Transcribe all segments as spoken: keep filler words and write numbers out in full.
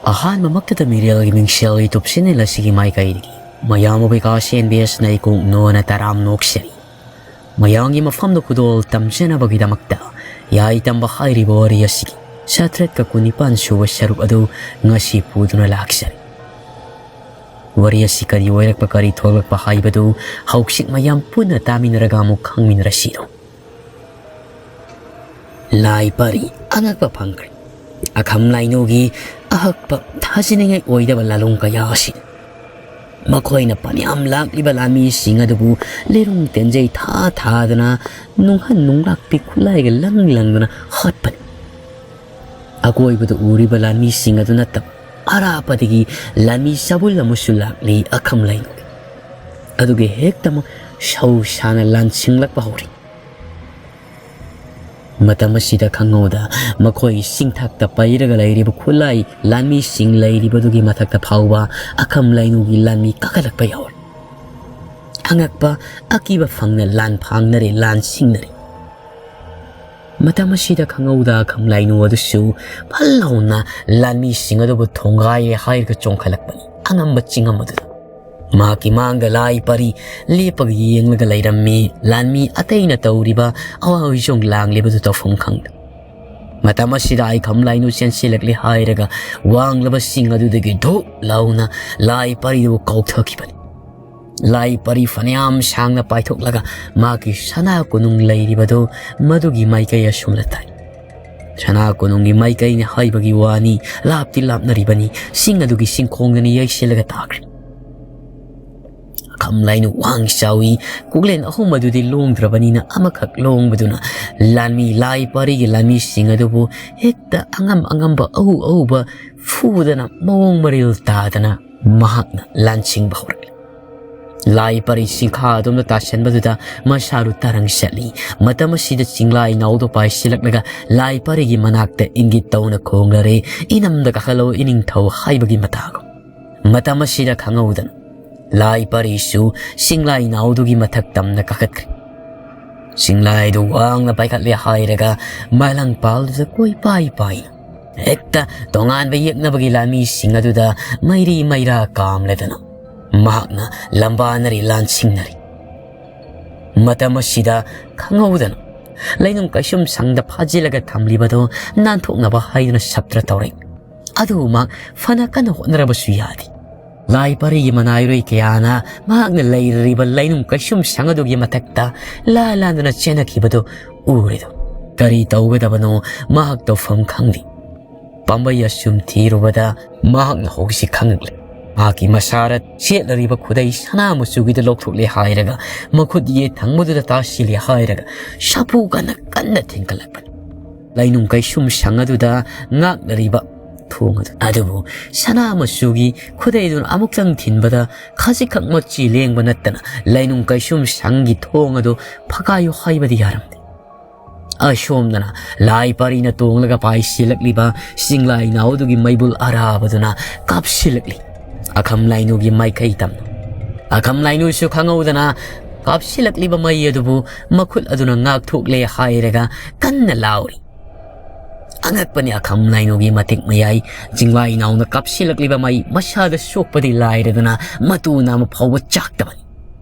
ꯑꯍꯥꯟꯕꯃꯛꯇꯗ ꯃꯤꯔꯦꯜꯒꯤ ꯃꯤꯡꯁꯦꯜꯒꯤ ꯇꯨꯞꯁꯤꯟꯅꯤꯜ ꯑꯁꯤꯒꯤ ꯃꯥꯏꯀꯩꯗꯒꯤ ꯃꯌꯥꯝ ꯑꯣꯏꯕ ꯀꯥ ꯁꯦꯟꯕꯤ ꯑꯁꯤꯅ ꯏꯀꯣꯛ ꯅꯣꯟꯅ ꯇꯔꯥꯝ ꯅꯣꯛꯆꯔꯤ꯫ ꯃꯌꯥꯝꯒꯤ ꯃꯐꯝꯗ ꯈꯨꯗꯣꯜ ꯇꯝꯖꯅꯕꯒꯤꯗꯃꯛꯇ ꯌꯥꯏ ꯇꯝꯕ ꯍꯥꯏꯔꯤꯕ ꯋꯥꯔꯤ ꯑꯁꯤꯒꯤ ꯆꯥꯇ꯭ꯔꯦꯠꯀ ꯀꯨꯟꯅꯤꯄꯥꯟ ꯁꯨꯕ ꯁꯔꯨꯛ ꯑꯗꯨ ꯉꯁꯤ ꯄꯨꯗꯨꯅ ꯂꯥꯛꯆꯔꯤ꯫ ꯋꯥꯔꯤ ꯑꯁꯤ ꯀꯔꯤ ꯑꯣꯏꯔꯛꯄ, ꯀꯔꯤ ꯊꯣꯛꯂꯛꯄ ꯍꯥꯏꯕꯗꯨ ꯍꯧꯖꯤꯛ ꯃꯌꯥꯝ ꯄꯨꯟꯅ ꯇꯥꯃꯤꯟꯅꯔꯒ ꯑꯃꯨꯛ ꯈꯪꯃꯤꯟꯅꯔꯁꯤꯗꯣ꯫ ꯂꯥꯏ ꯄꯔꯤ ꯑꯉꯛꯄ ꯐꯪꯈ꯭ꯔꯦ꯫ ꯑꯈꯝ ꯂꯥꯏꯅꯨꯒꯤ ꯑꯍꯛꯄ ꯊꯥꯖꯅꯤꯡꯉꯥꯏ ꯑꯣꯏꯗꯕ ꯂꯥꯂꯣꯡ ꯀꯌꯥ ꯑꯁꯤ ꯃꯈꯣꯏꯅ ꯐꯅꯌꯥꯝ ꯂꯥꯛꯂꯤꯕ ꯂꯥꯟꯃꯤꯁꯤꯡ ꯑꯗꯨꯕꯨ ꯂꯤꯔꯨꯡ ꯇꯦꯟꯖꯩ ꯊꯥ ꯊꯥꯗꯅ ꯅꯨꯡꯍꯟ ꯅꯨꯡꯂꯥꯛꯄꯤ ꯈꯨꯠꯂꯥꯏꯒ ꯂꯪ ꯂꯪꯗꯨꯅ ꯍꯥꯠꯄꯅꯤ꯫ ꯑꯀꯣꯏꯕꯗ ꯎꯔꯤꯕ ꯂꯥꯟꯃꯤꯁꯤꯡ ꯑꯗꯨ ꯅꯠꯇꯕ ꯑꯔꯥꯞꯄꯗꯒꯤ ꯂꯥꯟꯃꯤ ꯆꯥꯕꯨꯜ ꯑꯃꯁꯨ ꯂꯥꯛꯂꯤ꯫ ꯑꯈꯝ ꯂꯥꯏꯅꯨꯒꯤ ꯑꯗꯨꯒꯤ ꯍꯦꯛꯇꯃꯛ ꯁꯧ ꯁꯥꯅ ꯂꯥꯟꯁꯤꯡꯂꯛꯄ ꯍꯧꯔꯤ꯫ ꯃꯇꯝ ꯑꯁꯤꯗ ꯈꯪꯍꯧꯗ ꯃꯈꯣꯏ ꯆꯤꯡꯊꯛꯇ ꯄꯩꯔꯒ ꯂꯩꯔꯤꯕ ꯈꯨꯠꯂꯥꯏ ꯂꯥꯟꯃꯤꯁꯤꯡ ꯂꯩꯔꯤꯕꯗꯨꯒꯤ ꯃꯊꯛꯇ ꯐꯥꯎꯕ ꯑꯈꯝ ꯂꯥꯏꯅꯨꯒꯤ ꯂꯥꯟꯃꯤ ꯀꯥꯈꯠꯂꯛꯄ ꯌꯥꯎꯔꯤ꯫ ꯑꯉꯛꯄ ꯑꯀꯤꯕ ꯐꯪꯅ ꯂꯥꯟ ꯐꯥꯡꯅꯔꯦ, ꯂꯥꯟ ꯁꯤꯡꯅꯔꯦ꯫ ꯃꯇꯝ ꯑꯁꯤꯗ ꯈꯪꯍꯧꯗ ꯑꯈꯝ ꯂꯥꯏꯅꯨ ꯑꯗꯨꯁꯨ ꯐꯜ ꯂꯥꯎꯅ ꯂꯥꯟꯃꯤꯁꯤꯡ ꯑꯗꯨꯕꯨ ꯊꯣꯡꯒꯥꯏꯔꯦ ꯍꯥꯏꯔꯒ ꯆꯣꯡꯈꯠꯂꯛꯄꯅꯤ ꯑꯉꯝꯕ ꯆꯤꯡ ꯑꯃꯗꯨꯗ꯫ ꯃꯍꯥꯛꯀꯤ ꯃꯥꯡꯗ ꯂꯥꯏ ꯄꯔꯤ ꯂꯦꯞꯄꯒ ꯌꯦꯡꯂꯒ ꯂꯩꯔꯝꯃꯤ꯫ ꯂꯥꯟꯃꯤ ꯑꯇꯩꯅ ꯇꯧꯔꯤꯕ ꯑꯋꯥ ꯍꯣꯏꯖꯣꯡ ꯂꯥꯡꯂꯤꯕꯗꯨ ꯇꯧꯐꯝ ꯈꯪꯗ꯫ ꯃꯇꯝ ꯑꯁꯤꯗ ꯑꯩꯈꯝ ꯂꯥꯏꯅꯨ ꯆꯦꯟꯁꯤꯜꯂꯛꯂꯦ ꯍꯥꯏꯔꯒ ꯋꯥꯡꯂꯕ ꯆꯤꯡ ꯑꯗꯨꯗꯒꯤ ꯙꯨꯞ ꯂꯥꯎꯅ ꯂꯥꯏ ꯄꯔꯤꯗꯨ ꯀꯥꯎꯊꯈꯤꯕꯅꯤ꯫ ꯂꯥꯏ ꯄꯔꯤ ꯐꯅꯌꯥꯝ ꯁꯥꯡꯅ ꯄꯥꯏꯊꯣꯛꯂꯒ ꯃꯍꯥꯛꯀꯤ ꯁꯅꯥ ꯀꯣꯅꯨꯡ ꯂꯩꯔꯤꯕꯗꯨ ꯃꯗꯨꯒꯤ ꯃꯥꯏꯀꯩ ꯑꯁꯣꯝꯗ ꯇꯥꯏ꯫ ꯁꯅꯥ ꯀꯣꯅꯨꯡꯒꯤ ꯃꯥꯏꯀꯩꯅꯤ ꯍꯥꯏꯕꯒꯤ ꯋꯥꯅꯤ, ꯂꯥꯞꯇꯤ ꯂꯥꯞꯅꯔꯤꯕꯅꯤ꯫ ꯆꯤꯡ ꯑꯗꯨꯒꯤ ꯆꯤꯡꯈꯣꯡꯗꯅꯤ ꯌꯩꯁꯤꯜꯂꯒ ꯇꯥꯈ꯭ꯔꯦ꯫ ꯑꯈꯝ ꯂꯥꯏꯅꯨ ꯋꯥꯡ ꯆꯥꯎꯏ꯫ ꯀꯣꯛꯂꯦꯟ ꯑꯍꯨꯝ ꯑꯗꯨꯗꯤ ꯂꯣꯡꯗ꯭ꯔꯕꯅꯤꯅ ꯑꯃꯈꯛ ꯂꯣꯡꯕꯗꯨꯅ ꯂꯥꯟꯃꯤ ꯂꯥꯏ ꯄꯔꯤꯒꯤ ꯂꯥꯟꯃꯤꯁꯤꯡ ꯑꯗꯨꯕꯨ ꯍꯦꯛꯇ ꯑꯉꯝ ꯑꯉꯝꯕ ꯑꯎ ꯑꯎꯕ ꯐꯨꯗꯅ ꯃꯑꯣꯡ ꯃꯔꯤꯜ ꯇꯥꯗꯅ ꯃꯍꯥꯛꯅ ꯂꯥꯟꯁꯤꯡꯕ ꯍꯧꯔꯛꯂꯤ꯫ ꯂꯥꯏ ꯄꯔꯤ ꯆꯤꯡꯈꯥ ꯑꯗꯣꯝꯗ ꯇꯥꯁꯟꯕꯗꯨꯗ ꯃꯁꯥꯔꯨ ꯇꯔꯪ ꯆꯠꯂꯤ꯫ ꯃꯇꯝ ꯑꯁꯤꯗ ꯆꯤꯡꯂꯥꯏ ꯅꯥꯎꯗꯣ ꯄꯥꯏꯁꯤꯜꯂꯛꯂꯒ ꯂꯥꯏ ꯄꯔꯤꯒꯤ ꯃꯅꯥꯛꯇ ꯏꯪꯒꯤꯠ ꯇꯧꯅ ꯈꯣꯡꯂꯔꯦ, "ꯏꯅꯝꯗ ꯀꯥꯈꯠꯂꯛꯎ ꯏꯅꯤꯡꯊꯧ" ꯍꯥꯏꯕꯒꯤ ꯃꯇꯥꯒꯨꯝ꯫ ꯃꯇꯝ ꯑꯁꯤꯗ ꯈꯪꯍꯧꯗꯅ ꯂꯥꯏ ꯄꯔꯤꯁꯨ ꯆꯤꯡꯂꯥꯏ ꯅꯥꯎꯗꯨꯒꯤ ꯃꯊꯛ ꯇꯝꯅ ꯀꯥꯈꯠꯈ꯭ꯔꯦ꯫ ꯆꯤꯡꯂꯥꯏꯗꯨ ꯋꯥꯡꯅ ꯄꯥꯏꯈꯠꯂꯦ ꯍꯥꯏꯔꯒ ꯃꯥꯂꯪ ꯄꯥꯜꯗꯨꯗ ꯀꯣꯏ ꯄꯥꯏ ꯄꯥꯏꯅ ꯍꯦꯛꯇ ꯇꯣꯉꯥꯟꯕ ꯌꯦꯛꯅꯕꯒꯤ ꯂꯥꯟꯃꯤꯁꯤꯡ ꯑꯗꯨꯗ ꯃꯩꯔꯤ ꯃꯩꯔꯥ ꯀꯥꯝꯂꯗꯅ ꯃꯍꯥꯛꯅ ꯂꯝꯕꯥꯅꯔꯤ ꯂꯥꯟꯁꯤꯡꯅꯔꯤ꯫ ꯃꯇꯝ ꯑꯁꯤꯗ ꯈꯪꯍꯧꯗꯅ ꯂꯩꯅꯨꯡ ꯀꯩꯁꯨꯝ ꯁꯪꯗ ꯐꯥꯖꯤꯜꯂꯒ ꯊꯝꯂꯤꯕꯗꯨ ꯅꯥꯟꯊꯣꯛꯅꯕ ꯍꯥꯏꯗꯨꯅ ꯁꯞꯇ꯭ꯔ ꯇꯧꯔꯛꯏ꯫ ꯑꯗꯨꯕꯨ ꯃꯍꯥꯛ ꯐꯅ ꯀꯟꯅ ꯍꯣꯠꯅꯔꯕꯁꯨ ꯌꯥꯗꯦ꯫ ꯂꯥꯏ ꯄꯔꯤꯒꯤ ꯃꯅꯥꯏꯔꯣꯏ ꯀꯌꯥꯅ ꯃꯍꯥꯛꯅ ꯂꯩꯔꯤꯕ ꯂꯩꯅꯨꯡ ꯀꯩꯁꯨꯝ ꯁꯪ ꯑꯗꯨꯒꯤ ꯃꯊꯛꯇ ꯂꯥ ꯂꯥꯟꯗꯨꯅ ꯆꯦꯟꯅꯈꯤꯕꯗꯨ ꯎꯔꯦꯗꯣ꯫ ꯀꯔꯤ ꯇꯧꯒꯗꯕꯅꯣ ꯃꯍꯥꯛ ꯇꯧꯐꯝ ꯈꯪꯗꯦ꯫ ꯄꯥꯝꯕꯩ ꯑꯁꯨꯝ ꯊꯤꯔꯨꯕꯗ ꯃꯍꯥꯛꯅ ꯍꯧꯖꯤꯛ ꯈꯪꯂꯛꯂꯦ꯫ ꯃꯍꯥꯛꯀꯤ ꯃꯁꯥꯗ ꯁꯦꯠꯂꯔꯤꯕ ꯈꯨꯗꯩ ꯁꯅꯥ ꯃꯆꯨꯒꯤꯗ ꯂꯧꯊꯣꯛꯂꯦ ꯍꯥꯏꯔꯒ, ꯃꯈꯨꯠ ꯌꯦꯠ ꯊꯪꯕꯗꯨꯗ ꯇꯥꯁꯤꯜꯂꯦ ꯍꯥꯏꯔꯒ, ꯁꯥꯐꯨ ꯀꯟꯅ ꯀꯟꯅ ꯊꯤꯟꯒꯠꯂꯛꯄꯅꯤ꯫ ꯂꯩꯅꯨꯡ ꯀꯩꯁꯨꯝ ꯁꯪ ꯑꯗꯨꯗ ꯉꯥꯛꯂꯔꯤꯕ ꯊꯣꯡ ꯑꯗꯨ꯫ ꯑꯗꯨꯕꯨ ꯁꯅꯥ ꯃꯆꯨꯒꯤ ꯈꯨꯗꯩꯗꯨꯅ ꯑꯃꯨꯛꯇꯪ ꯊꯤꯟꯕꯗ ꯈꯖꯤꯛꯈꯛ ꯃꯆꯤ ꯂꯦꯡꯕ ꯅꯠꯇꯅ ꯂꯩꯅꯨꯡ ꯀꯩꯁꯨꯝ ꯁꯪꯒꯤ ꯊꯣꯡ ꯑꯗꯨ ꯐꯀꯥꯏꯌꯨ ꯍꯥꯏꯕꯗꯤ ꯌꯥꯔꯝꯗꯦ꯫ ꯑꯁꯣꯝꯗꯅ ꯂꯥꯏ ꯄꯔꯤꯅ ꯇꯣꯡꯂꯒ ꯄꯥꯏꯁꯤꯜꯂꯛꯂꯤꯕ ꯆꯤꯡꯂꯥꯏ ꯅꯥꯎꯗꯨꯒꯤ ꯃꯩꯕꯨꯜ ꯑꯔꯥꯕꯗꯨꯅ ꯀꯥꯞꯁꯤꯜꯂꯛꯂꯤ꯫ ꯑꯈꯝ ꯂꯥꯏꯅꯨꯒꯤ ꯃꯥꯏꯀꯩ ꯇꯝꯅ꯫ ꯑꯈꯝ ꯂꯥꯏꯅꯨꯁꯨ ꯈꯪꯍꯧꯗꯅ ꯀꯥꯞꯁꯤꯜꯂꯛꯂꯤꯕ ꯃꯩ ꯑꯗꯨꯕꯨ ꯃꯈꯨꯠ ꯑꯗꯨꯅ ꯉꯥꯛꯊꯣꯛꯂꯦ ꯍꯥꯏꯔꯒ ꯀꯟꯅ ꯂꯥꯎꯔꯤ꯫ ꯑꯉꯛꯄꯅꯤ, ꯑꯈꯝ ꯂꯥꯏꯅꯨꯒꯤ ꯃꯇꯤꯛ ꯃꯌꯥꯏ ꯆꯤꯡꯂꯥꯏ ꯅꯥꯎꯅ ꯀꯥꯞꯁꯤꯜꯂꯛꯂꯤꯕ ꯃꯩ ꯃꯁꯥꯗ ꯁꯣꯛꯄꯗꯤ ꯂꯥꯏꯔꯗꯅ ꯃꯇꯨ ꯅꯥꯝꯃ ꯐꯥꯎꯕ ꯆꯥꯛꯇꯕꯅꯤ꯫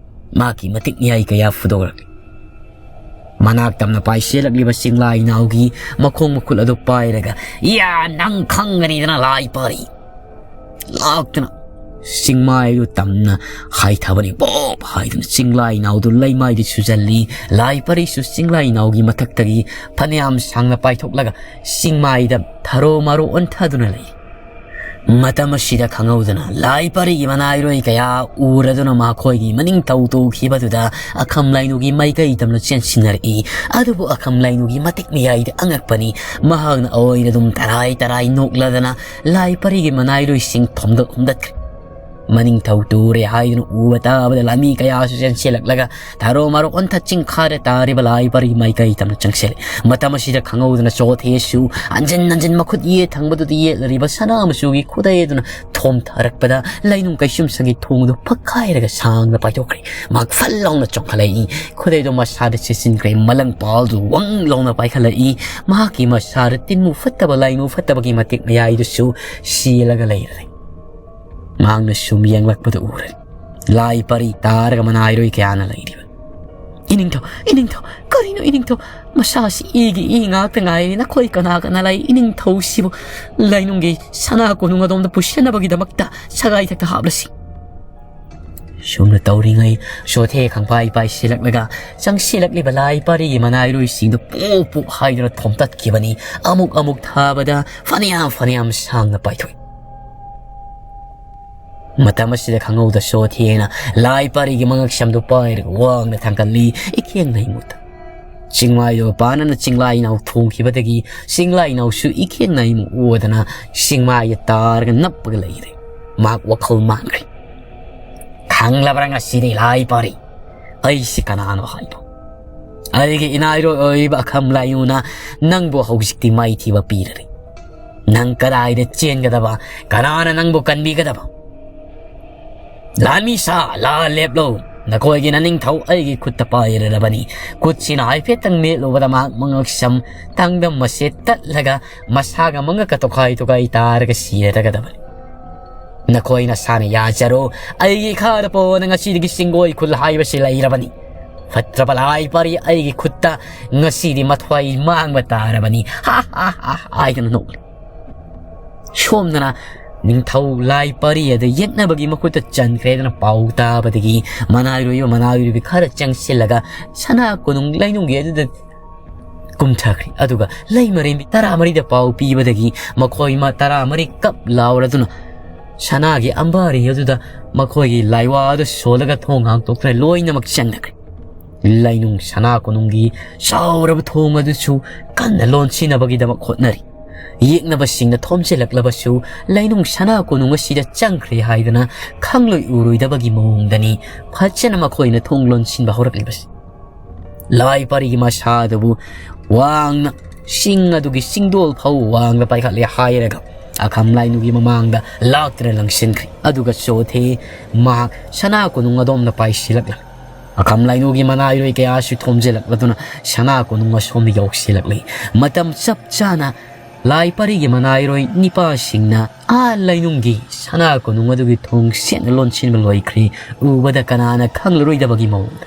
ꯃꯍꯥꯛꯀꯤ ꯃꯇꯤꯛ ꯃꯌꯥꯏ ꯀꯌꯥ ꯐꯨꯗꯣꯔꯛꯂꯤ꯫ ꯃꯅꯥꯛ ꯇꯝꯅ ꯄꯥꯏꯁꯤꯜꯂꯛꯂꯤꯕ ꯆꯤꯡꯂꯥꯏ ꯅꯥꯎꯒꯤ ꯃꯈꯣꯡ ꯃꯈꯨꯠ ꯑꯗꯨ ꯄꯥꯏꯔꯒ, "ꯌꯥ, ꯅꯪ ꯈꯪꯒꯅꯤꯗꯅ, ꯂꯥꯏ ꯄꯥꯔꯤ!" ꯂꯥꯎꯗꯨꯅ ꯆꯤꯡꯃꯥꯏꯗꯨ ꯇꯝꯅ ꯍꯥꯏꯊꯕꯅꯤ꯫ ꯕꯣꯞ ꯍꯥꯏꯗꯨꯅ ꯆꯤꯡꯂꯥꯏ ꯅꯥꯎꯗꯨ ꯂꯩꯃꯥꯏꯗ ꯁꯨꯖꯜꯂꯤ꯫ ꯂꯥꯏ ꯄꯔꯤꯁꯨ ꯆꯤꯡꯂꯥꯏ ꯅꯥꯎꯒꯤ ꯃꯊꯛꯇꯒꯤ ꯐꯅꯌꯥꯝ ꯁꯥꯡꯅ ꯄꯥꯏꯊꯣꯛꯂꯒ ꯆꯤꯡꯃꯥꯏꯗ ꯊꯔꯣ ꯃꯔꯣ ꯑꯣꯟꯊꯗꯨꯅ ꯂꯩ꯫ ꯃꯇꯝ ꯑꯁꯤꯗ ꯈꯪꯍꯧꯗꯅ ꯂꯥꯏ ꯄꯔꯤꯒꯤ ꯃꯅꯥꯏꯔꯣꯏ ꯀꯌꯥ ꯎꯔꯗꯨꯅ ꯃꯈꯣꯏꯒꯤ ꯃꯅꯤꯡ ꯇꯧ ꯇꯧꯈꯤꯕꯗꯨꯗ ꯑꯈꯝ ꯂꯥꯏꯅꯨꯒꯤ ꯃꯥꯏꯀꯩ ꯇꯝꯅ ꯆꯦꯟꯁꯤꯟꯅꯔꯛꯏ꯫ ꯑꯗꯨꯕꯨ ꯑꯈꯝ ꯂꯥꯏꯅꯨꯒꯤ ꯃꯇꯤꯛ ꯃꯌꯥꯏꯗ ꯑꯉꯛꯄꯅꯤ꯫ ꯃꯍꯥꯛꯅ ꯑꯣꯏꯅ ꯑꯗꯨꯝ ꯇꯔꯥꯏ ꯇꯔꯥꯏ ꯅꯣꯛꯂꯗꯅ ꯂꯥꯏ ꯄꯔꯤꯒꯤ ꯃꯅꯥꯏꯔꯣꯏꯁꯤꯡ ꯊꯣꯝꯗꯠ ꯍꯨꯝꯗꯠꯈ꯭ꯔꯦ꯫ ꯃꯅꯤꯡꯊꯧ ꯇꯨꯔꯦ ꯍꯥꯏꯗꯨꯅ ꯎꯕ ꯇꯥꯕꯗ ꯂꯥꯟꯃꯤ ꯀꯌꯥꯁꯨ ꯆꯦꯟꯁꯤꯜꯂꯛꯂꯒ ꯊꯥꯔꯣ ꯃꯥꯔꯣ ꯑꯣꯟꯊꯠ ꯆꯤꯡꯈꯥꯗ ꯇꯥꯔꯤꯕ ꯂꯥꯏ ꯄꯔꯤ ꯃꯥꯏꯀꯩ ꯇꯝꯅ ꯆꯪꯁꯤꯜꯂꯦ꯫ ꯃꯇꯝ ꯑꯁꯤꯗ ꯈꯪꯍꯧꯗꯅ ꯆꯣꯊꯦꯁꯨ ꯍꯟꯖꯤꯟ ꯍꯟꯖꯤꯟ ꯃꯈꯨꯠ ꯌꯦꯠ ꯊꯪꯕꯗꯨꯗ ꯌꯦꯠꯂꯔꯤꯕ ꯁꯅꯥ ꯃꯆꯨꯒꯤ ꯈꯨꯗꯩ ꯑꯗꯨꯅ ꯊꯣꯝꯊꯔꯛꯄꯗ ꯂꯩꯅꯨꯡ ꯀꯩꯁꯨꯝꯁꯪꯒꯤ ꯊꯣꯡꯗꯨ ꯐꯛꯈꯥꯏꯔꯒ ꯁꯥꯡꯅ ꯄꯥꯏꯊꯣꯛꯈ꯭ꯔꯦ꯫ ꯃꯍꯥꯛ ꯐꯜ ꯂꯥꯎꯅ ꯆꯣꯡꯈꯠꯂꯛꯏ꯫ ꯈꯨꯗꯩꯗꯨ ꯃꯁꯥꯗ ꯁꯤꯠꯆꯤꯟꯈ꯭ꯔꯦ꯫ ꯃꯂꯪ ꯄꯥꯜꯗꯨ ꯋꯪ ꯂꯥꯎꯅ ꯄꯥꯏꯈꯠꯂꯛꯏ꯫ ꯃꯍꯥꯛꯀꯤ ꯃꯁꯥꯗ ꯇꯤꯟꯃꯨ ꯐꯠꯇꯕ ꯂꯥꯏꯃꯨ ꯐꯠꯇꯕꯒꯤ ꯃꯇꯤꯛ ꯃꯌꯥꯏꯗꯨꯁꯨ ꯁꯤꯂꯒ ꯂꯩꯔꯦ꯫ ꯃꯍꯥꯛꯅ ꯁꯨꯝ ꯌꯦꯡꯂꯛꯄꯗ ꯎꯔꯦ, ꯂꯥꯏ ꯄꯔꯤ ꯇꯥꯔꯒ ꯃꯅꯥꯏꯔꯣꯏ ꯀꯌꯥꯅ ꯂꯩꯔꯤꯕ꯫ "ꯏꯅꯤꯡꯊꯧ, ꯏꯅꯤꯡꯊꯧ, ꯀꯔꯤꯅꯣ ꯏꯅꯤꯡꯊꯧ? ꯃꯁꯥꯁꯤ ꯏꯒꯤ ꯏ ꯉꯥꯛꯇ ꯉꯥꯏꯔꯦ꯫ ꯅꯈꯣꯏ ꯀꯅꯥ ꯀꯅꯥ ꯂꯩ? ꯏꯅꯤꯡꯊꯧꯁꯤꯕꯨ ꯂꯩꯅꯨꯡꯒꯤ ꯁꯅꯥ ꯀꯣꯅꯨꯡ ꯑꯗꯣꯝꯗ ꯄꯨꯁꯤꯟꯅꯕꯒꯤꯗꯃꯛꯇ ꯁꯒꯥꯏꯊꯛꯇ ꯍꯥꯞꯂꯁꯤ꯫" ꯁꯨꯝꯅ ꯇꯧꯔꯤꯉꯩ ꯆꯣꯊꯦ ꯈꯪꯄꯥꯏ ꯄꯥꯏꯁꯤꯜꯂꯛꯂꯒ ꯆꯪꯁꯤꯜꯂꯛꯂꯤꯕ ꯂꯥꯏ ꯄꯔꯤꯒꯤ ꯃꯅꯥꯏꯔꯣꯏꯁꯤꯡꯗꯨ ꯄꯣꯛ ꯄꯣꯛ ꯍꯥꯏꯗꯨꯅ ꯊꯣꯝꯇꯠꯈꯤꯕꯅꯤ꯫ ꯑꯃꯨꯛ ꯑꯃꯨꯛ ꯊꯥꯕꯗ ꯐꯅꯌꯥꯝ ꯐꯅꯌꯥꯝ ꯁꯥꯡꯅ ꯄꯥꯏꯊꯣꯛꯏ꯫ ꯃꯇꯝ ꯑꯁꯤꯗ ꯈꯪꯍꯧꯗ ꯆꯣꯊꯦꯅ ꯂꯥꯏ ꯄꯔꯤꯒꯤ ꯃꯉꯛꯁꯝꯗꯨ ꯄꯥꯏꯔꯒ ꯋꯥꯡꯅ ꯊꯥꯡꯒꯠꯂꯤ꯫ ꯏꯈꯦꯡ ꯅꯩꯃꯨꯠꯇ ꯆꯤꯡꯃꯥꯏꯗꯣ ꯄꯥꯅꯅ ꯆꯤꯡꯂꯥꯏ ꯏꯅꯥꯎ ꯊꯣꯡꯈꯤꯕꯗꯒꯤ ꯆꯤꯡꯂꯥꯏ ꯏꯅꯥꯎꯁꯨ ꯏꯈꯦꯡ ꯅꯩꯃꯨ ꯑꯣꯗꯅ ꯆꯤꯡꯃꯥꯏꯗ ꯇꯥꯔꯒ ꯅꯞꯄꯒ ꯂꯩꯔꯦ꯫ ꯃꯍꯥꯛ ꯋꯥꯈꯜ ꯃꯥꯡꯈ꯭ꯔꯦ꯫ "ꯈꯪꯂꯕ꯭ꯔꯥ ꯉꯁꯤꯗꯤ ꯂꯥꯏ ꯄꯔꯤ, ꯑꯩꯁꯤ ꯀꯅꯥꯅꯣ ꯍꯥꯏꯕ? ꯑꯩꯒꯤ ꯏꯅꯥꯏꯔꯣꯏ ꯑꯣꯏꯔꯤꯕ ꯑꯈꯝ ꯂꯥꯏꯌꯨꯅ ꯅꯪꯕꯨ ꯍꯧꯖꯤꯛꯇꯤ ꯃꯥꯏꯊꯤꯕ ꯄꯤꯔꯔꯦ꯫ ꯅꯪ ꯀꯗꯥꯏꯗ ꯆꯦꯟꯒꯗꯕ? ꯀꯅꯥꯅ ꯅꯪꯕꯨ ꯀꯟꯕꯤꯒꯗꯕ? ꯂꯥꯟꯃꯤ ꯁꯥ, ꯂꯥ ꯂꯦꯞꯂꯣ꯫ ꯅꯈꯣꯏꯒꯤ ꯅꯅꯤꯡꯊꯧ ꯑꯩꯒꯤ ꯈꯨꯠꯇ ꯄꯥꯏꯔꯔꯕꯅꯤ꯫" ꯈꯨꯠꯁꯤꯅ ꯍꯥꯏꯐꯦꯠꯇꯪ ꯃꯦꯠꯂꯨꯕꯗ ꯃꯍꯥꯛ ꯃꯉꯛꯁꯝ ꯇꯥꯡꯗꯝ ꯑꯁꯦ ꯇꯠꯂꯒ ꯃꯁꯥꯒ ꯃꯉꯛꯀ ꯇꯣꯈꯥꯏ ꯇꯣꯈꯥꯏ ꯇꯥꯔꯒ ꯁꯤꯔꯔꯒꯗꯕꯅꯤ꯫ "ꯅꯈꯣꯏ ꯅꯁꯥꯅ ꯌꯥꯖꯔꯣ, ꯑꯩꯒꯤ ꯏꯈꯥꯗ ꯄꯣꯟꯅ ꯉꯁꯤꯗꯒꯤ ꯆꯤꯡꯒꯣꯏ ꯈꯨꯜ ꯍꯥꯏꯕꯁꯤ ꯂꯩꯔꯕꯅꯤ꯫ ꯐꯠꯇ꯭ꯔꯕ ꯂꯥꯏ ꯄꯔꯤ ꯑꯩꯒꯤ ꯈꯨꯠꯇ ꯉꯁꯤꯗꯤ ꯃꯊ꯭ꯋꯥꯏ ꯃꯥꯡꯕ ꯇꯥꯔꯕꯅꯤ꯫" ꯍꯥ ꯍꯥ ꯍꯥ ꯍꯥꯏꯗꯨꯅ ꯅꯣꯛꯂꯤ꯫ ꯁꯣꯝꯗꯅ ꯅꯤꯡꯊꯧ ꯂꯥꯏ ꯄꯔꯤ ꯑꯗꯨ ꯌꯦꯛꯅꯕꯒꯤ ꯃꯈꯨꯠꯇ ꯆꯟꯈ꯭ꯔꯦ ꯑꯗꯨꯅ ꯄꯥꯎ ꯇꯥꯕꯗꯒꯤ ꯃꯅꯥꯏꯔꯣꯏꯕ ꯃꯅꯥꯏꯔꯣꯏꯕꯤ ꯈꯔ ꯆꯪꯁꯤꯜꯂꯒ ꯁꯅꯥ ꯀꯣꯅꯨꯡ ꯂꯩꯅꯨꯡꯒꯤ ꯑꯗꯨꯗ ꯀꯨꯝꯊꯈ꯭ꯔꯦ꯫ ꯑꯗꯨꯒ ꯂꯩꯃꯔꯦꯝꯕꯤ ꯇꯔꯥꯃꯔꯤꯗ ꯄꯥꯎ ꯄꯤꯕꯗꯒꯤ ꯃꯈꯣꯏ ꯃ-, ꯇꯔꯥꯃꯔꯤ ꯀꯞ ꯂꯥꯎꯔꯗꯨꯅ ꯁꯅꯥꯒꯤ ꯑꯝꯕꯥꯔꯤ ꯑꯗꯨꯗ ꯃꯈꯣꯏꯒꯤ ꯂꯥꯏꯋꯥ ꯑꯗꯨ ꯁꯣꯜꯂꯒ ꯊꯣꯡ ꯍꯥꯡꯇꯣꯛꯈ꯭ꯔꯦ꯫ ꯂꯣꯏꯅꯃꯛ ꯆꯪꯅꯈ꯭ꯔꯦ꯫ ꯂꯩꯅꯨꯡ ꯁꯅꯥ ꯀꯣꯅꯨꯡꯒꯤ ꯆꯥꯎꯔꯕ ꯊꯣꯡ ꯑꯗꯨꯁꯨ ꯀꯟꯅ ꯂꯣꯟꯁꯤꯟꯅꯕꯒꯤꯗꯃꯛ ꯍꯣꯠꯅꯔꯤ꯫ ꯌꯦꯛꯅꯕꯁꯤꯡꯅ ꯊꯣꯝꯖꯤꯜꯂꯛꯂꯕꯁꯨ ꯂꯩꯅꯨꯡ ꯁꯅꯥ ꯀꯣꯅꯨꯡ ꯑꯁꯤꯗ ꯆꯪꯈ꯭ꯔꯦ ꯍꯥꯏꯗꯅ ꯈꯪꯂꯣꯏ ꯎꯔꯣꯏꯗꯕꯒꯤ ꯃꯑꯣꯡꯗꯅꯤ ꯐꯖꯅ ꯃꯈꯣꯏꯅ ꯊꯣꯡ ꯂꯣꯟꯁꯤꯟꯕ ꯍꯧꯔꯛꯂꯤꯕꯁꯤ꯫ ꯂꯥꯏ ꯄꯔꯤꯒꯤ ꯃꯁꯥ ꯑꯗꯨꯕꯨ ꯋꯥꯡꯅ ꯆꯤꯡ ꯑꯗꯨꯒꯤ ꯆꯤꯡꯗꯣꯜ ꯐꯥꯎ ꯋꯥꯡꯅ ꯄꯥꯏꯈꯠꯂꯦ ꯍꯥꯏꯔꯒ ꯑꯈꯝ ꯂꯥꯏꯅꯨꯒꯤ ꯃꯃꯥꯡꯗ ꯂꯥꯛꯇꯨꯅ ꯂꯪꯁꯤꯟꯈ꯭ꯔꯦ꯫ ꯑꯗꯨꯒ ꯆꯣꯊꯦ ꯃꯍꯥꯛ ꯁꯅꯥ ꯀꯣꯅꯨꯡ ꯑꯗꯣꯝꯗ ꯄꯥꯏꯁꯤꯜꯂꯛꯂꯦ꯫ ꯑꯈꯝ ꯂꯥꯏꯅꯨꯒꯤ ꯃꯅꯥꯏꯔꯣꯏ ꯀꯌꯥꯁꯨ ꯊꯣꯝꯖꯤꯜꯂꯛꯂꯗꯨꯅ ꯁꯅꯥ ꯀꯣꯅꯨꯡ ꯑꯁꯣꯝꯗ ꯌꯧꯁꯤꯜꯂꯛꯂꯤ꯫ ꯃꯇꯝ ꯆꯞ ꯆꯥꯅ ꯂꯥꯏ ꯄꯔꯤꯒꯤ ꯃꯅꯥꯏꯔꯣꯏ ꯅꯤꯄꯥꯁꯤꯡꯅ ꯑꯥ ꯂꯩꯅꯨꯡꯒꯤ ꯁꯅꯥ ꯀꯣꯅꯨꯡ ꯑꯗꯨꯒꯤ ꯊꯣꯡ ꯁꯦꯡꯅ ꯂꯣꯟꯁꯤꯟꯕ ꯂꯣꯏꯈ꯭ꯔꯦ꯫ ꯎꯕꯗ ꯀꯅꯥꯅ ꯈꯪꯂꯔꯣꯏꯗꯕꯒꯤ ꯃꯑꯣꯡꯗ꯫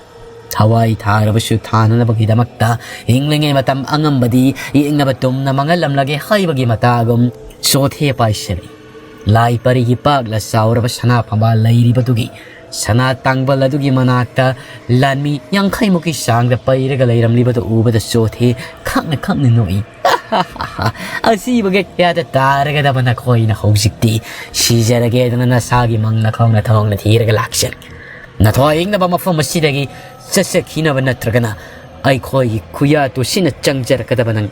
ꯊꯋꯥꯏ ꯊꯥꯔꯕꯁꯨ ꯊꯥꯅꯅꯕꯒꯤꯗꯃꯛꯇ ꯍꯤꯡꯂꯤꯉꯩ ꯃꯇꯝ ꯑꯉꯝꯕꯗꯤ ꯌꯦꯛꯅꯕ ꯇꯨꯝꯅ ꯃꯥꯡꯍꯜꯂꯝꯂꯒꯦ ꯍꯥꯏꯕꯒꯤ ꯃꯇꯥꯒꯨꯝ ꯆꯣꯊꯦ ꯄꯥꯏꯁꯤꯜꯂꯤ꯫ ꯂꯥꯏ ꯄꯔꯤꯒꯤ ꯄꯥꯛꯂ ꯆꯥꯎꯔꯕ ꯁꯅꯥ ꯐꯝꯕꯥꯜ ꯂꯩꯔꯤꯕꯗꯨꯒꯤ ꯁꯅꯥ ꯇꯥꯡꯕꯜ ꯑꯗꯨꯒꯤ ꯃꯅꯥꯛꯇ ꯂꯥꯟꯃꯤ ꯌꯥꯡꯈꯩꯃꯨꯛꯀꯤ ꯆꯥꯡꯗ ꯄꯩꯔꯒ ꯂꯩꯔꯝꯂꯤꯕꯗꯨ ꯎꯕꯗ ꯆꯣꯊꯦ ꯈꯪꯅ ꯈꯪꯅ ꯅꯣꯛꯏ꯫ ꯑꯁꯤꯕꯒ ꯀꯌꯥꯗ ꯇꯥꯔꯒꯗꯕ ꯅꯈꯣꯏꯅ ꯍꯧꯖꯤꯛꯇꯤ ꯁꯤꯖꯔꯒꯦꯗꯅ ꯅꯁꯥꯒꯤ ꯃꯪ ꯅꯈꯣꯡꯅ ꯊꯣꯡꯅ ꯊꯤꯔꯒ ꯂꯥꯛꯆꯒꯦ꯫ ꯅꯊꯣꯏ ꯏꯪꯅꯕ ꯃꯐꯝ ꯑꯁꯤꯗꯒꯤ ꯆꯠꯆꯈꯤꯅꯕ ꯅꯠꯇ꯭ꯔꯒꯅ ꯑꯩꯈꯣꯏꯒꯤ ꯈꯨꯌꯥ ꯇꯨꯁꯤꯅ ꯆꯪꯖꯔꯛꯀꯗꯕ ꯅꯪ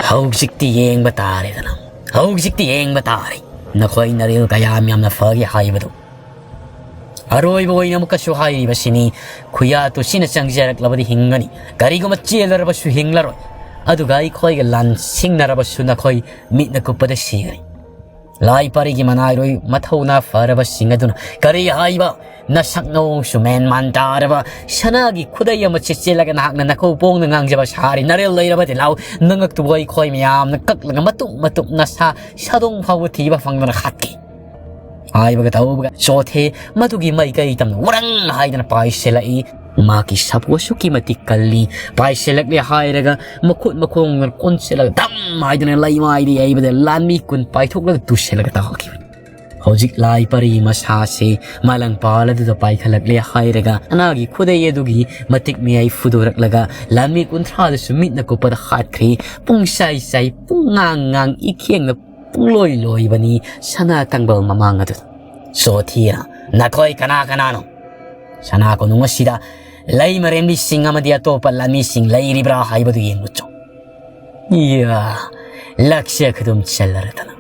ꯍꯧꯖꯤꯛꯇꯤ ꯌꯦꯡꯕ ꯇꯥꯔꯦꯗꯅ꯫ ꯍꯧꯖꯤꯛꯇꯤ ꯌꯦꯡꯕ ꯇꯥꯔꯦ꯫ ꯅꯈꯣꯏ ꯅꯔꯦꯜ ꯀꯌꯥꯝ ꯌꯥꯝꯅ ꯐꯒꯦ ꯍꯥꯏꯕꯗꯨ꯫ ꯑꯔꯣꯏꯕ ꯑꯣꯏꯅ ꯑꯃꯨꯛꯀꯁꯨ ꯍꯥꯏꯔꯤꯕꯁꯤꯅꯤ, ꯈꯨꯌꯥ ꯇꯨꯁꯤꯅ ꯆꯪꯖꯔꯛꯂꯕꯗꯤ ꯍꯤꯡꯒꯅꯤ, ꯀꯔꯤꯒꯨꯝꯕ ꯆꯦꯜꯂꯔꯕꯁꯨ ꯍꯤꯡꯂꯔꯣꯏ, ꯑꯗꯨꯒ ꯑꯩꯈꯣꯏꯒ ꯂꯥꯟꯁꯤꯡꯅꯔꯕꯁꯨ ꯅꯈꯣꯏ ꯃꯤꯠꯅ ꯀꯨꯞꯄꯗ ꯁꯤꯒꯅꯤ꯫ ꯂꯥꯏ ꯄꯔꯤꯒꯤ ꯃꯅꯥꯏꯔꯣꯏ ꯃꯊꯧꯅꯥ ꯐꯔꯕꯁꯤꯡ ꯑꯗꯨꯅ ꯀꯔꯤ ꯍꯥꯏꯕ ꯅꯁꯛ ꯅꯑꯣꯡꯁꯨ ꯃꯦꯟ ꯃꯥꯟ ꯇꯥꯔꯕ ꯁꯅꯥꯒꯤ ꯈꯨꯗꯩ ꯑꯃ ꯆꯦꯠꯆꯦꯜꯂꯒ ꯅꯍꯥꯛꯅ ꯅꯈꯧ ꯄꯣꯡꯅ ꯉꯥꯡꯖꯕ ꯁꯥꯔꯤ꯫ ꯅꯔꯦꯜ ꯂꯩꯔꯕꯗꯤ ꯂꯥꯎ, ꯅꯉꯛꯇꯨꯕꯨ ꯑꯩꯈꯣꯏ ꯃꯌꯥꯝꯅ ꯀꯛꯂꯒ ꯃꯇꯨꯝ ꯃꯇꯨꯝ ꯅꯁꯥ ꯁꯥꯗꯣꯡ ꯐꯥꯎꯕ ꯊꯤꯕ ꯐꯪꯗꯅ ꯍꯥꯠꯀꯦ꯫ ꯍꯥꯏꯕꯒ ꯇꯧꯕꯒ ꯆꯣꯊꯦ ꯃꯗꯨꯒꯤ ꯃꯥꯏꯀꯩ ꯇꯝꯅ ꯋꯥꯔꯪ ꯍꯥꯏꯗꯅ ꯄꯥꯏꯁꯤꯜꯂꯛꯏ꯫ ꯃꯍꯥꯛꯀꯤ ꯁꯥꯐꯨ ꯑꯁꯨꯛꯀꯤ ꯃꯇꯤꯛ ꯀꯜꯂꯤ꯫ ꯄꯥꯏꯁꯤꯜꯂꯛꯂꯦ ꯍꯥꯏꯔꯒ ꯃꯈꯨꯠ ꯃꯈꯣꯡꯅ ꯀꯣꯟꯁꯤꯜꯂꯒ ꯙꯝ ꯍꯥꯏꯗꯅ ꯂꯩꯃꯥꯏꯗ ꯌꯩꯕꯗ ꯂꯥꯟꯃꯤ ꯀꯨꯟ ꯄꯥꯏꯊꯣꯛꯂꯒ ꯇꯨꯁꯤꯜꯂꯒ ꯇꯥꯈꯤꯕꯅꯤ꯫ ꯍꯧꯖꯤꯛ ꯂꯥꯏ ꯄꯔꯤ ꯃꯁꯥꯁꯦ ꯃꯥꯂꯪꯄꯥꯜ ꯑꯗꯨꯗ ꯄꯥꯏꯈꯠꯂꯛꯂꯦ ꯍꯥꯏꯔꯒ ꯁꯅꯥꯒꯤ ꯈꯨꯗꯩ ꯑꯗꯨꯒꯤ ꯃꯇꯤꯛ ꯃꯌꯥꯏ ꯐꯨꯗꯣꯔꯛꯂꯒ ꯂꯥꯟꯃꯤ ꯀꯨꯟꯊ꯭ꯔꯥꯗꯨꯁꯨ ꯃꯤꯠꯅ ꯀꯨꯞꯄꯗ ꯍꯥꯠꯈ꯭ꯔꯦ꯫ ꯄꯨꯡ ꯆꯥꯏ ꯆꯥꯏ, ꯄꯨꯡ ꯉꯥꯡ ꯉꯥꯡ, ꯏꯈꯦꯡꯅ ꯄꯨꯡꯂꯣꯏ ꯂꯣꯏꯕꯅꯤ ꯁꯅꯥ ꯇꯥꯡꯕꯜ ꯃꯃꯥꯡ ꯑꯗꯨꯗ꯫ ꯆꯣꯊꯤꯔ, ꯅꯈꯣꯏ ꯀꯅꯥ ꯀꯅꯥꯅꯣ? ꯁꯅꯥ ꯀꯣꯅꯨꯡ ꯑꯁꯤꯗ ꯂꯩꯃꯔꯦꯝꯕꯤꯁꯤꯡ ꯑꯃꯗꯤ ꯑꯇꯣꯞꯄ ꯂꯥꯟꯃꯤꯁꯤꯡ ꯂꯩꯔꯤꯕ꯭ꯔꯥ ꯍꯥꯏꯕꯗꯨ ꯌꯦꯡꯂꯨꯆꯣ꯫ ꯏꯌꯥ, ꯂꯥꯛꯁꯦ ꯈꯨꯗꯨꯝ ꯆꯜꯂꯔꯗꯅ꯫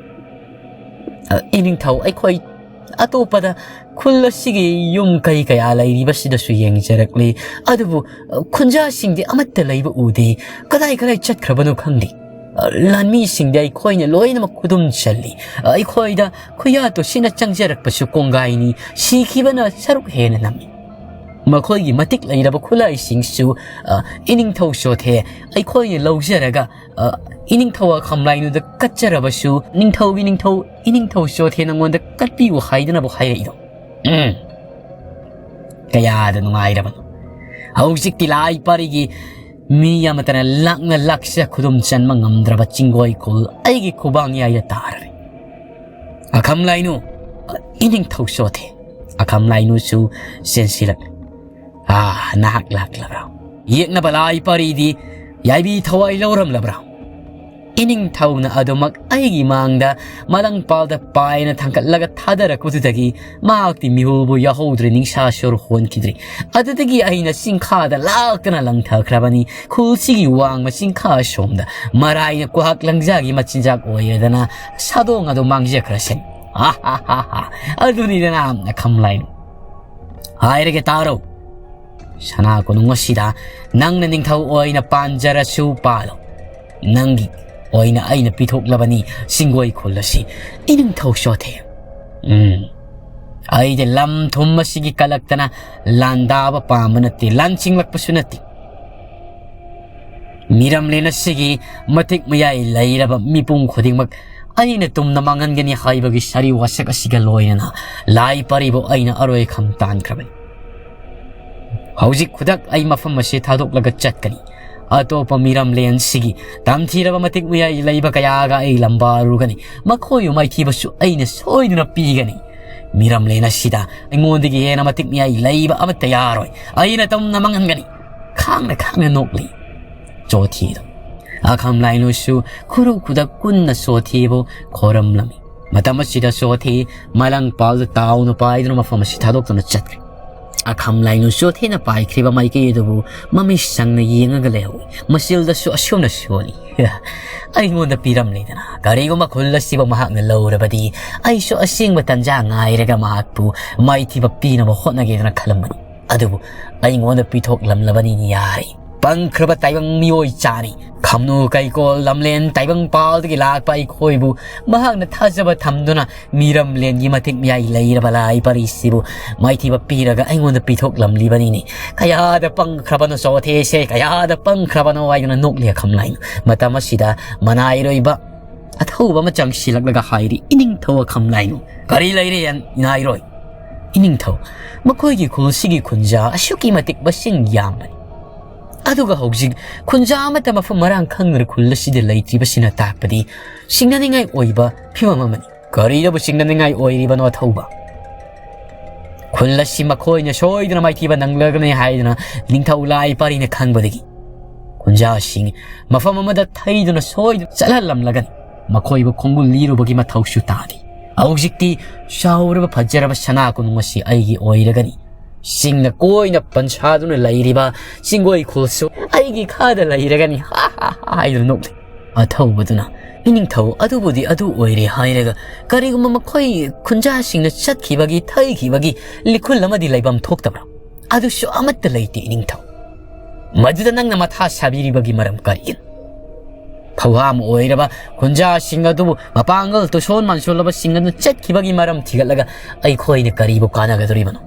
"ꯑ, ꯏꯅꯤꯡꯊꯧ, ꯑꯩꯈꯣꯏ ꯑꯇꯣꯞꯄꯗ ꯈꯨꯜ ꯑꯁꯤꯒꯤ ꯌꯨꯝ ꯀꯩ ꯀꯌꯥ ꯂꯩꯔꯤꯕꯁꯤꯗꯁꯨ ꯌꯦꯡꯖꯔꯛꯂꯤ꯫ ꯑꯗꯨꯕꯨ, ꯑ, ꯈꯨꯟꯖꯥꯁꯤꯡꯗꯤ ꯑꯃꯠꯇ ꯂꯩꯕ ꯎꯗꯦ꯫ ꯀꯗꯥꯏ ꯀꯗꯥꯏ ꯆꯠꯈ꯭ꯔꯕꯅꯣ ꯈꯪꯗꯦ꯫ ꯑ, ꯂꯥꯟꯃꯤꯁꯤꯡꯗꯤ ꯑꯩꯈꯣꯏꯅ ꯂꯣꯏꯅꯃꯛ ꯈꯨꯗꯨꯝ ꯆꯜꯂꯤ꯫ ꯑ, ꯑꯩꯈꯣꯏꯗ ꯈꯨꯌꯥ ꯇꯣꯁꯤꯅ ꯆꯪꯖꯔꯛꯄꯁꯨ ꯀꯣꯡꯒꯥꯏꯅꯤ꯫ ꯁꯤꯈꯤꯕꯅ ꯁꯔꯨꯛ ꯍꯦꯟꯅ ꯅꯝꯃꯤ꯫ ꯃꯈꯣꯏꯒꯤ ꯃꯇꯤꯛ ꯂꯩꯔꯕ ꯈꯨꯠꯂꯥꯏꯁꯤꯡꯁꯨ, ꯑ, ꯏꯅꯤꯡꯊꯧ ꯁꯣꯊꯦ, ꯑꯩꯈꯣꯏꯅ ꯂꯧꯖꯔꯒ, ꯑ, ꯏꯅꯤꯡꯊꯧ ꯑꯈꯝ ꯂꯥꯏꯅꯨꯗ ꯀꯠꯆꯔꯕꯁꯨ, ꯅꯤꯡꯊꯧꯒꯤ ꯅꯤꯡꯊꯧ ꯏꯅꯤꯡꯊꯧ ꯁꯣꯊꯦ ꯅꯉꯣꯟꯗ ꯀꯠꯄꯤꯌꯨ ꯍꯥꯏꯗꯅꯕꯨ ꯍꯥꯏꯔꯛꯏꯗꯣ꯫ ꯎꯝ, ꯀꯌꯥꯗ ꯅꯨꯡꯉꯥꯏꯔꯕꯅꯣ꯫ ꯍꯧꯖꯤꯛꯇꯤ ꯂꯥꯏ ꯄꯥꯔꯤꯒꯤ ꯃꯤ ꯑꯃꯠꯇꯅ ꯂꯥꯛꯅ ꯂꯥꯛꯆ ꯈꯨꯗꯨꯝ ꯆꯟꯕ ꯉꯝꯗ꯭ꯔꯕ ꯆꯤꯡꯒꯣꯏ ꯈꯨꯜ ꯑꯩꯒꯤ ꯈꯨꯕꯥꯡ ꯌꯥꯏꯗ ꯇꯥꯔꯔꯦ꯫ ꯑꯈꯝ ꯂꯥꯏꯅꯨ, ꯏꯅꯤꯡꯊꯧ ꯁꯣꯊꯦ꯫ ꯑꯈꯝ ꯂꯥꯏꯅꯨꯁꯨ ꯆꯦꯟꯁꯤꯜꯂꯛꯂꯦ꯫ "ꯑꯥ, ꯅꯍꯥꯛ ꯂꯥꯛꯂꯕ꯭ꯔꯥ? ꯌꯦꯛꯅꯕ ꯂꯥꯏ ꯄꯥꯔꯤꯗꯤ ꯌꯥꯏꯕꯤ ꯊꯋꯥꯏ ꯂꯧꯔꯝꯂꯕ꯭ꯔꯥ?" ꯏꯅꯤꯡꯊꯧꯅ ꯑꯗꯨꯃꯛ ꯑꯩꯒꯤ ꯃꯥꯡꯗ ꯃꯂꯪꯄꯥꯜꯗ ꯄꯥꯏꯅ ꯊꯥꯡꯒꯠꯂꯒ ꯊꯥꯗꯔꯛꯄꯗꯨꯗꯒꯤ ꯃꯍꯥꯛꯇꯤ ꯃꯤꯍꯨꯜꯕꯨ ꯌꯥꯍꯧꯗ꯭ꯔꯦ, ꯅꯤꯡꯁꯥ ꯁꯣꯔ ꯍꯣꯟꯈꯤꯗ꯭ꯔꯦ꯫ ꯑꯗꯨꯗꯒꯤ ꯑꯩꯅ ꯆꯤꯡꯈꯥꯗ ꯂꯥꯛꯇꯅ ꯂꯪꯊꯈ꯭ꯔꯕꯅꯤ꯫ ꯈꯨꯜꯁꯤꯒꯤ ꯋꯥꯡꯃ ꯆꯤꯡꯈꯥ ꯁꯣꯝꯗ ꯃꯔꯥꯏꯅ ꯀ꯭ꯋꯥꯛ ꯂꯪꯖꯥꯒꯤ ꯃꯆꯤꯟꯖꯥꯛ ꯑꯣꯏꯔꯗꯅ ꯁꯥꯗꯣꯡ ꯑꯗꯨ ꯃꯥꯡꯖꯈ꯭ꯔꯁꯅꯤ꯫ ꯍꯥ ꯍꯥ ꯍꯥ ꯍꯥ꯫ ꯑꯗꯨꯅꯤꯗꯅ ꯑꯈꯝ ꯂꯥꯏꯅꯨ꯫ ꯍꯥꯏꯔꯒꯦ ꯇꯥꯔꯣ꯫ ꯁꯅꯥ ꯀꯣꯅꯨꯡ ꯑꯁꯤꯗ ꯅꯪꯅ ꯅꯤꯡꯊꯧ ꯑꯣꯏꯅ ꯄꯥꯟꯖꯔꯁꯨ ꯄꯥꯜꯂꯣ꯫ ꯅꯪꯒꯤ ꯑꯣꯏꯅ ꯑꯩꯅ ꯄꯤꯊꯣꯛꯂꯕꯅꯤ ꯆꯤꯡꯒꯣꯏ ꯈꯨꯜ ꯑꯁꯤ꯫ ꯏꯅꯤꯡꯊꯧ ꯁꯣꯊꯦ꯫ ꯎꯝ꯫ ꯑꯩꯗꯤ ꯂꯝ ꯊꯨꯝ ꯑꯁꯤꯒꯤ ꯀꯂꯛꯇꯅ ꯂꯥꯟꯗꯥꯕ ꯄꯥꯝꯕ ꯅꯠꯇꯦ, ꯂꯥꯟꯆꯤꯡꯂꯛꯄꯁꯨ ꯅꯠꯇꯦ꯫ ꯃꯤꯔꯝꯂꯦꯟ ꯑꯁꯤꯒꯤ ꯃꯇꯤꯛ ꯃꯌꯥꯏ ꯂꯩꯔꯕ ꯃꯤꯄꯨꯝ ꯈꯨꯗꯤꯡꯃꯛ ꯑꯩꯅ ꯇꯨꯝꯅ ꯃꯥꯡꯍꯟꯒꯅꯤ ꯍꯥꯏꯕꯒꯤ ꯁꯥꯔꯤ ꯋꯥꯁꯛ ꯑꯁꯤꯒ ꯂꯣꯏꯅꯅ ꯂꯥꯏ ꯄꯥꯔꯤꯕꯨ ꯑꯩꯅ ꯑꯔꯣꯏ ꯈꯝ ꯇꯥꯟꯈ꯭ꯔꯕꯅꯤ꯫ ꯍꯧꯖꯤꯛ ꯈꯨꯗꯛ ꯑꯩ ꯃꯐꯝ ꯑꯁꯤ ꯊꯥꯗꯣꯛꯂꯒ ꯆꯠꯀꯅꯤ꯫ ꯑꯇꯣꯞꯄ ꯃꯤꯔꯝꯂꯦꯟꯁꯤꯒꯤ ꯇꯝꯊꯤꯔꯕ ꯃꯇꯤꯛ ꯃꯌꯥꯏ ꯂꯩꯕ ꯀꯌꯥꯒ ꯑꯩ ꯂꯝꯕꯥꯔꯨꯒꯅꯤ꯫ ꯃꯈꯣꯏꯕꯨ ꯃꯥꯏꯊꯤꯕꯁꯨ ꯑꯩꯅ ꯁꯣꯏꯗꯅ ꯄꯤꯒꯅꯤ꯫ ꯃꯤꯔꯝꯂꯦꯟ ꯑꯁꯤꯗ ꯑꯩꯉꯣꯟꯗꯒꯤ ꯍꯦꯟꯅ ꯃꯇꯤꯛ ꯃꯌꯥꯏ ꯂꯩꯕ ꯑꯃꯠꯇ ꯌꯥꯔꯣꯏ꯫ ꯑꯩꯅ ꯇꯝꯅ ꯃꯥꯡꯍꯟꯒꯅꯤ꯫ ꯈꯥꯡꯅ ꯈꯥꯡꯅ ꯅꯣꯛꯂꯤ ꯆꯣꯊꯤꯗꯣ꯫ ꯑꯈꯝ ꯂꯥꯏꯅꯨꯁꯨ ꯈꯨꯔꯨ ꯈꯨꯗꯛ ꯀꯨꯟꯅ ꯆꯣꯊꯤꯕꯨ ꯈꯣꯔꯝꯂꯝꯃꯤ꯫ ꯃꯇꯝ ꯑꯁꯤꯗ ꯆꯣꯊꯤ ꯃꯂꯪꯄꯥꯜꯗ ꯇꯥꯎꯅ ꯄꯥꯏꯗꯨꯅ ꯃꯐꯝ ꯑꯁꯤ ꯊꯥꯗꯣꯛꯇꯨꯅ ꯆꯠꯈ꯭ꯔꯦ꯫ ꯑꯈꯝ ꯂꯥꯏꯅꯨ ꯆꯣꯊꯦꯅ ꯄꯥꯏꯈ꯭ꯔꯤꯕ ꯃꯥꯏꯀꯩ ꯑꯗꯨꯕꯨ ꯃꯃꯤꯠ ꯁꯪꯅ ꯌꯦꯡꯉꯒ ꯂꯩꯍꯧꯏ꯫ ꯃꯆꯤꯜꯗꯁꯨ ꯑꯁꯨꯝꯅ ꯁꯣꯜꯂꯤ꯫ "ꯑꯩꯉꯣꯟꯗ ꯄꯤꯔꯝꯂꯦꯗꯅ, ꯀꯔꯤꯒꯨꯝꯕ ꯈꯨꯜ ꯑꯁꯤꯕꯨ ꯃꯍꯥꯛꯅ ꯂꯧꯔꯕꯗꯤ ꯑꯩꯁꯨ ꯑꯁꯦꯡꯕ ꯇꯟꯖꯥ ꯉꯥꯏꯔꯒ ꯃꯍꯥꯛꯄꯨ ꯃꯥꯏꯊꯤꯕ ꯄꯤꯅꯕ ꯍꯣꯠꯅꯒꯦꯗꯅ ꯈꯜꯂꯝꯕꯅꯤ꯫ ꯑꯗꯨꯕꯨ ꯑꯩꯉꯣꯟꯗ ꯄꯤꯊꯣꯛꯂꯝꯂꯕꯅꯤꯅ ꯌꯥꯔꯦ꯫ ꯄꯪꯈ꯭ꯔꯕ ꯇꯥꯏꯕꯪ ꯃꯤꯑꯣꯏ ꯆꯥꯅꯤ꯫ ꯈꯝꯅꯨ ꯀꯩꯀꯣꯜ ꯂꯝꯂꯦꯟ ꯇꯥꯏꯕꯪ ꯄꯥꯜꯗꯒꯤ ꯂꯥꯛꯄ ꯑꯩꯈꯣꯏꯕꯨ ꯃꯍꯥꯛꯅ ꯊꯥꯖꯕ ꯊꯝꯗꯨꯅ ꯃꯤꯔꯝꯂꯦꯟꯒꯤ ꯃꯇꯤꯛ ꯃꯌꯥꯏ ꯂꯩꯔꯕ ꯂꯥꯏ ꯄꯔꯤꯁꯤꯕꯨ ꯃꯥꯏꯊꯤꯕ ꯄꯤꯔꯒ ꯑꯩꯉꯣꯟꯗ ꯄꯤꯊꯣꯛꯂꯝꯂꯤꯕꯅꯤꯅꯦ꯫ ꯀꯌꯥꯗ ꯄꯪꯈ꯭ꯔꯕꯅꯣ ꯆꯣꯊꯦꯁꯦ, ꯀꯌꯥꯗ ꯄꯪꯈ꯭ꯔꯕꯅꯣ" ꯍꯥꯏꯗꯨꯅ ꯅꯣꯛꯂꯤ ꯑꯈꯝ ꯂꯥꯏꯅꯨ꯫ ꯃꯇꯝ ꯑꯁꯤꯗ ꯃꯅꯥꯏꯔꯣꯏꯕ ꯑꯊꯧꯕ ꯑꯃ ꯆꯪꯁꯤꯜꯂꯛꯂꯒ ꯍꯥꯏꯔꯤ, "ꯏꯅꯤꯡꯊꯧ ꯑꯈꯝ ꯂꯥꯏꯅꯨ, ꯀꯔꯤ ꯂꯩꯔꯦ ꯏꯅꯥꯏꯔꯣꯏ?" "ꯏꯅꯤꯡꯊꯧ, ꯃꯈꯣꯏꯒꯤ ꯈꯨꯜꯁꯤꯒꯤ ꯈꯨꯟꯖꯥ ꯑꯁꯨꯛꯀꯤ ꯃꯇꯤꯛ ꯃꯁꯤꯡ ꯌꯥꯝꯕꯅꯤ꯫ ꯑꯗꯨꯒ ꯍꯧꯖꯤꯛ ꯈꯨꯟꯖꯥ ꯑꯃꯠꯇ ꯃꯐꯝ ꯃꯔꯥꯡ ꯈꯪꯗꯅ ꯈꯨꯜ ꯑꯁꯤꯗ ꯂꯩꯇ꯭ꯔꯤꯕꯁꯤꯅ ꯇꯥꯛꯄꯗꯤ ꯁꯤꯡꯅꯅꯤꯡꯉꯥꯏ ꯑꯣꯏꯕ ꯐꯤꯕꯝ ꯑꯃꯅꯤ꯫" "ꯀꯔꯤꯗꯕꯨ ꯁꯤꯡꯅꯅꯤꯡꯉꯥꯏ ꯑꯣꯏꯔꯤꯕꯅꯣ ꯑꯊꯧꯕ? ꯈꯨꯜ ꯑꯁꯤ ꯃꯈꯣꯏꯅ ꯁꯣꯏꯗꯅ ꯃꯥꯏꯊꯤꯕ ꯅꯪꯂꯒꯅꯤ ꯍꯥꯏꯗꯨꯅ ꯅꯤꯡꯊꯧ ꯂꯥꯏ ꯄꯥꯔꯤꯅ ꯈꯪꯕꯗꯒꯤ ꯈꯨꯟꯖꯥꯁꯤꯡ ꯃꯐꯝ ꯑꯃꯗ ꯊꯩꯗꯨꯅ ꯁꯣꯏꯗꯅ ꯆꯠꯍꯜꯂꯝꯂꯒꯅꯤ꯫ ꯃꯈꯣꯏꯕꯨ ꯈꯣꯡꯒꯨꯜ ꯂꯤꯔꯨꯕꯒꯤ ꯃꯊꯧꯁꯨ ꯇꯥꯗꯦ꯫ ꯍꯧꯖꯤꯛꯇꯤ ꯆꯥꯎꯔꯕ ꯐꯖꯔꯕ ꯁꯅꯥ ꯀꯣꯅꯨꯡ ꯑꯁꯤ ꯑꯩꯒꯤ ꯑꯣꯏꯔꯒꯅꯤ꯫ ꯆꯤꯡꯅ ꯀꯣꯏꯅ ꯄꯟꯁꯥꯗꯨꯅ ꯂꯩꯔꯤꯕ ꯆꯤꯡꯒꯣꯏ ꯈꯨꯜꯁꯨ ꯑꯩꯒꯤ ꯈꯥꯗ ꯂꯩꯔꯒꯅꯤ" ꯍꯥ ꯍꯥ ꯍꯥ ꯍꯥꯏꯗꯨꯅ ꯅꯣꯛꯂꯤ꯫ ꯑꯊꯧꯕꯗꯨꯅ, "ꯏꯅꯤꯡꯊꯧ, ꯑꯗꯨꯕꯨꯗꯤ ꯑꯗꯨ ꯑꯣꯏꯔꯦ ꯍꯥꯏꯔꯒ ꯀꯔꯤꯒꯨꯝꯕ ꯃꯈꯣꯏ ꯈꯨꯟꯖꯥꯁꯤꯡꯅ ꯆꯠꯈꯤꯕꯒꯤ, ꯊꯩꯈꯤꯕꯒꯤ ꯂꯤꯈꯨꯜ ꯑꯃꯗꯤ ꯂꯩꯐꯝ ꯊꯣꯛꯇꯕ꯭ꯔꯥ?" "ꯑꯗꯨꯁꯨ ꯑꯃꯠꯇ ꯂꯩꯇꯦ ꯏꯅꯤꯡꯊꯧ꯫" "ꯃꯗꯨꯗ ꯅꯪꯅ ꯃꯊꯥ ꯁꯥꯕꯤꯔꯤꯕꯒꯤ ꯃꯔꯝ ꯀꯔꯤꯒꯤꯅꯣ? ꯐꯧꯍꯥꯝ ꯑꯣꯏꯔꯕ ꯈꯨꯟꯖꯥꯁꯤꯡ ꯑꯗꯨꯕꯨ ꯃꯄꯥꯡꯒꯜ ꯇꯨꯁꯣꯟ ꯃꯥꯟꯁꯣꯜꯂꯕꯁꯤꯡ ꯑꯗꯨ ꯆꯠꯈꯤꯕꯒꯤ ꯃꯔꯝ ꯊꯤꯒꯠꯂꯒ ꯑꯩꯈꯣꯏꯅ ꯀꯔꯤꯕꯨ ꯀꯥꯟꯅꯒꯗꯧꯔꯤꯕꯅꯣ?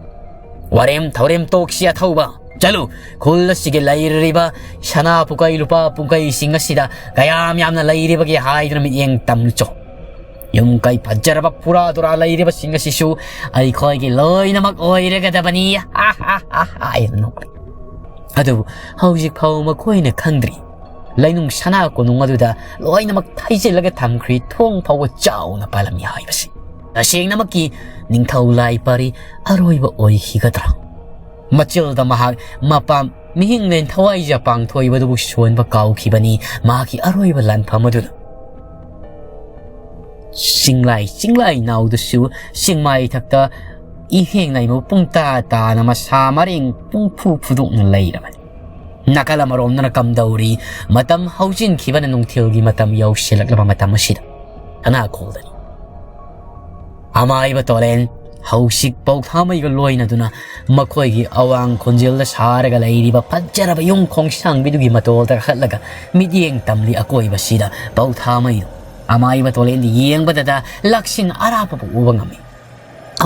ꯋꯥꯔꯦꯝ ꯊꯧꯔꯦꯝ ꯇꯣꯛꯁꯤ ꯑꯊꯧꯕ꯫ ꯆꯠꯂꯨ, ꯈꯨꯜ ꯑꯁꯤꯒꯤ ꯂꯩꯔꯤꯕ ꯁꯅꯥ ꯄꯨꯀꯩ ꯂꯨꯄꯥ ꯄꯨꯀꯩꯁꯤꯡ ꯑꯁꯤꯗ ꯀꯌꯥꯝ ꯌꯥꯝꯅ ꯂꯩꯔꯤꯕꯒꯦ ꯍꯥꯏꯗꯨꯅ ꯃꯤꯠꯌꯦꯡ ꯇꯝꯂꯨꯆꯣ꯫ ꯌꯨꯝ ꯀꯩ ꯐꯖꯔꯕ ꯐꯨꯔꯥ ꯗꯨꯔꯥ ꯂꯩꯔꯤꯕꯁꯤꯡ ꯑꯁꯤꯁꯨ ꯑꯩꯈꯣꯏꯒꯤ ꯂꯣꯏꯅꯃꯛ ꯑꯣꯏꯔꯒꯗꯕꯅꯤ" ꯍꯥꯏꯗꯨꯅ ꯅꯣꯛꯂꯤ꯫ ꯑꯗꯨꯕꯨ ꯍꯧꯖꯤꯛ ꯐꯥꯎꯕ ꯃꯈꯣꯏꯅ ꯈꯪꯗ꯭ꯔꯤ꯫ ꯂꯩꯅꯨꯡ ꯁꯅꯥ ꯀꯣꯅꯨꯡ ꯑꯗꯨꯗ ꯂꯣꯏꯅꯃꯛ ꯊꯩꯖꯤꯜꯂꯒ ꯊꯝꯈ꯭ꯔꯤ, ꯊꯣꯡ ꯐꯥꯎꯕ ꯆꯥꯎꯅ ꯄꯥꯜꯂꯝꯃꯤ ꯍꯥꯏꯕꯁꯤ꯫ ꯇꯁꯦꯡꯅꯃꯛꯀꯤ ꯅꯤꯡꯊꯧ ꯂꯥꯏ ꯄꯥꯔꯤ ꯑꯔꯣꯏꯕ ꯑꯣꯏꯈꯤꯒꯗ꯭ꯔꯥ? ꯃꯆꯤꯜꯗ ꯃꯍꯥꯛ ꯃꯄꯥꯝ ꯃꯤꯍꯤꯡꯂꯦꯟ ꯊꯋꯥꯏꯖ ꯄꯥꯡꯊꯣꯏꯕꯗꯨꯕꯨ ꯁꯣꯟꯕ ꯀꯥꯎꯈꯤꯕꯅꯤ ꯃꯍꯥꯛꯀꯤ ꯑꯔꯣꯏꯕ ꯂꯥꯟꯐꯝ ꯑꯗꯨꯗ꯫ ꯆꯤꯡꯂꯥꯏ ꯆꯤꯡꯂꯥꯏ ꯅꯥꯎꯗꯁꯨ ꯆꯤꯡꯃꯥꯏ ꯊꯛꯇ ꯏꯍꯦꯡ ꯅꯩꯃꯨ ꯄꯨꯡ ꯇꯥ ꯇꯥꯅ ꯃꯁꯥ ꯃꯔꯦꯡ ꯄꯨꯡ ꯐꯨ ꯐꯨꯗꯣꯛꯅ ꯂꯩꯔꯕꯅꯤ꯫ ꯅꯥꯀꯜ ꯑꯃꯔꯣꯝꯗꯅ ꯀꯝꯗꯧꯔꯤ? ꯃꯇꯝ ꯍꯧꯖꯤꯟꯈꯤꯕꯅ ꯅꯨꯡꯊꯤꯜꯒꯤ ꯃꯇꯝ ꯌꯧꯁꯤꯜꯂꯛꯂꯕ ꯃꯇꯝ ꯑꯁꯤꯗ ꯁꯅꯥꯈꯣꯜꯗꯅꯤ꯫ ꯑꯃꯥꯏꯕ ꯇꯣꯂꯦꯟ ꯍꯧꯖꯤꯛ ꯄꯧꯊꯥꯃꯩꯒ ꯂꯣꯏꯅꯗꯨꯅ ꯃꯈꯣꯏꯒꯤ ꯑꯋꯥꯡ ꯈꯣꯟꯖꯦꯜꯗ ꯁꯥꯔꯒ ꯂꯩꯔꯤꯕ ꯐꯖꯔꯕ ꯌꯨꯝ ꯈꯣꯡꯁꯥꯡꯕꯤꯗꯨꯒꯤ ꯃꯇꯣꯜꯗ ꯀꯥꯈꯠꯂꯒ ꯃꯤꯠꯌꯦꯡ ꯇꯝꯂꯤ꯫ ꯑꯀꯣꯏꯕꯁꯤꯗ ꯄꯧꯊꯥꯃꯩꯗꯨ ꯑꯃꯥꯏꯕ ꯇꯣꯂꯦꯟꯗꯤ ꯌꯦꯡꯕꯗꯗ ꯂꯛꯁꯤꯡ ꯑꯔꯥꯞꯄꯕꯨ ꯎꯕ ꯉꯝꯃꯤ꯫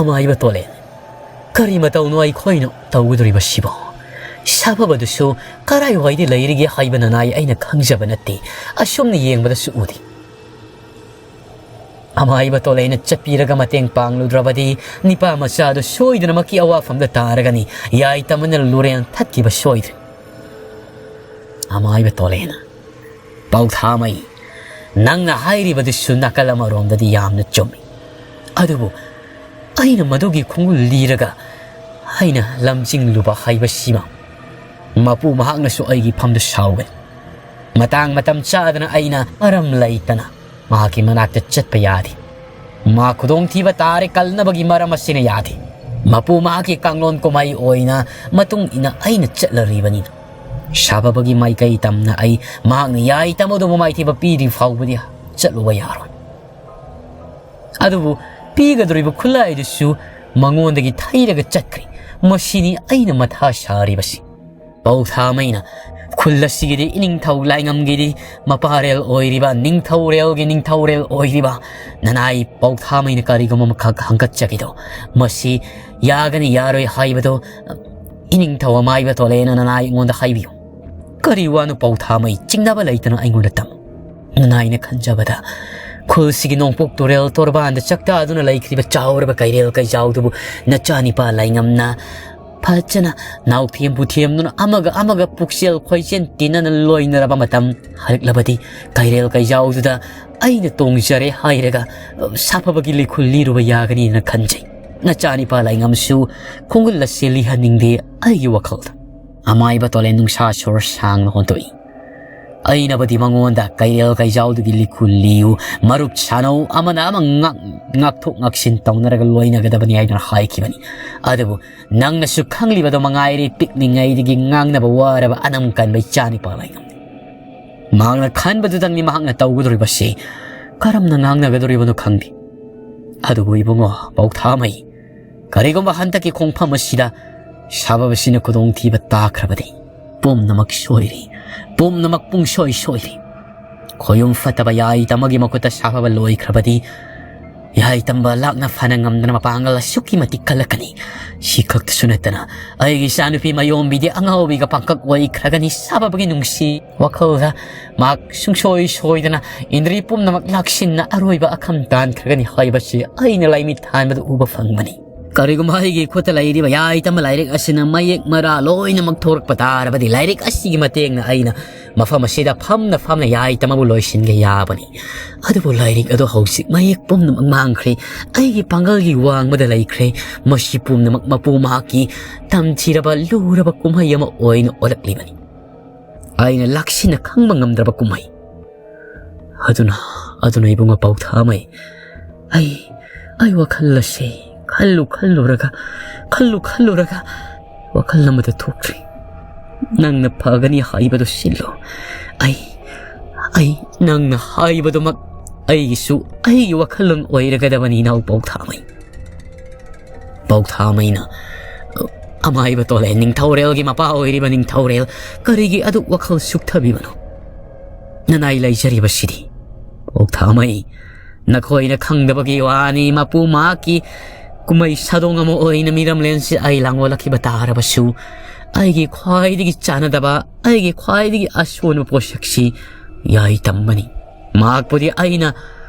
ꯑꯃꯥꯏꯕ ꯇꯣꯂꯦꯟ, ꯀꯔꯤ ꯃꯇꯧꯅꯣ ꯑꯩꯈꯣꯏꯅ ꯇꯧꯒꯗꯧꯔꯤꯕꯁꯤꯕꯣ? ꯁꯥꯐꯕꯗꯨꯁꯨ ꯀꯔꯥꯏꯋꯥꯏꯗ ꯂꯩꯔꯤꯒꯦ ꯍꯥꯏꯕ ꯅꯅꯥꯏ ꯑꯩꯅ ꯈꯪꯖꯕ ꯅꯠꯇꯦ꯫ ꯑꯁꯨꯝꯅ ꯌꯦꯡꯕꯗꯁꯨ ꯎꯗꯦ꯫ ꯑꯃꯥꯏꯕ ꯇꯣꯂꯦꯟꯅ ꯆꯠꯄꯤꯔꯒ ꯃꯇꯦꯡ ꯄꯥꯡꯂꯨꯗ꯭ꯔꯕꯗꯤ ꯅꯤꯄꯥ ꯃꯆꯥꯗꯨ ꯁꯣꯏꯗꯅꯃꯛꯀꯤ ꯑꯋꯥꯐꯝꯗ ꯇꯥꯔꯒꯅꯤ꯫ ꯌꯥꯏꯇꯝꯅ ꯂꯨꯔꯦꯟ ꯊꯠꯈꯤꯕ ꯁꯣꯏꯗ꯭ꯔꯦ꯫ ꯑꯃꯥꯏꯕ ꯇꯣꯂꯦꯟꯅ, ꯄꯧꯊꯥꯃꯩ, ꯅꯪꯅ ꯍꯥꯏꯔꯤꯕꯗꯨꯁꯨ ꯅꯥꯀꯜ ꯑꯃꯔꯣꯝꯗꯗꯤ ꯌꯥꯝꯅ ꯆꯨꯝꯃꯤ꯫ ꯑꯗꯨꯕꯨ ꯑꯩꯅ ꯃꯗꯨꯒꯤ ꯈꯣꯡꯒꯨꯜ ꯂꯤꯔꯒ ꯑꯩꯅ ꯂꯝꯖꯤꯡꯂꯨꯕ ꯍꯥꯏꯕꯁꯤꯃ ꯃꯄꯨ ꯃꯍꯥꯛꯅꯁꯨ ꯑꯩꯒꯤ ꯐꯝꯗ ꯁꯥꯎꯒꯅꯤ꯫ ꯃꯇꯥꯡ ꯃꯇꯝ ꯆꯥꯗꯅ ꯑꯩꯅ ꯃꯔꯝ ꯂꯩꯇꯅ ꯃꯍꯥꯛꯀꯤ ꯃꯅꯥꯛꯇ ꯆꯠꯄ ꯌꯥꯗꯦ꯫ ꯃꯥ ꯈꯨꯗꯣꯡꯊꯤꯕ ꯇꯥꯔꯦ ꯀꯜꯅꯕꯒꯤ ꯃꯔꯝ ꯑꯁꯤꯅ ꯌꯥꯗꯦ꯫ ꯃꯄꯨ ꯃꯍꯥꯛꯀꯤ ꯀꯥꯡꯂꯣꯟ ꯀꯨꯝꯍꯩ ꯑꯣꯏꯅ ꯃꯇꯨꯡ ꯏꯟꯅ ꯑꯩꯅ ꯆꯠꯂꯔꯤꯕꯅꯤꯅ꯫ ꯁꯥꯐꯕꯒꯤ ꯃꯥꯏꯀꯩ ꯇꯝꯅ ꯑꯩ ꯃꯍꯥꯛꯅ ꯌꯥꯏꯇꯝ ꯑꯗꯨꯕꯨ ꯃꯥꯏꯊꯤꯕ ꯄꯤꯗ꯭ꯔꯤ ꯐꯥꯎꯕꯗꯤ ꯆꯠꯂꯨꯕ ꯌꯥꯔꯣꯏ꯫ ꯑꯗꯨꯕꯨ ꯄꯤꯒꯗꯧꯔꯤꯕ ꯈꯨꯠꯂꯥꯏꯗꯨꯁꯨ ꯃꯉꯣꯟꯗꯒꯤ ꯊꯩꯔꯒ ꯆꯠꯈ꯭ꯔꯦ꯫ ꯃꯁꯤꯅꯤ ꯑꯩꯅ ꯃꯊꯥ ꯁꯥꯔꯤꯕꯁꯤ꯫ ꯄꯧꯊꯥꯃꯩꯅ, ꯈꯨꯜ ꯑꯁꯤꯒꯤꯗꯤ ꯏꯅꯤꯡꯊꯧ ꯂꯥꯏꯉꯝꯒꯤꯗꯤ ꯃꯄꯥꯔꯦꯜ ꯑꯣꯏꯔꯤꯕ, ꯅꯤꯡꯊꯧꯔꯦꯜꯒꯤ ꯅꯤꯡꯊꯧꯔꯦꯜ ꯑꯣꯏꯔꯤꯕ ꯅꯅꯥꯏ ꯄꯧꯊꯥꯃꯩꯅ ꯀꯔꯤꯒꯨꯝꯕ ꯑꯃꯈꯛ ꯍꯪꯒꯠꯆꯒꯦꯗꯣ, ꯃꯁꯤ ꯌꯥꯒꯅꯤ ꯌꯥꯔꯣꯏ ꯍꯥꯏꯕꯗꯣ ꯏꯅꯤꯡꯊꯧ ꯑꯃꯥꯏꯕ ꯇꯣꯂꯦꯅ ꯅꯅꯥꯏ ꯑꯩꯉꯣꯟꯗ ꯍꯥꯏꯕꯤꯌꯨ꯫ ꯀꯔꯤ ꯋꯥꯅꯣ ꯄꯧꯊꯥꯃꯩ? ꯆꯤꯡꯅꯕ ꯂꯩꯇꯅ ꯑꯩꯉꯣꯟꯗ ꯇꯝꯃꯨ꯫ ꯅꯅꯥꯏꯅ ꯈꯟꯖꯕꯗ ꯈꯨꯜꯁꯤꯒꯤ ꯅꯣꯡꯄꯣꯛ ꯇꯨꯔꯦꯜ ꯇꯣꯔꯕꯥꯟꯗ ꯆꯥꯛꯇꯥꯗꯨꯅ ꯂꯩꯈ꯭ꯔꯤꯕ ꯆꯥꯎꯔꯕ ꯀꯩꯔꯦꯜ ꯀꯩꯖꯥꯎꯗꯨꯕꯨ ꯅꯆꯥꯅꯤꯄꯥ ꯂꯥꯏꯉꯝꯅ ꯐꯖꯅ ꯅꯥꯎꯊꯦꯝ ꯄꯨꯊꯦꯝꯗꯨꯅ ꯑꯃꯒ ꯑꯃꯒ ꯄꯨꯛꯆꯦꯜ ꯈꯣꯏꯆꯦꯟ ꯇꯤꯟꯅꯅ ꯂꯣꯏꯅꯔꯕ ꯃꯇꯝ ꯍꯜꯂꯛꯂꯕꯗꯤ ꯀꯩꯔꯦꯜ ꯀꯩꯖꯥꯎꯗꯨꯗ ꯑꯩꯅ ꯇꯣꯡꯖꯔꯦ ꯍꯥꯏꯔꯒ ꯁꯥꯐꯕꯒꯤ ꯂꯤꯈꯨꯜ ꯂꯤꯔꯨꯕ ꯌꯥꯒꯅꯤꯅ ꯈꯟꯖꯩ꯫ ꯅꯆꯥꯅꯤꯄꯥ ꯂꯥꯏꯉꯝꯁꯨ ꯈꯣꯡꯒꯨꯜ ꯑꯁꯤ ꯂꯤꯍꯟꯅꯤꯡꯗꯦ ꯑꯩꯒꯤ ꯋꯥꯈꯜꯗ꯫ ꯑꯃꯥꯏꯕ ꯇꯣꯂꯦꯟ ꯅꯨꯡꯁꯥ ꯁꯣꯔ ꯁꯥꯡꯅ ꯍꯣꯟꯗꯣꯛꯏ꯫ ꯑꯩꯅꯕꯨꯗꯤ ꯃꯉꯣꯟꯗ ꯀꯩꯔꯦꯜ ꯀꯩꯖꯥꯎꯗꯨꯒꯤ ꯂꯤꯈꯨꯜ ꯂꯤꯌꯨ, ꯃꯔꯨꯞ ꯁꯥꯅꯧ, ꯑꯃꯅ ꯑꯃ ꯉꯥꯡ-, ꯉꯥꯛꯊꯣꯛ ꯉꯥꯛꯁꯤꯟ ꯇꯧꯅꯔꯒ ꯂꯣꯏꯅꯒꯗꯕꯅꯤ ꯍꯥꯏꯗꯨꯅ ꯍꯥꯏꯈꯤꯕꯅꯤ꯫ ꯑꯗꯨꯕꯨ ꯅꯪꯅꯁꯨ ꯈꯪꯂꯤꯕꯗꯣ ꯃꯉꯥꯏꯔꯦ, ꯄꯤꯛꯂꯤꯉꯩꯗꯒꯤ ꯉꯥꯡꯅꯕ ꯋꯥꯔꯕ ꯑꯅꯝ ꯀꯟꯕ ꯏꯆꯥ ꯅꯤꯄꯥ ꯂꯩꯉꯝꯅꯤ꯫ ꯃꯍꯥꯛꯅ ꯈꯟꯕꯗꯨꯗꯪꯅꯤ ꯃꯍꯥꯛꯅ ꯇꯧꯒꯗꯧꯔꯤꯕꯁꯤ꯫ ꯀꯔꯝꯅ ꯉꯥꯡꯅꯒꯗꯧꯔꯤꯕꯅꯣ ꯈꯪꯗꯦ꯫ ꯑꯗꯨꯕꯨ ꯏꯕꯨꯡꯉꯣ ꯄꯧꯊꯥꯃꯩ, ꯀꯔꯤꯒꯨꯝꯕ ꯍꯟꯗꯛꯀꯤ ꯈꯣꯡꯐꯝ ꯑꯁꯤꯗ ꯁꯥꯕꯕꯁꯤꯅ ꯈꯨꯗꯣꯡꯊꯤꯕ ꯇꯥꯈ꯭ꯔꯕꯗꯤ ꯄꯨꯝꯅꯃꯛ ꯁꯣꯏꯔꯦ, ꯄꯨꯝꯅꯃꯛ ꯄꯨꯡꯁꯣꯏ ꯁꯣꯏꯔꯦ꯫ ꯈꯣꯌꯨꯝ ꯐꯠꯇꯕ ꯌꯥꯏꯇꯃꯒꯤ ꯃꯈꯨꯠꯇ ꯁꯥꯐꯕ ꯂꯣꯏꯈ꯭ꯔꯕꯗꯤ ꯌꯥꯏꯇꯝꯕ ꯂꯥꯛꯅ ꯐꯅ ꯉꯝꯗꯅ ꯃꯄꯥꯡꯒꯜ ꯑꯁꯨꯛꯀꯤ ꯃꯇꯤꯛ ꯀꯜꯂꯛꯀꯅꯤ꯫ ꯁꯤ ꯈꯛꯇꯁꯨ ꯅꯠꯇꯅ ꯑꯩꯒꯤ ꯏꯆꯥꯅꯨꯄꯤ ꯃꯌꯣꯝꯕꯤꯗꯤ ꯑꯉꯥꯎꯕꯤꯒ ꯄꯥꯡꯀꯛ ꯑꯣꯏꯈ꯭ꯔꯒꯅꯤ꯫ ꯁꯥꯐꯕꯒꯤ ꯅꯨꯡꯁꯤ ꯋꯥꯈꯜꯗ ꯃꯍꯥꯛ ꯁꯨꯡꯁꯣꯏ ꯁꯣꯏꯗꯅ ꯏꯟꯗ꯭ꯔꯤ ꯄꯨꯝꯅꯃꯛ ꯂꯥꯛꯁꯤꯟꯅ ꯑꯔꯣꯏꯕ ꯑꯈꯝ ꯇꯥꯟꯈ꯭ꯔꯒꯅꯤ ꯍꯥꯏꯕꯁꯤ ꯑꯩꯅ ꯂꯥꯏꯃꯤꯠ ꯊꯥꯟꯕꯗ ꯎꯕ ꯐꯪꯕꯅꯤ꯫ ꯀꯔꯤꯒꯨꯝꯕ ꯑꯩꯒꯤ ꯈꯨꯠꯇ ꯂꯩꯔꯤꯕ ꯌꯥꯏꯇꯝꯕ ꯂꯥꯏꯔꯤꯛ ꯑꯁꯤꯅ ꯃꯌꯦꯛ ꯃꯔꯥ ꯂꯣꯏꯅꯃꯛ ꯊꯣꯔꯛꯄ ꯇꯥꯔꯕꯗꯤ ꯂꯥꯏꯔꯤꯛ ꯑꯁꯤꯒꯤ ꯃꯇꯦꯡꯅ ꯑꯩꯅ ꯃꯐꯝ ꯑꯁꯤꯗ ꯐꯝꯅ ꯐꯝꯅ ꯌꯥꯏꯇꯝꯕꯕꯨ ꯂꯣꯏꯁꯤꯟꯒꯦ ꯌꯥꯕꯅꯤ꯫ ꯑꯗꯨꯕꯨ ꯂꯥꯏꯔꯤꯛ ꯑꯗꯨ ꯍꯧꯖꯤꯛ ꯃꯌꯦꯛ ꯄꯨꯝꯅꯃꯛ ꯃꯥꯡꯈ꯭ꯔꯦ꯫ ꯑꯩꯒꯤ ꯄꯥꯡꯒꯜꯒꯤ ꯋꯥꯡꯃꯗ ꯂꯩꯈ꯭ꯔꯦ꯫ ꯃꯁꯤ ꯄꯨꯝꯅꯃꯛ ꯃꯄꯨ ꯃꯍꯥꯛꯀꯤ ꯇꯝꯊꯤꯔꯕ ꯂꯨꯔꯕ ꯀꯨꯝꯍꯩ ꯑꯃ ꯑꯣꯏꯅ ꯑꯣꯜꯂꯛꯂꯤꯕꯅꯤ꯫ ꯑꯩꯅ ꯂꯥꯛꯁꯤꯟꯅ ꯈꯪꯕ ꯉꯝꯗ꯭ꯔꯕ ꯀꯨꯝꯍꯩ꯫ ꯑꯗꯨꯅ, ꯑꯗꯨꯅ ꯏꯕꯨꯡꯉꯣ ꯄꯧꯊꯥꯃꯩ, ꯑꯩ, ꯑꯩ ꯋꯥꯈꯜ ꯑꯁꯤ ꯈꯜꯂꯨ ꯈꯜꯂꯨꯔꯒ, ꯈꯜꯂꯨ ꯈꯜꯂꯨꯔꯒ ꯋꯥꯈꯜ ꯑꯃꯗ ꯊꯣꯛꯈ꯭ꯔꯦ꯫ ꯅꯪꯅ ꯐꯒꯅꯤ ꯍꯥꯏꯕꯗꯨ ꯁꯤꯜꯂꯨ꯫ ꯑꯩ, ꯑꯩ ꯅꯪꯅ ꯍꯥꯏꯕꯗꯨꯃꯛ ꯑꯩꯒꯤꯁꯨ ꯑꯩꯒꯤ ꯋꯥꯈꯜꯂꯣꯟ ꯑꯣꯏꯔꯒꯗꯕꯅꯤ ꯏꯅꯥꯎ ꯄꯧꯊꯥꯃꯩ꯫ ꯄꯧꯊꯥꯃꯩꯅ, ꯑꯃꯥꯏꯕ ꯇꯣꯂꯦ, ꯅꯤꯡꯊꯧꯔꯦꯜꯒꯤ ꯃꯄꯥ ꯑꯣꯏꯔꯤꯕ ꯅꯤꯡꯊꯧꯔꯦꯜ, ꯀꯔꯤꯒꯤ ꯑꯗꯨꯛ ꯋꯥꯈꯜ ꯁꯨꯛꯊꯕꯤꯕꯅꯣ? ꯅꯅꯥꯏ ꯂꯩꯖꯔꯤꯕꯁꯤꯗꯤ꯫ ꯄꯧꯊꯥꯃꯩ, ꯅꯈꯣꯏꯅ ꯈꯪꯗꯕꯒꯤ ꯋꯥꯅꯤ, ꯃꯄꯨ ꯃꯍꯥꯛꯀꯤ ꯀꯨꯝꯍꯩ ꯁꯥꯗꯣꯡ ꯑꯃ ꯑꯣꯏꯅ ꯃꯤꯔꯝꯂꯦꯟꯁꯤ ꯑꯩ ꯂꯥꯡꯑꯣꯜꯂꯛꯈꯤꯕ ꯇꯥꯔꯕꯁꯨ, ꯑꯩꯒꯤ ꯈ꯭ꯋꯥꯏꯗꯒꯤ ꯆꯥꯟꯅꯗꯕ, ꯑꯩꯒꯤ ꯈ꯭ꯋꯥꯏꯗꯒꯤ ꯑꯁꯣꯟꯕ ꯄꯣꯠꯁꯛꯁꯤ ꯌꯥꯏꯇꯝꯕꯅꯤ꯫ ꯃꯍꯥꯛꯄꯨꯗꯤ ꯑꯩꯅ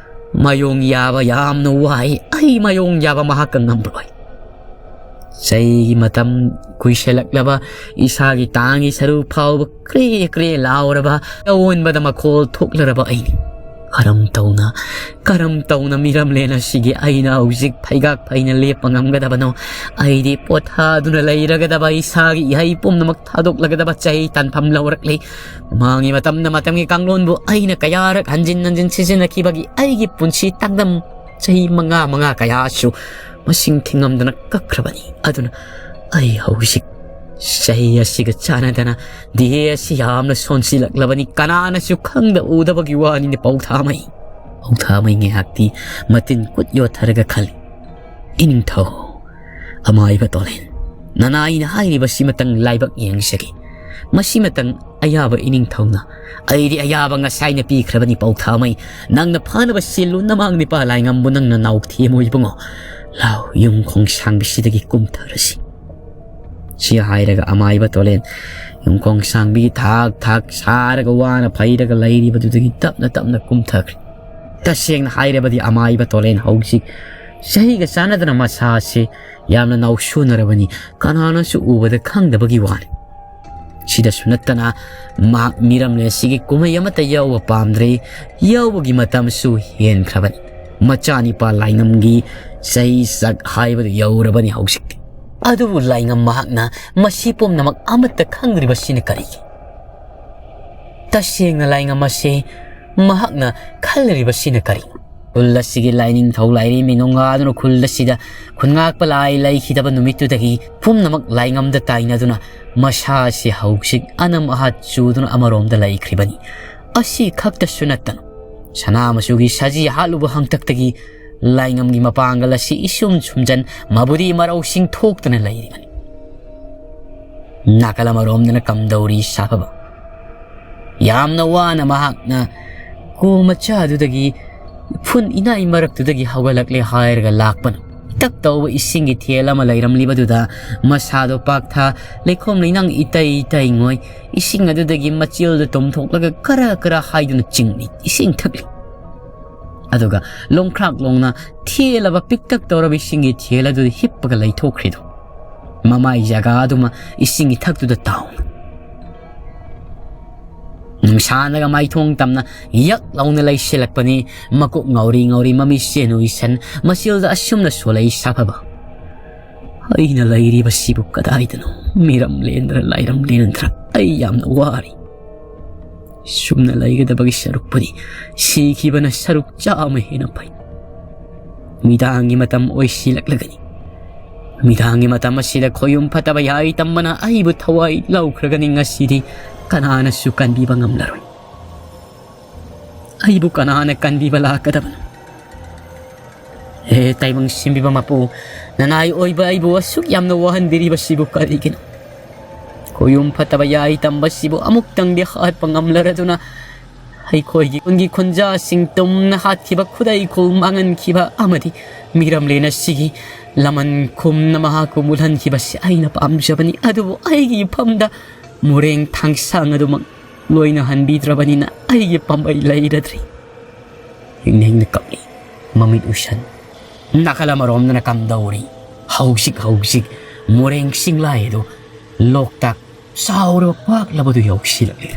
ꯃꯥꯌꯣꯡ ꯌꯥꯕ ꯌꯥꯝꯅ ꯋꯥꯏ꯫ ꯑꯩ ꯃꯥꯌꯣꯡ ꯌꯥꯕ ꯃꯍꯥꯛꯀ ꯉꯝꯂꯣꯏ꯫ ꯆꯍꯤꯒꯤ ꯃꯇꯝ ꯀꯨꯏꯁꯜꯂꯛꯂꯕ, ꯏꯁꯥꯒꯤ ꯇꯥꯡꯒꯤ ꯁꯔꯨ ꯐꯥꯎꯕ ꯀ꯭ꯔꯦ ꯀ꯭ꯔꯦ ꯂꯥꯎꯔꯕ, ꯑꯑꯣꯟꯕꯗ ꯃꯈꯣꯜ ꯊꯣꯛꯂꯔꯕ ꯑꯩꯅꯤ꯫ ꯀꯔꯝ ꯇꯧꯅ, ꯀꯔꯝ ꯇꯧꯅ ꯃꯤꯔꯝꯂꯦꯟ ꯑꯁꯤꯒꯤ ꯑꯩꯅ ꯍꯧꯖꯤꯛ ꯐꯩꯒꯥꯛ ꯐꯩꯅ ꯂꯦꯞꯄ ꯉꯝꯒꯗꯕꯅꯣ? ꯑꯩꯗꯤ ꯄꯣꯊꯥꯗꯨꯅ ꯂꯩꯔꯒꯗꯕ, ꯏꯁꯥꯒꯤ ꯏꯍꯩ ꯄꯨꯝꯅꯃꯛ ꯊꯥꯗꯣꯛꯂꯒꯗꯕ ꯆꯍꯤ ꯇꯥꯟꯐꯝ ꯂꯧꯔꯛꯂꯤ꯫ ꯃꯃꯥꯡꯒꯤ ꯃꯇꯝꯗ ꯃꯇꯝꯒꯤ ꯀꯥꯡꯂꯣꯟꯕꯨ ꯑꯩꯅ ꯀꯌꯥꯔꯛ ꯍꯟꯖꯤꯟ ꯍꯟꯖꯤꯟ ꯁꯤꯖꯤꯟꯅꯈꯤꯕꯒꯤ ꯑꯩꯒꯤ ꯄꯨꯟꯁꯤ ꯇꯥꯡꯗꯝ ꯆꯍꯤ ꯃꯉꯥ ꯃꯉꯥ ꯀꯌꯥꯁꯨ ꯃꯁꯤꯡ ꯊꯤꯉꯝꯗꯅ ꯀꯛꯈ꯭ꯔꯕꯅꯤ꯫ ꯑꯗꯨꯅ ꯑꯩ ꯍꯧꯖꯤꯛ ꯆꯍꯤ ꯑꯁꯤꯒ ꯆꯥꯟꯅꯗꯅ ꯗꯤꯍꯦ ꯑꯁꯤ ꯌꯥꯝꯅ ꯁꯣꯟꯁꯤꯜꯂꯛꯂꯕꯅꯤ꯫ ꯀꯅꯥꯅꯁꯨ ꯈꯪꯗ ꯎꯗꯕꯒꯤ ꯋꯥꯅꯤꯅꯦ ꯄꯧꯊꯥꯃꯩ꯫ ꯄꯧꯊꯥꯃꯩ ꯉꯥꯏꯍꯥꯛꯇꯤ ꯃꯇꯤꯟ ꯀꯨꯠ ꯌꯣꯠꯊꯔꯒ ꯈꯜꯂꯤ꯫ "ꯏꯅꯤꯡꯊꯧ ꯑꯃꯥꯏꯕ ꯇꯣꯂꯦꯟ, ꯅꯅꯥꯏꯅ ꯍꯥꯏꯔꯤꯕꯁꯤꯃꯇꯪ ꯂꯥꯏꯕꯛ ꯌꯦꯡꯖꯒꯦ꯫ ꯃꯁꯤꯃꯇꯪ ꯑꯌꯥꯕ ꯏꯅꯤꯡꯊꯧꯅ ꯑꯩꯗꯤ ꯑꯌꯥꯕ ꯉꯁꯥꯏꯅ ꯄꯤꯈ꯭ꯔꯕꯅꯤ ꯄꯧꯊꯥꯃꯩ꯫ ꯅꯪꯅ ꯐꯅꯕ ꯁꯤꯜꯂꯨ, ꯅꯃꯥꯡ ꯅꯤꯄꯥ ꯂꯥꯏꯉꯝꯕꯨ ꯅꯪꯅ ꯅꯥꯎꯊꯦꯝꯃꯨ ꯏꯕꯨꯡꯉꯣ꯫ ꯂꯥꯎ, ꯌꯨꯝ ꯈꯣꯡꯁꯥꯡꯕꯤꯁꯤꯗꯒꯤ ꯀꯨꯝꯊꯔꯁꯤ꯫" ꯁꯤ ꯍꯥꯏꯔꯒ ꯑꯃꯥꯏꯕ ꯇꯣꯂꯦꯟ ꯌꯨꯝ ꯈꯣꯡꯁꯥꯡꯕꯤꯒꯤ ꯊꯥꯛ ꯊꯥꯛ ꯁꯥꯔꯒ ꯋꯥꯅ ꯐꯩꯔꯒ ꯂꯩꯔꯤꯕꯗꯨꯗꯒꯤ ꯇꯞꯅ ꯇꯞꯅ ꯀꯨꯝꯊꯈ꯭ꯔꯦ꯫ ꯇꯁꯦꯡꯅ ꯍꯥꯏꯔꯕꯗꯤ ꯑꯃꯥꯏꯕ ꯇꯣꯂꯦꯟ ꯍꯧꯖꯤꯛ ꯆꯍꯤꯒ ꯆꯥꯟꯅꯗꯅ ꯃꯁꯥꯁꯦ ꯌꯥꯝꯅ ꯅꯥꯎꯁꯨꯅꯔꯕꯅꯤ꯫ ꯀꯅꯥꯅꯁꯨ ꯎꯕꯗ ꯈꯪꯗꯕꯒꯤ ꯋꯥꯅꯤ꯫ ꯁꯤꯗꯁꯨ ꯅꯠꯇꯅ ꯃꯍꯥꯛ ꯃꯤꯔꯝꯂꯦꯟꯁꯤꯒꯤ ꯀꯨꯝꯍꯩ ꯑꯃꯠꯇ ꯌꯥꯎꯕ ꯄꯥꯝꯗ꯭ꯔꯦ꯫ ꯌꯥꯎꯕꯒꯤ ꯃꯇꯝꯁꯨ ꯍꯦꯟꯈ꯭ꯔꯕꯅꯤ꯫ ꯃꯆꯥꯅꯤꯄꯥ ꯂꯥꯏꯉꯝꯒꯤ ꯆꯍꯤ ꯆꯥꯛ ꯍꯥꯏꯕꯗꯨ ꯌꯧꯔꯕꯅꯤ ꯍꯧꯖꯤꯛꯇꯤ꯫ ꯑꯗꯨꯕꯨ ꯂꯥꯏꯉꯝ ꯃꯍꯥꯛꯅ ꯃꯁꯤ ꯄꯨꯝꯅꯃꯛ ꯑꯃꯠꯇ ꯈꯪꯗ꯭ꯔꯤꯕꯁꯤꯅ ꯀꯔꯤꯒꯤ? ꯇꯁꯦꯡꯅ ꯂꯥꯏꯉꯝ ꯑꯁꯤ ꯃꯍꯥꯛꯅ ꯈꯜꯂꯤꯕꯁꯤꯅ ꯀꯔꯤꯅꯣ? ꯈꯨꯜ ꯑꯁꯤꯒꯤ ꯂꯥꯏꯅꯤꯡꯊꯧ ꯂꯥꯏꯔꯦꯝꯕꯤ ꯅꯣꯡꯒꯥꯗꯨꯅ ꯈꯨꯜ ꯑꯁꯤꯗ ꯈꯨꯟꯉꯥꯛꯄ ꯂꯥꯏ ꯂꯩꯈꯤꯗꯕ ꯅꯨꯃꯤꯠꯇꯨꯗꯒꯤ ꯄꯨꯝꯅꯃꯛ ꯂꯥꯏꯉꯝꯗ ꯇꯥꯏꯅꯗꯨꯅ ꯃꯁꯥ ꯑꯁꯤ ꯍꯧꯖꯤꯛ ꯑꯅꯝ ꯑꯍꯥꯠ ꯆꯨꯗꯨꯅ ꯑꯃꯔꯣꯝꯗ ꯂꯩꯈ꯭ꯔꯤꯕꯅꯤ꯫ ꯑꯁꯤ ꯈꯛꯇꯁꯨ ꯅꯠꯇꯅ ꯁꯅꯥ ꯃꯆꯨꯒꯤ ꯁꯖꯤ ꯍꯥꯠꯂꯨꯕ ꯍꯥꯡꯇꯛꯇꯒꯤ ꯂꯥꯏꯉꯝꯒꯤ ꯃꯄꯥꯡꯒꯜ ꯑꯁꯤ ꯏꯁꯨꯝ ꯁꯨꯝꯖꯟ ꯃꯕꯨꯗꯤ ꯃꯔꯧꯁꯤꯡ ꯊꯣꯛꯇꯅ ꯂꯩꯔꯤꯕꯅꯤ꯫ ꯅꯥꯀꯜ ꯑꯃꯔꯣꯝꯗꯅ ꯀꯝꯗꯧꯔꯤ ꯁꯥꯐꯕ꯫ ꯌꯥꯝꯅ ꯋꯥꯅ ꯃꯍꯥꯛꯅ ꯀꯨ ꯃꯆꯥꯗꯨꯗꯒꯤ ꯐꯨꯟ ꯏꯅꯥꯏ ꯃꯔꯛꯇꯨꯗꯒꯤ ꯍꯧꯒꯠꯂꯛꯂꯦ ꯍꯥꯏꯔꯒ ꯂꯥꯛꯄꯅ ꯇꯛ ꯇꯧꯕ ꯏꯁꯤꯡꯒꯤ ꯊꯦꯜ ꯑꯃ ꯂꯩꯔꯝꯂꯤꯕꯗꯨꯗ ꯃꯁꯥꯗꯣ ꯄꯥꯛꯊ ꯂꯩꯈꯣꯝ ꯂꯩꯅꯥꯡ ꯏꯇꯩ ꯏꯇꯩ ꯉꯣꯏ ꯏꯁꯤꯡ ꯑꯗꯨꯗꯒꯤ ꯃꯆꯤꯜꯗ ꯇꯨꯝꯊꯣꯛꯂꯒ ꯀꯔ ꯀꯔ ꯍꯥꯏꯗꯨꯅ ꯆꯤꯡꯂꯤ, ꯏꯁꯤꯡ ꯊꯛꯂꯤ꯫ ꯑꯗꯨꯒ ꯂꯣꯡꯈ꯭ꯔꯥꯛ ꯂꯣꯡꯅ ꯊꯦꯜꯂꯕ ꯄꯤꯛꯇꯛ ꯇꯧꯔꯕ ꯏꯁꯤꯡꯒꯤ ꯊꯦꯜ ꯑꯗꯨꯗ ꯍꯤꯞꯄꯒ ꯂꯩꯊꯣꯛꯈ꯭ꯔꯤꯗꯣ꯫ ꯃꯃꯥꯏ ꯖꯒꯥ ꯑꯗꯨꯃ ꯏꯁꯤꯡꯒꯤ ꯊꯛꯇꯨꯗ ꯇꯥꯎꯅ꯫ ꯅꯨꯡꯁꯥꯅꯒ ꯃꯥꯏꯊꯣꯡ ꯇꯝꯅ ꯌꯛ ꯂꯥꯎꯅ ꯂꯩꯁꯤꯜꯂꯛꯄꯅꯤ꯫ ꯃꯀꯣꯛ ꯉꯥꯎꯔꯤ ꯉꯥꯎꯔꯤ ꯃꯃꯤꯠꯁꯦ ꯅꯨꯏꯁꯟ ꯃꯆꯤꯜꯗ ꯑꯁꯨꯝꯅ ꯁꯣꯜꯂꯛꯏ ꯁꯥꯐꯕ꯫ "ꯑꯩꯅ ꯂꯩꯔꯤꯕꯁꯤꯕꯨ ꯀꯗꯥꯏꯗꯅꯣ? ꯃꯤꯔꯝ ꯂꯦꯟꯗ꯭ꯔ ꯂꯥꯏꯔꯝ ꯂꯦꯟꯗ꯭ꯔ ꯑꯩ ꯌꯥꯝꯅ ꯋꯥꯔꯤ꯫ ꯁꯨꯝꯅ ꯂꯩꯒꯗꯕꯒꯤ ꯁꯔꯨꯛꯄꯨꯗꯤ ꯁꯤꯈꯤꯕꯅ ꯁꯔꯨꯛ ꯆꯥꯝꯃ ꯍꯦꯟꯅ ꯐꯩ꯫ ꯅꯨꯃꯤꯗꯥꯡꯒꯤ ꯃꯇꯝ ꯑꯣꯏꯁꯤꯜꯂꯛꯂꯒꯅꯤ꯫ ꯅꯨꯃꯤꯗꯥꯡꯒꯤ ꯃꯇꯝ ꯑꯁꯤꯗ ꯈꯣꯌꯨꯝ ꯐꯠꯇꯕ ꯌꯥꯏ ꯇꯝꯕꯅ ꯑꯩꯕꯨ ꯊꯋꯥꯏ ꯂꯧꯈ꯭ꯔꯒꯅꯤ꯫ ꯉꯁꯤꯗꯤ ꯀꯅꯥꯅꯁꯨ ꯀꯟꯕꯤꯕ ꯉꯝꯂꯔꯣꯏ꯫ ꯑꯩꯕꯨ ꯀꯅꯥꯅ ꯀꯟꯕꯤꯕ ꯂꯥꯛꯀꯗꯕꯅꯣ? ꯍꯦ ꯇꯥꯏꯕꯪ ꯁꯦꯝꯕꯤꯕ ꯃꯄꯨ, ꯅꯅꯥꯏ ꯑꯣꯏꯕ ꯑꯩꯕꯨ ꯑꯁꯨꯛ ꯌꯥꯝꯅ ꯋꯥꯍꯟꯕꯤꯔꯤꯕꯁꯤꯕꯨ ꯀꯔꯤꯒꯤꯅꯣ? ꯈꯣꯌꯨꯝ ꯐꯠꯇꯕ ꯌꯥꯏ ꯇꯝꯕꯁꯤꯕꯨ ꯑꯃꯨꯛꯇꯪꯗꯤ ꯍꯥꯠꯄ ꯉꯝꯂꯔꯗꯨꯅ ꯑꯩꯈꯣꯏꯒꯤ ꯈꯨꯟꯒꯤ ꯈꯨꯟꯖꯥꯁꯤꯡ ꯇꯨꯝꯅ ꯍꯥꯠꯈꯤꯕ, ꯈꯨꯗꯩ ꯈꯨꯜ ꯃꯥꯡꯍꯟꯈꯤꯕ ꯑꯃꯗꯤ ꯃꯤꯔꯝꯂꯦꯟ ꯑꯁꯤꯒꯤ ꯂꯃꯟ ꯈꯨꯝꯅ ꯃꯍꯥꯛꯄꯨ ꯃꯨꯜꯍꯟꯈꯤꯕꯁꯤ ꯑꯩꯅ ꯄꯥꯝꯖꯕꯅꯤ꯫ ꯑꯗꯨꯕꯨ ꯑꯩꯒꯤ ꯏꯐꯝꯗ ꯃꯣꯔꯦꯡ ꯊꯥꯡꯁꯥꯡ ꯑꯗꯨꯃꯛ ꯂꯣꯏꯅꯍꯟꯕꯤꯗ꯭ꯔꯕꯅꯤꯅ ꯑꯩꯒꯤ ꯄꯥꯝꯕꯩ ꯂꯩꯔꯗ꯭ꯔꯤ꯫ ꯍꯤꯡꯅ ꯍꯤꯡꯅ ꯀꯞꯂꯤ, ꯃꯃꯤꯠ ꯎꯏꯁꯟ꯫ ꯅꯥꯀꯜ ꯑꯃꯔꯣꯝꯗꯅ ꯀꯝꯗꯧꯔꯤ? ꯍꯧꯖꯤꯛ ꯍꯧꯖꯤꯛ ꯃꯣꯔꯦꯡ ꯆꯤꯡꯂꯥꯏ ꯑꯗꯨ ꯂꯣꯛꯇꯥꯛ ꯆꯥꯎꯔꯕ ꯄꯥꯛꯂꯕꯗꯨ ꯌꯧꯁꯤꯜꯂꯛꯂꯤ꯫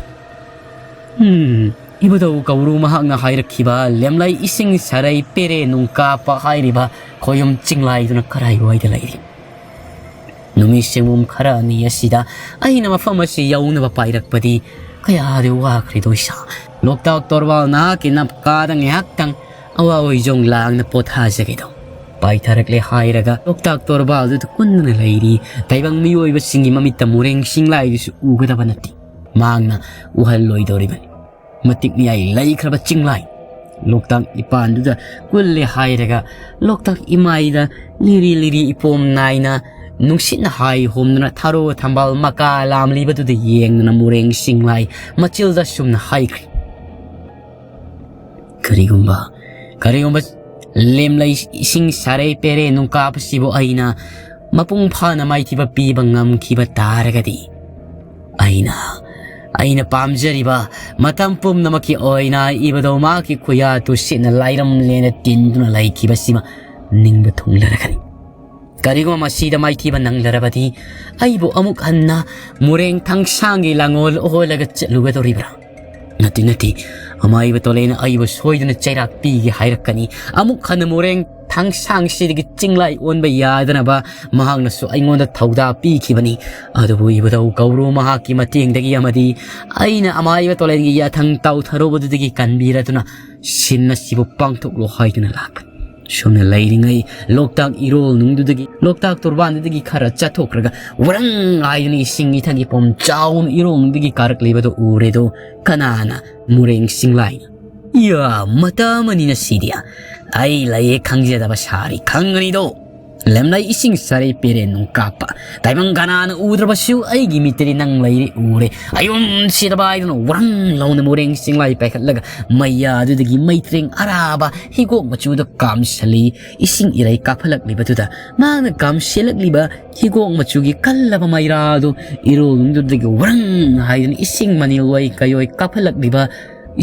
ꯎꯝ, ꯏꯕꯨꯙꯧ ꯀꯧꯔꯨ ꯃꯍꯥꯛꯅ ꯍꯥꯏꯔꯛꯈꯤꯕ ꯂꯦꯝꯂꯩ ꯏꯁꯤꯡ ꯁꯥꯔꯩ ꯄꯦꯔꯦ ꯅꯨꯡꯀꯥꯞꯄ ꯍꯥꯏꯔꯤꯕ ꯈꯣꯌꯨꯝ ꯆꯤꯡꯂꯥꯏꯗꯨꯅ ꯀꯔꯥꯏꯋꯥꯏꯗ ꯂꯩꯔꯤ? ꯅꯨꯃꯤꯠ ꯁꯦꯡꯕꯨꯝ ꯈꯔ ꯑꯅꯤ ꯑꯁꯤꯗ ꯑꯩꯅ ꯃꯐꯝ ꯑꯁꯤ ꯌꯧꯅꯕ ꯄꯥꯏꯔꯛꯄꯗꯤ ꯀꯌꯥꯗꯤ ꯋꯥꯈ꯭ꯔꯦꯗꯣ ꯏꯁꯥ꯫ ꯂꯣꯛꯇꯥꯛ ꯇꯣꯔꯕꯥꯜ ꯅꯍꯥꯛꯀꯤ ꯅꯞꯀꯥꯗ ꯉꯥꯏꯍꯥꯛꯇꯪ ꯑꯋꯥ ꯑꯣꯏꯖꯣꯡ ꯂꯥꯡꯅ ꯄꯣꯊꯥꯖꯒꯦꯗꯣ꯫ ꯄꯥꯏꯊꯔꯛꯂꯦ ꯍꯥꯏꯔꯒ ꯂꯣꯛꯇꯥꯛ ꯇꯣꯔꯕꯥꯜꯗꯨꯗ ꯀꯨꯟꯗꯨꯅ ꯂꯩꯔꯤ ꯇꯥꯏꯕꯪ ꯃꯤꯑꯣꯏꯕꯁꯤꯡꯒꯤ ꯃꯃꯤꯠꯇ ꯃꯣꯔꯦꯡ ꯆꯤꯡꯂꯥꯏꯗꯨꯁꯨ ꯎꯒꯗꯕ ꯅꯠꯇꯦ꯫ ꯃꯍꯥꯛꯅ ꯎꯍꯜꯂꯣꯏꯗꯧꯔꯤꯕꯅꯤ꯫ ꯃꯇꯤꯛ ꯃꯌꯥꯏ ꯂꯩꯈ꯭ꯔꯕ ꯆꯤꯡꯂꯥꯏ꯫ ꯂꯣꯛꯇꯥꯛ ꯏꯄꯥꯟꯗꯨꯗ ꯀꯨꯜꯂꯦ ꯍꯥꯏꯔꯒ ꯂꯣꯛꯇꯥꯛ ꯏꯃꯥꯏꯗ ꯂꯤꯔꯤ ꯂꯤꯔꯤ ꯏꯄꯣꯝ ꯅꯥꯏꯅ ꯅꯨꯡꯁꯤꯠꯅ ꯍꯥꯏ ꯍꯣꯝꯗꯨꯅ ꯊꯔꯣ ꯊꯝꯕꯥꯜ ꯃꯀꯥ ꯂꯥꯝꯂꯤꯕꯗꯨꯗ ꯌꯦꯡꯗꯨꯅ ꯃꯣꯔꯦꯡ ꯆꯤꯡꯂꯥꯏ ꯃꯆꯤꯜꯗ ꯁꯨꯝꯅ ꯍꯥꯏꯈ꯭ꯔꯦ꯫ ꯀꯔꯤꯒꯨꯝꯕ, ꯀꯔꯤꯒꯨꯝꯕ ꯂꯦꯝꯂꯩ ꯏꯁꯤꯡ ꯁꯥꯔꯩ ꯄꯦꯔꯦ ꯅꯨꯡꯀꯥꯞ ꯑꯁꯤꯕꯨ ꯑꯩꯅ ꯃꯄꯨꯡ ꯐꯥꯅ ꯃꯥꯏꯊꯤꯕ ꯄꯤꯕ ꯉꯝꯈꯤꯕ ꯇꯥꯔꯒꯗꯤ, ꯑꯩꯅ, ꯑꯩꯅ ꯄꯥꯝꯖꯔꯤꯕ ꯃꯇꯝ ꯄꯨꯝꯅꯃꯛꯀꯤ ꯑꯣꯏꯅ ꯏꯕꯨꯙꯧ ꯃꯍꯥꯛꯀꯤ ꯈꯨꯌꯥ ꯇꯨꯁꯤꯠꯅ ꯂꯥꯏꯔꯝꯂꯦꯟꯗ ꯇꯤꯟꯗꯨꯅ ꯂꯩꯈꯤꯕꯁꯤꯃ ꯅꯤꯡꯕ ꯊꯨꯡꯂꯔꯒꯅꯤ꯫ ꯀꯔꯤꯒꯨꯝꯕ ꯃꯁꯤꯗ ꯃꯥꯏꯊꯤꯕ ꯅꯪꯂꯔꯕꯗꯤ, ꯑꯩꯕꯨ ꯑꯃꯨꯛ ꯍꯟꯅ ꯃꯣꯔꯦꯡ ꯊꯥꯡꯁꯥꯡꯒꯤ ꯂꯥꯡꯑꯣꯜ ꯑꯣꯜꯂꯒ ꯆꯠꯂꯨꯒꯗꯧꯔꯤꯕ꯭ꯔꯥ? ꯅꯠꯇꯦ, ꯅꯠꯇꯦ, ꯑꯃꯥꯏꯕ ꯇꯣꯂꯦꯅ ꯑꯩꯕꯨ ꯁꯣꯏꯗꯅ ꯆꯩꯔꯥꯛ ꯄꯤꯒꯦ ꯍꯥꯏꯔꯛꯀꯅꯤ꯫ ꯑꯃꯨꯛ ꯍꯟꯅ ꯃꯣꯔꯦꯡ ꯊꯥꯡꯁꯥꯡꯁꯤꯗꯒꯤ ꯆꯤꯡꯂꯥꯏ ꯑꯣꯟꯕ ꯌꯥꯗꯅꯕ ꯃꯍꯥꯛꯅꯁꯨ ꯑꯩꯉꯣꯟꯗ ꯊꯧꯗꯥ ꯄꯤꯈꯤꯕꯅꯤ꯫ ꯑꯗꯨꯕꯨ ꯏꯕꯨꯙꯧ ꯀꯧꯔꯨ ꯃꯍꯥꯛꯀꯤ ꯃꯇꯦꯡꯗꯒꯤ ꯑꯃꯗꯤ ꯑꯩꯅ ꯑꯃꯥꯏꯕ ꯇꯣꯂꯦꯟꯒꯤ ꯌꯥꯊꯪ ꯇꯧꯊꯔꯨꯕꯗꯨꯗꯒꯤ ꯀꯟꯕꯤꯔꯗꯨꯅ ꯁꯤꯟ ꯑꯁꯤꯕꯨ ꯄꯥꯡꯊꯣꯛꯂꯣ ꯍꯥꯏꯗꯨꯅ ꯂꯥꯛꯄꯅꯤ꯫ ꯁꯨꯝꯅ ꯂꯩꯔꯤꯉꯩ ꯂꯣꯛꯇꯥꯛ ꯏꯔꯣꯜꯅꯨꯡꯗꯨꯗꯒꯤ, ꯂꯣꯛꯇꯥꯛ ꯇꯣꯔꯕꯥꯟꯗꯨꯗꯒꯤ ꯈꯔ ꯆꯠꯊꯣꯛꯈ꯭ꯔꯒ ꯋ꯭ꯔꯪ ꯍꯥꯏꯗꯨꯅ ꯏꯁꯤꯡ ꯏꯊꯪꯒꯤ ꯄꯣꯝ ꯆꯥꯎꯅ ꯏꯔꯣꯜꯅꯨꯡꯗꯒꯤ ꯀꯥꯔꯛꯂꯤꯕꯗꯨ ꯎꯔꯦꯗꯣ꯫ ꯀꯅꯥꯅ? ꯃꯣꯔꯦꯡ ꯆꯤꯡꯂꯥꯏꯅ꯫ "ꯏꯌꯥ, ꯃꯇꯥ ꯑꯃꯅꯤꯅ ꯁꯤꯗꯤ꯫ ꯑꯩ ꯂꯩꯌꯦ ꯈꯪꯖꯗꯕ ꯁꯥꯔꯤ ꯈꯪꯒꯅꯤꯗꯣ꯫ ꯂꯦꯝꯂꯩ ꯏꯁꯤꯡ ꯁꯥꯔꯩ ꯄꯦꯔꯦꯟ ꯅꯨꯡ ꯀꯥꯞꯄ ꯇꯥꯏꯕꯪ ꯀꯅꯥꯅ ꯎꯗ꯭ꯔꯕꯁꯨ ꯑꯩꯒꯤ ꯃꯤꯠꯇꯗꯤ ꯅꯪ ꯂꯩꯔꯤ ꯎꯔꯦ꯫ ꯑꯌꯨꯝ ꯁꯤꯗꯕ" ꯍꯥꯏꯗꯨꯅ ꯋ꯭ꯔꯪ ꯂꯥꯎꯅ ꯃꯣꯔꯦꯡ ꯆꯤꯡꯂꯥꯏ ꯄꯥꯏꯈꯠꯂꯒ ꯃꯩꯌꯥꯗꯨꯗꯒꯤ ꯃꯩꯇ꯭ꯔꯦꯡ ꯑꯔꯥꯕ ꯍꯤꯒꯣꯛ ꯃꯆꯨꯗ ꯀꯥꯝꯁꯤꯜꯂꯤ꯫ ꯏꯁꯤꯡ ꯏꯔꯩ ꯀꯥꯞꯍꯜꯂꯛꯂꯤꯕꯗꯨꯗ ꯃꯍꯥꯛꯅ ꯀꯥꯝꯁꯤꯜꯂꯛꯂꯤꯕ ꯍꯤꯒꯣꯛ ꯃꯆꯨꯒꯤ ꯀꯜꯂꯕ ꯃꯩꯔꯥꯗꯨ ꯏꯔꯣꯜꯅꯨꯡꯗꯨꯗꯒꯤ ꯋ꯭ꯔꯪ ꯍꯥꯏꯗꯨꯅ ꯏꯁꯤꯡ ꯃꯅꯤꯜ ꯑꯣꯏ ꯀꯩꯑꯣꯏ ꯀꯥꯞꯍꯜꯂꯛꯂꯤꯕ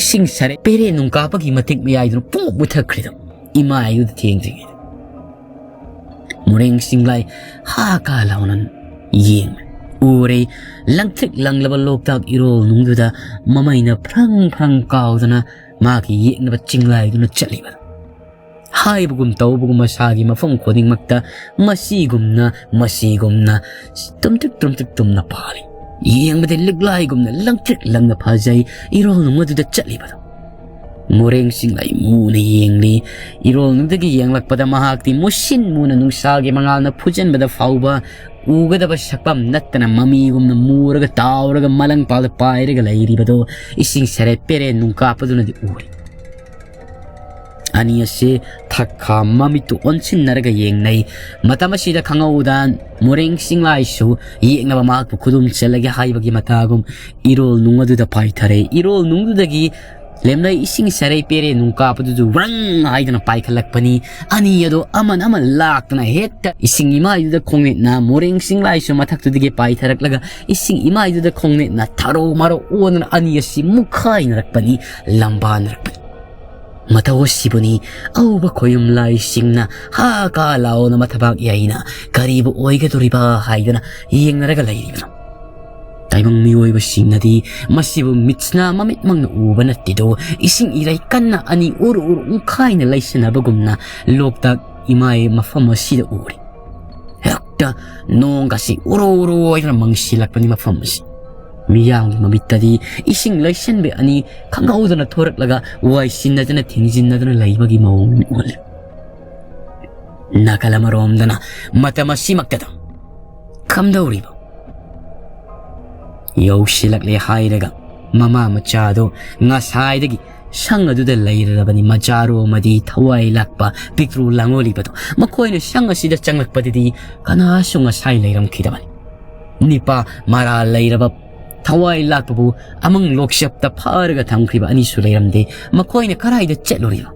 ꯏꯁꯤꯡ ꯁꯥꯔꯩ ꯄꯦꯔꯦꯟ ꯅꯨꯡ ꯀꯥꯞꯄꯒꯤ ꯃꯇꯤꯛ ꯃꯌꯥꯏꯗꯨꯅ ꯄꯨꯡꯃꯨꯛ ꯃꯨꯊꯠꯈ꯭ꯔꯤꯗꯣ ꯏꯃꯥꯏꯗꯨꯗ ꯊꯦꯡꯗ꯭ꯔꯤꯉꯩꯗ꯫ ꯃꯣꯔꯦꯡ ꯆꯤꯡꯂꯥꯏ ꯍꯥ ꯀꯥ ꯂꯥꯎꯅ ꯌꯦꯡꯂꯦ꯫ ꯎꯔꯦ, ꯂꯪꯇ꯭ꯔꯤꯛ ꯂꯪꯂꯕ ꯂꯣꯛꯇꯥꯛ ꯏꯔꯣꯜꯅꯨꯡꯗꯨꯗ ꯃꯃꯩꯅ ꯐ꯭ꯔꯪ ꯐ꯭ꯔꯪ ꯀꯥꯎꯗꯅ ꯃꯥꯒꯤ ꯌꯦꯛꯅꯕ ꯆꯤꯡꯂꯥꯏꯗꯨꯅ ꯆꯠꯂꯤꯕ꯫ ꯍꯥꯏꯕꯒꯨꯝ ꯇꯧꯕꯒꯨꯝ ꯃꯁꯥꯒꯤ ꯃꯐꯝ ꯈꯨꯗꯤꯡꯃꯛꯇ ꯃꯁꯤꯒꯨꯝꯅ, ꯃꯁꯤꯒꯨꯝꯅ ꯇꯨꯝꯇ꯭ꯔꯤꯛ ꯇꯨꯝꯇ꯭ꯔꯤꯛ ꯇꯨꯝꯅ ꯄꯥꯜꯂꯤ꯫ ꯌꯦꯡꯕꯗ ꯂꯤꯛꯂꯥꯏꯒꯨꯝꯅ ꯂꯪꯇ꯭ꯔꯤꯛ ꯂꯪꯅ ꯐꯖꯩ꯫ ꯏꯔꯣꯜꯅꯨꯡ ꯑꯗꯨꯗ ꯆꯠꯂꯤꯕꯗꯣ ꯃꯣꯔꯦꯡ ꯆꯤꯡꯂꯥꯏ ꯃꯨꯅ ꯌꯦꯡꯂꯤ꯫ ꯏꯔꯣꯜꯅꯨꯡꯗꯒꯤ ꯌꯦꯡꯂꯛꯄꯗ ꯃꯍꯥꯛꯇꯤ ꯃꯨꯁꯤꯟ ꯃꯨꯅ ꯅꯨꯡꯁꯥꯒꯤ ꯃꯉꯥꯜꯅ ꯐꯨꯖꯟꯕꯗ ꯐꯥꯎꯕ ꯎꯒꯗꯕ ꯁꯛꯐꯝ ꯅꯠꯇꯅ ꯃꯃꯤꯒꯨꯝꯅ ꯃꯨꯔꯒ ꯇꯥꯎꯔꯒ ꯃꯂꯪꯄꯥꯛꯗ ꯄꯥꯏꯔꯒ ꯂꯩꯔꯤꯕꯗꯣ ꯏꯁꯤꯡ ꯁꯦꯔꯦ ꯄꯦꯔꯦ ꯅꯨꯡ ꯀꯥꯞꯄꯗꯨꯅꯗꯤ ꯎꯔꯤ꯫ ꯑꯅꯤ ꯑꯁꯤ ꯊꯛꯈꯥ ꯃꯃꯤꯠꯇꯨ ꯑꯣꯟꯁꯤꯟꯅꯔꯒ ꯌꯦꯡꯅꯩ꯫ ꯃꯇꯝ ꯑꯁꯤꯗ ꯈꯪꯍꯧꯗ ꯃꯣꯔꯦꯡ ꯆꯤꯡꯂꯥꯏꯁꯨ ꯌꯦꯛꯅꯕ ꯃꯍꯥꯛꯄꯨ ꯈꯨꯗꯨꯝ ꯆꯜꯂꯒꯦ ꯍꯥꯏꯕꯒꯤ ꯃꯇꯥꯒꯨꯝ ꯏꯔꯣꯜ ꯅꯨꯡ ꯑꯗꯨꯗ ꯄꯥꯏꯊꯔꯦ꯫ ꯏꯔꯣꯜ ꯅꯨꯡꯗꯨꯗꯒꯤ ꯂꯦꯝꯂꯩ ꯏꯁꯤꯡ ꯁꯦꯔꯩ ꯄꯦꯔꯦ ꯅꯨꯡ ꯀꯥꯞꯄꯗꯨꯁꯨ ꯋ꯭ꯔꯪ ꯍꯥꯏꯗꯨꯅ ꯄꯥꯏꯈꯠꯂꯛꯄꯅꯤ꯫ ꯑꯅꯤ ꯑꯗꯨ ꯑꯃꯅ ꯑꯃ ꯂꯥꯛꯇꯅ ꯍꯦꯛꯇ ꯏꯁꯤꯡ ꯏꯃꯥꯏꯗꯨꯗ ꯈꯣꯡꯅꯦꯠꯅ ꯃꯣꯔꯦꯡ ꯆꯤꯡꯂꯥꯏꯁꯨ ꯃꯊꯛꯇꯨꯗꯒꯤ ꯄꯥꯏꯊꯔꯛꯂꯒ ꯏꯁꯤꯡ ꯏꯃꯥꯏꯗꯨꯗ ꯈꯣꯡꯅꯦꯠꯅ ꯊꯔꯣ ꯃꯔꯣ ꯑꯣꯟꯗꯨꯅ ꯑꯅꯤ ꯑꯁꯤ ꯃꯨꯛꯈꯥꯏꯅꯔꯛꯄꯅꯤ, ꯂꯝꯕꯥꯅꯔꯛꯄꯅꯤ꯫ ꯃꯇꯧ ꯑꯁꯤꯕꯨꯅꯤ ꯑꯎꯕ ꯈꯣꯌꯨꯝ ꯂꯥꯏꯁꯤꯡꯅ ꯍꯥ ꯀꯥ ꯂꯥꯎꯅ ꯃꯊꯕꯥꯛ ꯌꯥꯏꯅ ꯀꯔꯤꯕꯨ ꯑꯣꯏꯒꯗꯧꯔꯤꯕ ꯍꯥꯏꯗꯨꯅ ꯌꯦꯡꯅꯔꯒ ꯂꯩꯔꯤꯕꯅꯣ꯫ ꯇꯥꯏꯕꯪ ꯃꯤꯑꯣꯏꯕꯁꯤꯡꯅꯗꯤ ꯃꯁꯤꯕꯨ ꯃꯤꯠꯁꯤꯅ ꯃꯃꯤꯠꯃꯛꯅ ꯎꯕ ꯅꯠꯇꯦꯗꯣ, ꯏꯁꯤꯡ ꯏꯔꯩ ꯀꯟꯅ ꯑꯅꯤ ꯎꯔꯨ ꯎꯔꯨ ꯎꯪꯈꯥꯏꯅ ꯂꯩꯁꯟꯅꯕꯒꯨꯝꯅ ꯂꯣꯛꯇꯥꯛ ꯏꯃꯥꯏ ꯃꯐꯝ ꯑꯁꯤꯗ ꯎꯔꯤ꯫ ꯍꯦꯛꯇ ꯅꯣꯡꯒꯁꯤ ꯎꯔꯨ ꯎꯔꯨ ꯍꯥꯏꯗꯨꯅ ꯃꯪꯁꯤꯜꯂꯛꯄꯅꯤ ꯃꯐꯝ ꯑꯁꯤ꯫ ꯃꯤꯌꯥꯝꯒꯤ ꯃꯃꯤꯠꯇꯗꯤ ꯏꯁꯤꯡ ꯂꯩꯁꯟꯕꯤ ꯑꯅꯤ ꯈꯪꯍꯧꯗꯅ ꯊꯣꯔꯛꯂꯒ ꯋꯥꯏꯁꯤꯟꯅꯗꯅ ꯊꯦꯡꯖꯤꯟꯅꯗꯨꯅ ꯂꯩꯕꯒꯤ ꯃꯑꯣꯡ ꯑꯣꯜꯂꯤ꯫ ꯅꯥꯀꯜ ꯑꯃꯔꯣꯝꯗꯅ ꯃꯇꯝ ꯑꯁꯤꯃꯛꯇꯗ ꯀꯝꯗꯧꯔꯤꯕ? ꯌꯧꯁꯤꯜꯂꯛꯂꯦ ꯍꯥꯏꯔꯒ ꯃꯃꯥ ꯃꯆꯥꯗꯣ ꯉꯁꯥꯏꯗꯒꯤ ꯁꯪ ꯑꯗꯨꯗ ꯂꯩꯔꯔꯕꯅꯤ꯫ ꯃꯆꯥꯔꯣ ꯑꯃꯗꯤ ꯊꯋꯥꯏ ꯂꯥꯛꯄ ꯄꯤꯛꯇ꯭ꯔꯨ ꯂꯥꯡꯂꯣꯂꯤꯕꯗꯣ ꯃꯈꯣꯏꯅ ꯁꯪ ꯑꯁꯤꯗ ꯆꯪꯂꯛꯄꯗꯗꯤ ꯀꯅꯥꯁꯨ ꯉꯁꯥꯏ ꯂꯩꯔꯝꯈꯤꯗꯕꯅꯤ꯫ ꯅꯤꯄꯥ ꯃꯔꯥꯜ ꯂꯩꯔꯕ ꯊꯋꯥꯏ ꯂꯥꯛꯄꯕꯨ ꯑꯃꯪ ꯂꯣꯛꯆꯞꯇ ꯐꯥꯔꯒ ꯊꯝꯈ꯭ꯔꯤꯕ ꯑꯅꯤꯁꯨ ꯂꯩꯔꯝꯗꯦ꯫ ꯃꯈꯣꯏꯅ ꯀꯔꯥꯏꯗ ꯆꯠꯂꯨꯔꯤꯕ?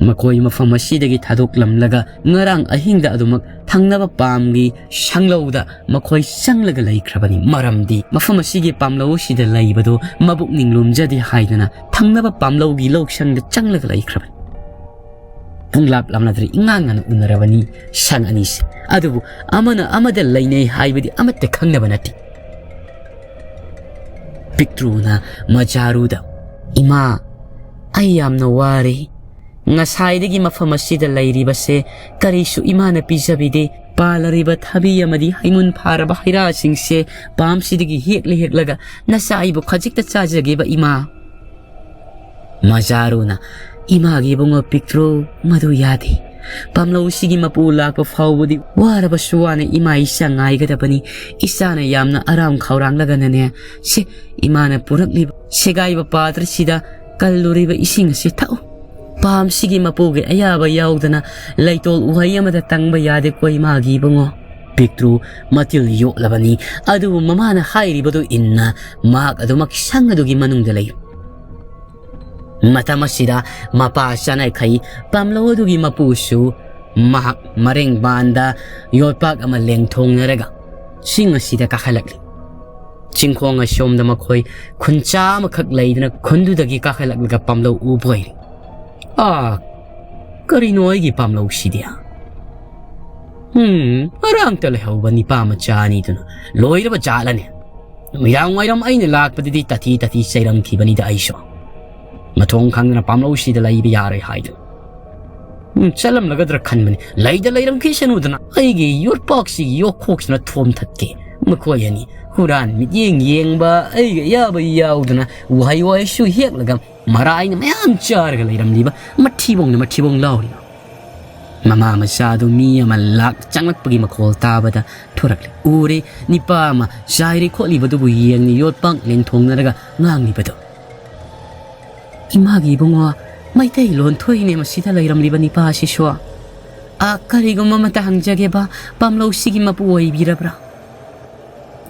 ꯃꯈꯣꯏ ꯃꯐꯝ ꯑꯁꯤꯗꯒꯤ ꯊꯥꯗꯣꯛꯂꯝꯂꯒ ꯉꯔꯥꯡ ꯑꯍꯤꯡꯗ ꯑꯗꯨꯃꯛ ꯊꯪꯅꯕ ꯄꯥꯝꯒꯤ ꯁꯪꯂꯧꯗ ꯃꯈꯣꯏ ꯆꯪꯂꯒ ꯂꯩꯈ꯭ꯔꯕꯅꯤ꯫ ꯃꯔꯝꯗꯤ ꯃꯐꯝ ꯑꯁꯤꯒꯤ ꯄꯥꯝꯂꯧ ꯑꯁꯤꯗ ꯂꯩꯕꯗꯨ ꯃꯕꯨꯛ ꯅꯤꯡꯂꯨꯝꯖꯗꯦ ꯍꯥꯏꯗꯨꯅ ꯊꯪꯅꯕ ꯄꯥꯝꯂꯧꯒꯤ ꯂꯧꯁꯪꯗ ꯆꯪꯂꯒ ꯂꯩꯈ꯭ꯔꯕꯅꯤ꯫ ꯄꯨꯡꯂꯥꯞ ꯂꯥꯞꯅꯗ꯭ꯔꯦ, ꯏꯉꯥꯟ ꯉꯥꯟꯅ ꯎꯅꯔꯕꯅꯤ ꯁꯪ ꯑꯅꯤꯁꯦ꯫ ꯑꯗꯨꯕꯨ ꯑꯃꯅ ꯑꯃꯗ ꯂꯩꯅꯩ ꯍꯥꯏꯕꯗꯤ ꯑꯃꯠꯇ ꯈꯪꯅꯕ ꯅꯠꯇꯦ꯫ ꯄꯤꯛꯇ꯭ꯔꯨꯅ ꯃꯆꯥꯔꯨꯗ, "ꯏꯃꯥ, ꯑꯩ ꯌꯥꯝꯅ ꯋꯥꯔꯦ꯫ ꯉꯁꯥꯏꯗꯒꯤ ꯃꯐꯝ ꯑꯁꯤꯗ ꯂꯩꯔꯤꯕꯁꯦ ꯀꯔꯤꯁꯨ ꯏꯃꯥꯅ ꯄꯤꯖꯕꯤꯗꯦ꯫ ꯄꯥꯜꯂꯔꯤꯕ ꯊꯕꯤ ꯑꯃꯗꯤ ꯍꯩꯃꯨꯟ ꯐꯥꯔꯕ ꯍꯩꯔꯥꯁꯤꯡꯁꯦ ꯄꯥꯝꯁꯤꯗꯒꯤ ꯍꯦꯛꯂ ꯍꯦꯛꯂꯒ ꯅꯆꯥ ꯑꯩꯕꯨ ꯈꯖꯤꯛꯇ ꯆꯥꯖꯒꯦꯕ ꯏꯃꯥ꯫" ꯃꯖꯥꯔꯨꯅ, "ꯏꯃꯥꯒꯤ ꯏꯕꯨꯡꯉꯣ ꯄꯤꯛꯇ꯭ꯔꯨ, ꯃꯗꯨ ꯌꯥꯗꯦ꯫ ꯄꯥꯝꯂꯧꯁꯤꯒꯤ ꯃꯄꯨ ꯂꯥꯛꯄ ꯐꯥꯎꯕꯗꯤ ꯋꯥꯔꯕꯁꯨ ꯋꯥꯅ ꯏꯃꯥ ꯏꯆꯥ ꯉꯥꯏꯒꯗꯕꯅꯤ꯫ ꯏꯆꯥꯅ ꯌꯥꯝꯅ ꯑꯔꯥꯝ ꯈꯧꯔꯥꯡꯂꯒꯅꯅꯦ, ꯁꯦ, ꯏꯃꯥꯅ ꯄꯨꯔꯛꯂꯤꯕ ꯁꯦꯒꯥꯏꯕ ꯄꯥꯇ꯭ꯔꯁꯤꯗ ꯀꯜꯂꯨꯔꯤꯕ ꯏꯁꯤꯡ ꯑꯁꯤ ꯊꯛꯎ꯫ ꯄꯥꯝꯁꯤꯒꯤ ꯃꯄꯨꯒꯤ ꯑꯌꯥꯕ ꯌꯥꯎꯗꯅ ꯂꯩꯇꯣꯜ ꯎꯍꯩ ꯑꯃꯗ ꯇꯪꯕ ꯌꯥꯗꯦꯀꯣ ꯏꯃꯥꯒꯤ ꯏꯕꯨꯡꯉꯣ꯫" ꯄꯤꯛꯇ꯭ꯔꯨ ꯃꯇꯤꯜ ꯌꯣꯠꯂꯕꯅꯤ꯫ ꯑꯗꯨꯕꯨ ꯃꯃꯥꯅ ꯍꯥꯏꯔꯤꯕꯗꯨ ꯏꯟꯅ ꯃꯍꯥꯛ ꯑꯗꯨꯃꯛ ꯁꯪ ꯑꯗꯨꯒꯤ ꯃꯅꯨꯡꯗ ꯂꯩ꯫ ꯃꯇꯝ ꯑꯁꯤꯗ ꯃꯄꯥ ꯆꯥꯅꯈꯩ ꯄꯥꯝꯂꯧ ꯑꯗꯨꯒꯤ ꯃꯄꯨꯁꯨ ꯃꯍꯥꯛ ꯃꯔꯦꯡꯕꯥꯟꯗ ꯌꯣꯠꯄꯥꯛ ꯑꯃ ꯂꯦꯡꯊꯣꯡꯅꯔꯒ ꯆꯤꯡ ꯑꯁꯤꯗ ꯀꯥꯈꯠꯂꯛꯂꯤ꯫ ꯆꯤꯡꯈꯣꯡ ꯑꯁꯣꯝꯗ ꯃꯈꯣꯏ ꯈꯨꯟꯆꯥ ꯑꯃꯈꯛ ꯂꯩꯗꯨꯅ ꯈꯨꯟꯗꯨꯗꯒꯤ ꯀꯥꯈꯠꯂꯛꯂꯒ ꯄꯥꯝꯂꯧ ꯎꯕ ꯑꯣꯏꯔꯦ꯫ "ꯑꯥ, ꯀꯔꯤꯅꯣ ꯑꯩꯒꯤ ꯄꯥꯝꯂꯧꯁꯤꯗꯤ? ꯎꯝ, ꯉꯔꯥꯡꯇ ꯂꯩꯍꯧꯕ ꯅꯤꯄꯥ ꯃꯆꯥ ꯑꯅꯤꯗꯨꯅ ꯂꯣꯏꯔꯕ ꯖꯥꯠꯂꯅꯦ? ꯅꯨꯃꯤꯗꯥꯡ ꯋꯥꯏꯔꯝ ꯑꯩꯅ ꯂꯥꯛꯄꯗꯗꯤ ꯇꯥꯊꯤ ꯇꯥꯊꯤ ꯆꯩꯔꯝꯈꯤꯕꯅꯤꯗ ꯑꯩꯁꯨ꯫ ꯃꯊꯣꯡ ꯈꯪꯗꯅ ꯄꯥꯝꯂꯧꯁꯤꯗ ꯂꯩꯕ ꯌꯥꯔꯣꯏ ꯍꯥꯏꯗꯨꯅ꯫ ꯎꯝ, ꯆꯠꯂꯝꯂꯒꯗ꯭ꯔꯥ ꯈꯟꯕꯅꯤ꯫ ꯂꯩꯗ ꯂꯩꯔꯝꯈꯤꯁꯅꯨꯗꯅ ꯑꯩꯒꯤ ꯌꯣꯠꯄꯥꯛꯁꯤ ꯌꯣꯠꯈꯣꯛꯁꯤꯅ ꯊꯣꯝꯊꯠꯀꯦ꯫ ꯃꯈꯣꯏ ꯑꯅꯤ ꯍꯨꯔꯥꯟ ꯃꯤꯠꯌꯦꯡ ꯌꯦꯡꯕ ꯑꯩꯒ ꯌꯥꯕ ꯌꯥꯎꯗꯅ ꯎꯍꯩ ꯋꯥꯍꯩꯁꯨ ꯍꯦꯛꯂꯒ ꯃꯔꯥꯏꯅ ꯃꯌꯥꯝ ꯆꯥꯔꯒ ꯂꯩꯔꯝꯂꯤꯕ ꯃꯊꯤꯕꯣꯡꯅ ꯃꯊꯤꯕꯣꯡ ꯂꯥꯎꯔꯤꯕ ꯃꯃꯥ ꯃꯆꯥꯗꯨ ꯃꯤ ꯑꯃ ꯂꯥꯛ ꯆꯪꯂꯛꯄꯒꯤ ꯃꯈꯣꯜ ꯇꯥꯕꯗ ꯊꯣꯔꯛꯂꯦ꯫ ꯎꯔꯦ, ꯅꯤꯄꯥ ꯑꯃ ꯆꯥꯏꯔꯤ ꯈꯣꯠꯂꯤꯕꯗꯨꯕꯨ ꯌꯦꯡꯅ ꯌꯣꯠꯄꯥꯡ ꯂꯦꯡꯊꯣꯡꯅꯔꯒ ꯉꯥꯡꯂꯤꯕꯗꯨ꯫ "ꯏꯃꯥꯒꯤ ꯏꯕꯨꯡꯉꯣ, ꯃꯩꯇꯩꯂꯣꯟ ꯊꯣꯛꯏꯅꯦ ꯃꯁꯤꯗ ꯂꯩꯔꯝꯂꯤꯕ ꯅꯤꯄꯥ ꯑꯁꯤꯁꯨ꯫ ꯑ, ꯀꯔꯤꯒꯨꯝꯕ ꯑꯃꯇ ꯍꯪꯖꯒꯦꯕ, ꯄꯥꯝꯂꯧꯁꯤꯒꯤ ꯃꯄꯨ ꯑꯣꯏꯕꯤꯔꯕ꯭ꯔꯥ?"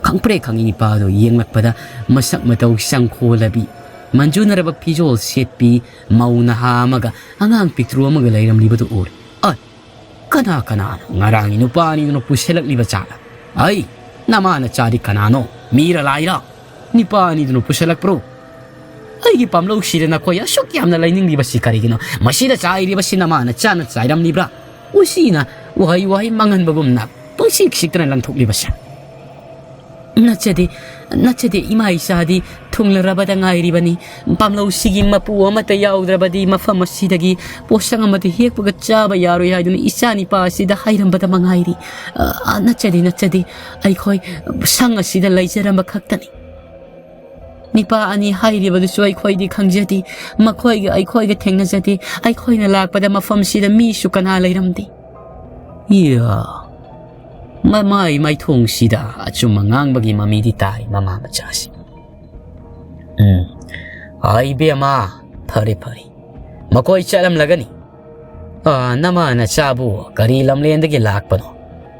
ꯈꯪꯄ꯭ꯔꯦꯛ ꯈꯪꯉꯤ ꯅꯤꯄꯥꯗꯣ ꯌꯦꯡꯂꯛꯄꯗ ꯃꯁꯛ ꯃꯇꯧ ꯁꯪꯈꯣꯂꯕꯤ, ꯃꯟꯖꯨꯅꯔꯕ ꯐꯤꯖꯣꯜ ꯁꯦꯠꯄꯤ, ꯃꯧ ꯅꯍꯥ ꯑꯃꯒ ꯑꯉꯥꯡ ꯄꯤꯛꯇ꯭ꯔꯨ ꯑꯃꯒ ꯂꯩꯔꯝꯂꯤꯕꯗꯨ ꯎꯔꯦ꯫ "ꯑꯩ, ꯀꯅꯥ ꯀꯅꯥꯅꯣ ꯉꯔꯥꯡꯒꯤ ꯅꯨꯄꯥ ꯑꯅꯤꯗꯨꯅ ꯄꯨꯁꯤꯜꯂꯛꯂꯤꯕ ꯖꯥꯠꯂ? ꯑꯩ, ꯅꯃꯥ ꯅꯆꯥꯗꯤ ꯀꯅꯥꯅꯣ? ꯃꯤꯔ ꯂꯥꯏꯔ? ꯅꯤꯄꯥ ꯑꯅꯤꯗꯨꯅ ꯄꯨꯁꯤꯜꯂꯛꯄ꯭ꯔꯣ? ꯑꯩꯒꯤ ꯄꯥꯝꯂꯧꯁꯤꯗ ꯅꯈꯣꯏ ꯑꯁꯨꯛ ꯌꯥꯝꯅ ꯂꯩꯅꯤꯡꯂꯤꯕꯁꯤ ꯀꯔꯤꯒꯤꯅꯣ? ꯃꯁꯤꯗ ꯆꯥꯏꯔꯤꯕꯁꯤ ꯅꯃꯥ ꯅꯆꯥꯅ ꯆꯥꯏꯔꯝꯂꯤꯕ꯭ꯔꯥ?" ꯎꯆꯤꯅ ꯎꯍꯩ ꯋꯥꯍꯩ ꯃꯥꯡꯍꯟꯕꯒꯨꯝꯅ ꯄꯪꯁꯤꯛ ꯁꯤꯛꯇꯅ ꯂꯪꯊꯣꯛꯂꯤꯕꯁꯦ꯫ "ꯅꯠꯆꯗꯦ, ꯅꯠꯆꯗꯦ, ꯏꯃꯥ ꯏꯆꯥꯗꯤ ꯊꯨꯡꯂꯔꯕꯗ ꯉꯥꯏꯔꯤꯕꯅꯤ꯫ ꯄꯥꯝꯂꯧꯁꯤꯒꯤ ꯃꯄꯨ ꯑꯃꯠꯇ ꯌꯥꯎꯗ꯭ꯔꯕꯗꯤ ꯃꯐꯝ ꯑꯁꯤꯗꯒꯤ ꯄꯣꯠꯁꯛ ꯑꯃꯠꯇ ꯍꯦꯛꯄꯒ ꯆꯥꯕ ꯌꯥꯔꯣꯏ ꯍꯥꯏꯗꯨꯅ ꯏꯆꯥ ꯅꯤꯄꯥ ꯑꯁꯤꯗ ꯍꯥꯏꯔꯝꯕꯗ ꯃꯉꯥꯏꯔꯤ꯫ ꯑ, ꯅꯠꯆꯗꯦ, ꯅꯠꯆꯗꯦ, ꯑꯩꯈꯣꯏ ꯁꯪ ꯑꯁꯤꯗ ꯂꯩꯖꯔꯝꯕ ꯈꯛꯇꯅꯤ꯫ ꯅꯤꯄꯥ ꯑꯅꯤ ꯍꯥꯏꯔꯤꯕꯗꯨꯁꯨ ꯑꯩꯈꯣꯏꯗꯤ ꯈꯪꯖꯗꯦ꯫ ꯃꯈꯣꯏꯒ ꯑꯩꯈꯣꯏꯒ ꯊꯦꯡꯅꯖꯗꯦ꯫ ꯑꯩꯈꯣꯏꯅ ꯂꯥꯛꯄꯗ ꯃꯐꯝꯁꯤꯗ ꯃꯤꯁꯨ ꯀꯅꯥ ꯂꯩꯔꯝꯗꯦ꯫" ꯏꯌꯥ, ꯃꯃꯥꯏ ꯃꯥꯏꯊꯣꯡꯁꯤꯗ ꯑꯆꯨꯝꯕ ꯉꯥꯡꯕꯒꯤ ꯃꯃꯤꯗꯤ ꯇꯥꯏ ꯃꯃꯥ ꯃꯆꯥꯁꯤ꯫ "ꯎꯝ, ꯑꯥ, ꯏꯕꯦꯝꯃ, ꯐꯔꯦ, ꯐꯔꯦ꯫ ꯃꯈꯣꯏ ꯆꯠꯂꯝꯂꯒꯅꯤ꯫ ꯑꯥ, ꯅꯃꯥ ꯅꯆꯥꯕꯨ ꯀꯔꯤ ꯂꯝꯂꯦꯟꯗꯒꯤ ꯂꯥꯛꯄꯅꯣ?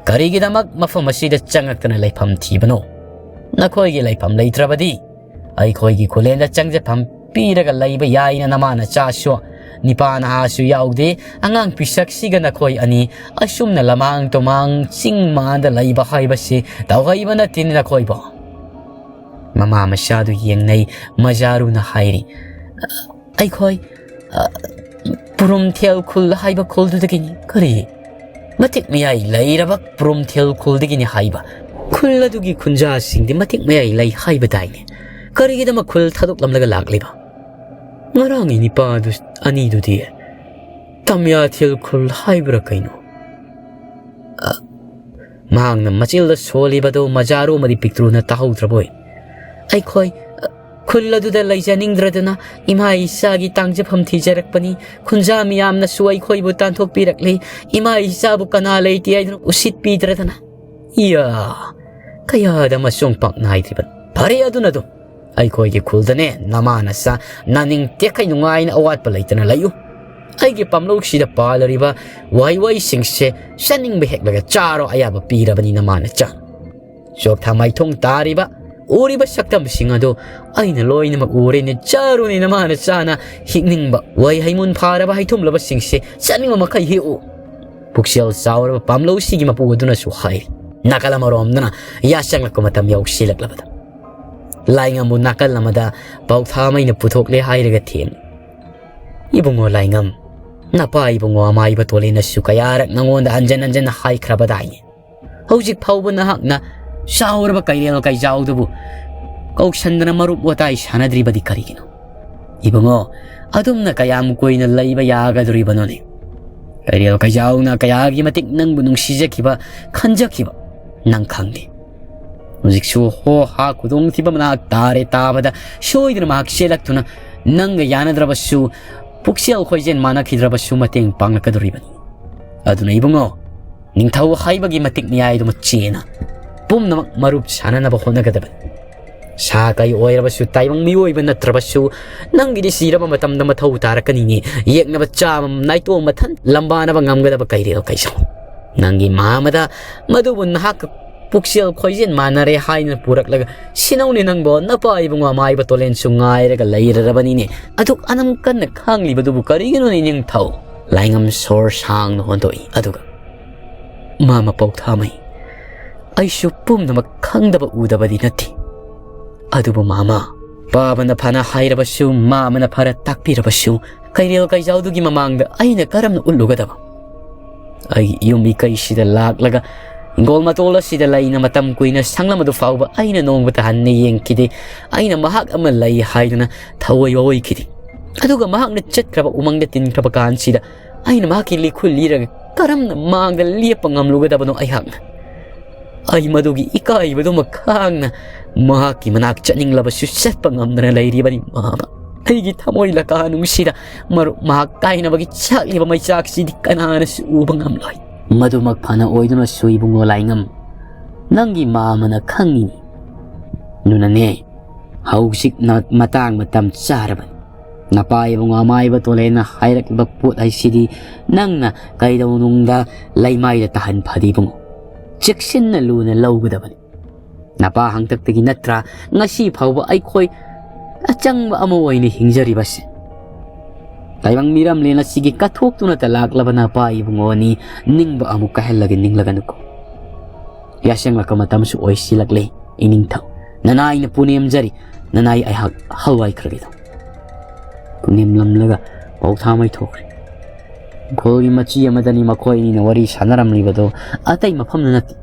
ꯀꯔꯤꯒꯤꯗꯃꯛ ꯃꯐꯝ ꯑꯁꯤꯗ ꯆꯪꯉꯛꯇꯅ ꯂꯩꯐꯝ ꯊꯤꯕꯅꯣ? ꯅꯈꯣꯏꯒꯤ ꯂꯩꯐꯝ ꯂꯩꯇ꯭ꯔꯕꯗꯤ ꯑꯩꯈꯣꯏꯒꯤ ꯈꯨꯂꯦꯟꯗ ꯆꯪꯖꯐꯝ ꯄꯤꯔꯒ ꯂꯩꯕ ꯌꯥꯏꯅ ꯅꯃꯥ ꯅꯆꯥꯁꯨ, ꯅꯤꯄꯥ ꯅꯍꯥꯁꯨ ꯌꯥꯎꯗꯦ꯫ ꯑꯉꯥꯡ ꯄꯤꯁꯛꯁꯤꯒ ꯅꯈꯣꯏ ꯑꯅꯤ ꯑꯁꯨꯝꯅ ꯂꯃꯥꯡ ꯇꯨꯃꯥꯡ ꯆꯤꯡ ꯃꯥꯟꯗ ꯂꯩꯕ ꯍꯥꯏꯕꯁꯤ ꯇꯧꯍꯩꯕ ꯅꯠꯇꯦꯅꯦ ꯅꯈꯣꯏꯕꯨ꯫" ꯃꯃꯥ ꯃꯆꯥꯗꯨ ꯌꯦꯡꯅꯩ꯫ ꯃꯖꯥꯔꯨꯅ ꯍꯥꯏꯔꯤ, "ꯑꯩꯈꯣꯏ, ꯑ, ꯄꯨꯔꯨꯝꯊꯦꯜ ꯈꯨꯜ ꯍꯥꯏꯕ ꯈꯨꯜꯗꯨꯗꯒꯤꯅꯤ꯫" "ꯀꯔꯤ? ꯃꯇꯤꯛ ꯃꯌꯥꯏ ꯂꯩꯔꯕ ꯄꯨꯔꯨꯝꯊꯦꯜ ꯈꯨꯜꯗꯒꯤꯅꯤ ꯍꯥꯏꯕ? ꯈꯨꯜ ꯑꯗꯨꯒꯤ ꯈꯨꯟꯖꯥꯁꯤꯡꯗꯤ ꯃꯇꯤꯛ ꯃꯌꯥꯏ ꯂꯩ ꯍꯥꯏꯕꯗꯥꯏꯅꯦ? ꯀꯔꯤꯒꯤꯗꯃꯛ ꯈꯨꯜ ꯊꯥꯗꯣꯛꯂꯝꯂꯒ ꯂꯥꯛꯂꯤꯕ? ꯉꯔꯥꯡꯒꯤ ꯅꯤꯄꯥꯗꯨ, ꯑꯅꯤꯗꯨꯗꯤ ꯇꯝꯌꯥꯊꯦꯜ ꯈꯨꯜ ꯍꯥꯏꯕ꯭ꯔꯥ ꯀꯩꯅꯣ?" ꯑ, ꯃꯍꯥꯛꯅ ꯃꯆꯤꯜꯗ ꯁꯣꯜꯂꯤꯕꯗꯨ ꯃꯖꯥꯔꯨ ꯑꯃꯗꯤ ꯄꯤꯛꯇ꯭ꯔꯨꯅ ꯇꯥꯍꯧꯗ꯭ꯔꯕꯣꯏ꯫ "ꯑꯩꯈꯣꯏ, ꯑ, ꯈꯨꯜ ꯑꯗꯨꯗ ꯂꯩꯖꯅꯤꯡꯗ꯭ꯔꯗꯨꯅ ꯏꯃꯥ ꯏꯆꯥꯒꯤ ꯇꯥꯡꯖꯐꯝ ꯊꯤꯖꯔꯛꯄꯅꯤ꯫ ꯈꯨꯟꯖꯥ ꯃꯤꯌꯥꯝꯅꯁꯨ ꯑꯩꯈꯣꯏꯕꯨ ꯇꯥꯟꯊꯣꯛꯄꯤꯔꯛꯂꯤ꯫ ꯏꯃꯥ ꯏꯆꯥꯕꯨ ꯀꯅꯥ ꯂꯩꯇꯦ ꯍꯥꯏꯗꯨꯅ ꯎꯁꯤꯠꯄꯤꯗ꯭ꯔꯗꯅ꯫ ꯏꯌꯥ, ꯀꯌꯥꯗ ꯃꯆꯣꯡ ꯄꯥꯛ ꯅꯥꯏꯗ꯭ꯔꯤꯕ꯫ ꯐꯔꯦ, ꯑꯗꯨꯅ ꯑꯗꯨꯝ ꯑꯩꯈꯣꯏꯒꯤ ꯈꯨꯜꯗꯅꯦ ꯅꯃꯥ ꯅꯆꯥ ꯅꯥꯅꯤꯡ ꯇꯦꯛꯈꯩ ꯅꯨꯡꯉꯥꯏꯅ ꯑꯋꯥꯠꯄ ꯂꯩꯇꯅ ꯂꯩꯌꯨ꯫ ꯑꯩꯒꯤ ꯄꯥꯝꯂꯧꯁꯤꯗ ꯄꯥꯜꯂꯤꯕ ꯋꯥꯏꯋꯥꯏꯁꯤꯡꯁꯦ ꯆꯥꯅꯤꯡꯕ ꯍꯦꯛꯂꯒ ꯆꯥꯔꯣ, ꯑꯌꯥꯕ ꯄꯤꯔꯕꯅꯤ ꯅꯃꯥ ꯅꯆꯥ꯫ ꯆꯣꯛꯊꯥ ꯃꯥꯏꯊꯣꯡ ꯇꯥꯔꯤꯕ ꯎꯔꯤꯕ ꯁꯛꯇꯝꯁꯤꯡ ꯑꯗꯨ ꯑꯩꯅ ꯂꯣꯏꯅꯃꯛ ꯎꯔꯦꯅꯦ꯫ ꯆꯥꯔꯨꯅꯦ ꯅꯃꯥ ꯅꯆꯥꯅ ꯍꯤꯛꯅꯤꯡꯕ꯫ ꯋꯥꯏ ꯍꯩꯃꯨꯟ ꯐꯥꯔꯕ ꯍꯩꯊꯨꯝꯂꯕꯁꯤꯡꯁꯦ ꯆꯥꯅꯤꯡꯕ ꯃꯈꯩ ꯍꯦꯛꯎ꯫ ꯄꯨꯛꯆꯦꯜ ꯆꯥꯎꯔꯕ ꯄꯥꯝꯂꯧꯁꯤꯒꯤ ꯃꯄꯨ ꯑꯗꯨꯅꯁꯨ ꯍꯥꯏꯔꯤ꯫ ꯅꯥꯀꯜ ꯑꯃꯔꯣꯝꯗꯅ ꯌꯥꯆꯪꯂꯛꯄ ꯃꯇꯝ ꯌꯧꯁꯤꯜꯂꯛꯂꯕꯗ ꯂꯥꯏꯉꯝꯕꯨ ꯅꯥꯀꯜ ꯑꯃꯗ ꯄꯥꯎꯊꯥꯃꯩꯅ ꯄꯨꯊꯣꯛꯂꯦ ꯍꯥꯏꯔꯒ ꯊꯦꯝꯃꯤ꯫ "ꯏꯕꯨꯡꯉꯣ ꯂꯥꯏꯉꯝ, ꯅꯄꯥ ꯏꯕꯨꯡꯉꯣ ꯑꯃꯥꯏꯕ ꯇꯣꯂꯦꯅꯁꯨ ꯀꯌꯥꯔꯛ ꯅꯉꯣꯟꯗ ꯍꯟꯖꯟ ꯍꯟꯖꯟ ꯍꯥꯏꯈ꯭ꯔꯕꯗꯥꯏꯅꯦ? ꯍꯧꯖꯤꯛ ꯐꯥꯎꯕ ꯅꯍꯥꯛꯅ ꯆꯥꯎꯔꯕ ꯀꯩꯔꯦꯜ ꯀꯩꯖꯥꯎꯗꯨꯕꯨ ꯀꯧꯁꯟꯗꯅ ꯃꯔꯨꯞ ꯋꯥꯇꯥꯏ ꯁꯥꯟꯅꯗ꯭ꯔꯤꯕꯗꯤ ꯀꯔꯤꯒꯤꯅꯣ? ꯏꯕꯨꯡꯉꯣ, ꯑꯗꯨꯝꯅ ꯀꯌꯥꯝ ꯀꯨꯏꯅ ꯂꯩꯕ ꯌꯥꯒꯗꯧꯔꯤꯕꯅꯣꯅꯦ? ꯀꯩꯔꯦꯜ ꯀꯩꯖꯥꯎꯅ ꯀꯌꯥꯒꯤ ꯃꯇꯤꯛ ꯅꯪꯕꯨ ꯅꯨꯡꯁꯤꯖꯈꯤꯕ, ꯈꯟꯖꯈꯤꯕ ꯅꯪ ꯈꯪꯗꯦ꯫ ꯍꯧꯖꯤꯛꯁꯨ ꯍꯣ ꯍꯥ ꯈꯨꯗꯣꯡꯊꯤꯕ ꯃꯅꯥꯛ ꯇꯥꯔꯦ ꯇꯥꯕꯗ ꯁꯣꯏꯗꯅ ꯃꯍꯥꯛ ꯆꯦꯜꯂꯛꯇꯨꯅ ꯅꯪꯒ ꯌꯥꯅꯗ꯭ꯔꯕꯁꯨ, ꯄꯨꯛꯆꯦꯜ ꯈꯣꯏꯖꯦꯜ ꯃꯥꯟꯅꯈꯤꯗ꯭ꯔꯕꯁꯨ ꯃꯇꯦꯡ ꯄꯥꯡꯂꯛꯀꯗꯧꯔꯤꯕꯅꯤ꯫ ꯑꯗꯨꯅ ꯏꯕꯨꯡꯉꯣ, ꯅꯤꯡꯊꯧ ꯍꯥꯏꯕꯒꯤ ꯃꯇꯤꯛ ꯃꯌꯥꯏꯗꯨꯃ ꯆꯦꯟꯅ ꯄꯨꯝꯅꯃꯛ ꯃꯔꯨꯞ ꯁꯥꯟꯅꯅꯕ ꯍꯣꯠꯅꯒꯗꯕꯅꯤ꯫ ꯁꯥ ꯀꯩ ꯑꯣꯏꯔꯕꯁꯨ ꯇꯥꯏꯕꯪ ꯃꯤꯑꯣꯏꯕ ꯅꯠꯇ꯭ꯔꯕꯁꯨ ꯅꯪꯒꯤꯗꯤ ꯁꯤꯔꯕ ꯃꯇꯝꯗ ꯃꯊꯧ ꯇꯥꯔꯛꯀꯅꯤꯅꯦ꯫ ꯌꯦꯛꯅꯕ ꯆꯥꯃ ꯅꯥꯏꯇꯣꯝ ꯃꯊꯟ ꯂꯝꯕꯥꯅꯕ ꯉꯝꯒꯗꯕ ꯀꯩꯔꯦꯜ ꯀꯩꯁꯧ꯫ ꯅꯪꯒꯤ ꯃꯥꯃꯗ ꯃꯗꯨꯕꯨ ꯅꯍꯥꯛꯀ ꯄꯨꯛꯆꯦꯜ ꯈꯣꯏꯖꯦꯜ ꯃꯥꯟꯅꯔꯦ ꯍꯥꯏꯅ ꯄꯨꯔꯛꯂꯒ ꯁꯤꯅꯧꯅꯦ ꯅꯪꯕꯣ꯫ ꯅꯄꯥ ꯏꯕꯨꯡꯉꯣ ꯑꯃꯥꯏꯕ ꯇꯣꯂꯦꯟꯁꯨ ꯉꯥꯏꯔꯒ ꯂꯩꯔꯔꯕꯅꯤꯅꯦ꯫ ꯑꯗꯨꯛ ꯑꯅꯝ ꯀꯟꯅ ꯈꯥꯡꯂꯤꯕꯗꯨꯕꯨ ꯀꯔꯤꯒꯤꯅꯣꯅꯦ ꯅꯤꯡꯊꯧ?" ꯂꯥꯏꯉꯝ ꯁꯣꯔ ꯁꯥꯡꯅ ꯍꯣꯟꯗꯣꯛꯏ꯫ ꯑꯗꯨꯒ, "ꯃꯥꯃ ꯄꯥꯎꯊꯥꯃꯩ, ꯑꯩꯁꯨ ꯄꯨꯝꯅꯃꯛ ꯈꯪꯗꯕ ꯎꯗꯕꯗꯤ ꯅꯠꯇꯦ꯫ ꯑꯗꯨꯕꯨ ꯃꯥꯃ, ꯄꯥꯕꯅ ꯐꯅ ꯍꯥꯏꯔꯕꯁꯨ, ꯃꯥꯃꯅ ꯐꯔ ꯇꯥꯛꯄꯤꯔꯕꯁꯨ, ꯀꯩꯔꯦꯜ ꯀꯩꯖꯥꯎꯗꯨꯒꯤ ꯃꯃꯥꯡꯗ ꯑꯩꯅ ꯀꯔꯝꯅ ꯎꯠꯂꯨꯒꯗꯕ? ꯑꯩꯒꯤ ꯌꯨꯝ ꯏꯀꯩꯁꯤꯗ ꯂꯥꯛꯂꯒ, ꯍꯤꯡꯒꯣꯜ ꯃꯇꯣꯜ ꯑꯁꯤꯗ ꯂꯩꯅ ꯃꯇꯝ ꯀꯨꯏꯅ ꯁꯪꯂꯝ ꯑꯗꯨ ꯐꯥꯎꯕ ꯑꯩꯅ ꯅꯣꯡꯃꯇ ꯍꯟꯅ ꯌꯦꯡꯈꯤꯗꯦ꯫ ꯑꯩꯅ ꯃꯍꯥꯛ ꯑꯃ ꯂꯩ ꯍꯥꯏꯗꯨꯅ ꯊꯑꯣꯏ ꯋꯥꯑꯣꯏꯈꯤꯗꯦ꯫ ꯑꯗꯨꯒ ꯃꯍꯥꯛꯅ ꯆꯠꯈ꯭ꯔꯕ, ꯎꯃꯪꯗ ꯇꯤꯟꯈ꯭ꯔꯕ ꯀꯥꯟꯁꯤꯗ ꯑꯩꯅ ꯃꯍꯥꯛꯀꯤ ꯂꯤꯈꯨꯜ ꯂꯤꯔꯒ ꯀꯔꯝꯅ ꯃꯥꯡꯗ ꯂꯦꯞꯄ ꯉꯝꯂꯨꯒꯗꯕꯅꯣ ꯑꯩꯍꯥꯛꯅ?" ꯑꯩ ꯃꯗꯨꯒꯤ ꯏꯀꯥꯏꯕꯗꯨꯃ ꯈꯥꯡꯅ ꯃꯍꯥꯛꯀꯤ ꯃꯅꯥꯛ ꯆꯠꯅꯤꯡꯂꯕꯁꯨ ꯆꯠꯄ ꯉꯝꯗꯅ ꯂꯩꯔꯤꯕꯅꯤ, ꯃꯥꯃ꯫ ꯑꯩꯒꯤ ꯊꯃꯣꯏ ꯂꯀꯥꯅꯨꯡꯁꯤꯗ ꯃꯔꯨꯞ ꯃꯍꯥꯛ ꯀꯥꯏꯅꯕꯒꯤ ꯆꯥꯛꯂꯤꯕ ꯃꯩꯆꯥꯛꯁꯤꯗꯤ ꯀꯅꯥꯅꯁꯨ ꯎꯕ ꯉꯝꯂꯣꯏ꯫ ꯃꯗꯨꯃꯛ ꯐꯅ ꯑꯣꯏꯗꯨꯅꯁꯨ ꯏꯕꯨꯡꯉꯣ ꯂꯥꯏꯉꯝ, ꯅꯪꯒꯤ ꯃꯥꯃꯅ ꯈꯪꯉꯤꯅꯤ꯫ ꯑꯗꯨꯅꯅꯦ, ꯍꯧꯖꯤꯛ ꯅ-, ꯃꯇꯥꯡ ꯃꯇꯝ ꯆꯥꯔꯕꯅꯤ꯫ ꯅꯄꯥ ꯏꯕꯨꯡꯉꯣ ꯑꯃꯥꯏꯕ ꯇꯣꯂꯦꯅ ꯍꯥꯏꯔꯛꯂꯤꯕ ꯄꯣꯠ ꯍꯥꯏꯁꯤꯗꯤ ꯅꯪꯅ ꯀꯩꯗꯧꯅꯨꯡꯗ ꯂꯩꯃꯥꯏꯗ ꯇꯥꯍꯟ ꯐꯗꯦ ꯏꯕꯨꯡꯉꯣ꯫ ꯆꯦꯛꯁꯤꯟꯅ ꯂꯨꯅ ꯂꯧꯒꯗꯕꯅꯤ꯫ ꯅꯄꯥ ꯍꯥꯡꯇꯛꯇꯒꯤ ꯅꯠꯇ꯭ꯔꯥ ꯉꯁꯤ ꯐꯥꯎꯕ ꯑꯩꯈꯣꯏ ꯑꯆꯪꯕ ꯑꯃ ꯑꯣꯏꯅ ꯍꯤꯡꯖꯔꯤꯕꯁꯦ? ꯇꯥꯏꯕꯪ ꯃꯤꯔꯝꯂꯦꯟ ꯑꯁꯤꯒꯤ ꯀꯠꯊꯣꯛꯇꯨꯅꯇ ꯂꯥꯛꯂꯕ ꯅꯄꯥ ꯏꯕꯨꯡꯉꯣ ꯑꯅꯤ ꯅꯤꯡꯕ ꯑꯃꯨꯛ ꯀꯥꯏꯍꯜꯂꯒ ꯅꯤꯡꯂꯒꯅꯨꯀꯣ꯫ ꯌꯥꯁꯪꯂꯛꯄ ꯃꯇꯝꯁꯨ ꯑꯣꯏꯁꯤꯜꯂꯛꯂꯦ, ꯏꯅꯤꯡꯊꯧ꯫ ꯅꯅꯥꯏꯅ ꯄꯨꯅꯦꯝꯖꯔꯤ, ꯅꯅꯥꯏ ꯑꯩꯍꯥꯛ ꯍꯜꯋꯥꯏꯈ꯭ꯔꯒꯦꯗꯣ꯫ ꯄꯨꯅꯦꯝꯂꯝꯂꯒ ꯄꯧꯊꯥꯃꯩ ꯊꯣꯛꯈ꯭ꯔꯦ꯫ ꯏꯪꯈꯣꯜꯒꯤ ꯃꯆꯤ ꯑꯃꯗꯅꯤ ꯃꯈꯣꯏ ꯑꯅꯤꯅ ꯋꯥꯔꯤ ꯁꯥꯟꯅꯔꯝꯂꯤꯕꯗꯣ, ꯑꯇꯩ ꯃꯐꯝꯗ ꯅꯠꯇꯦ꯫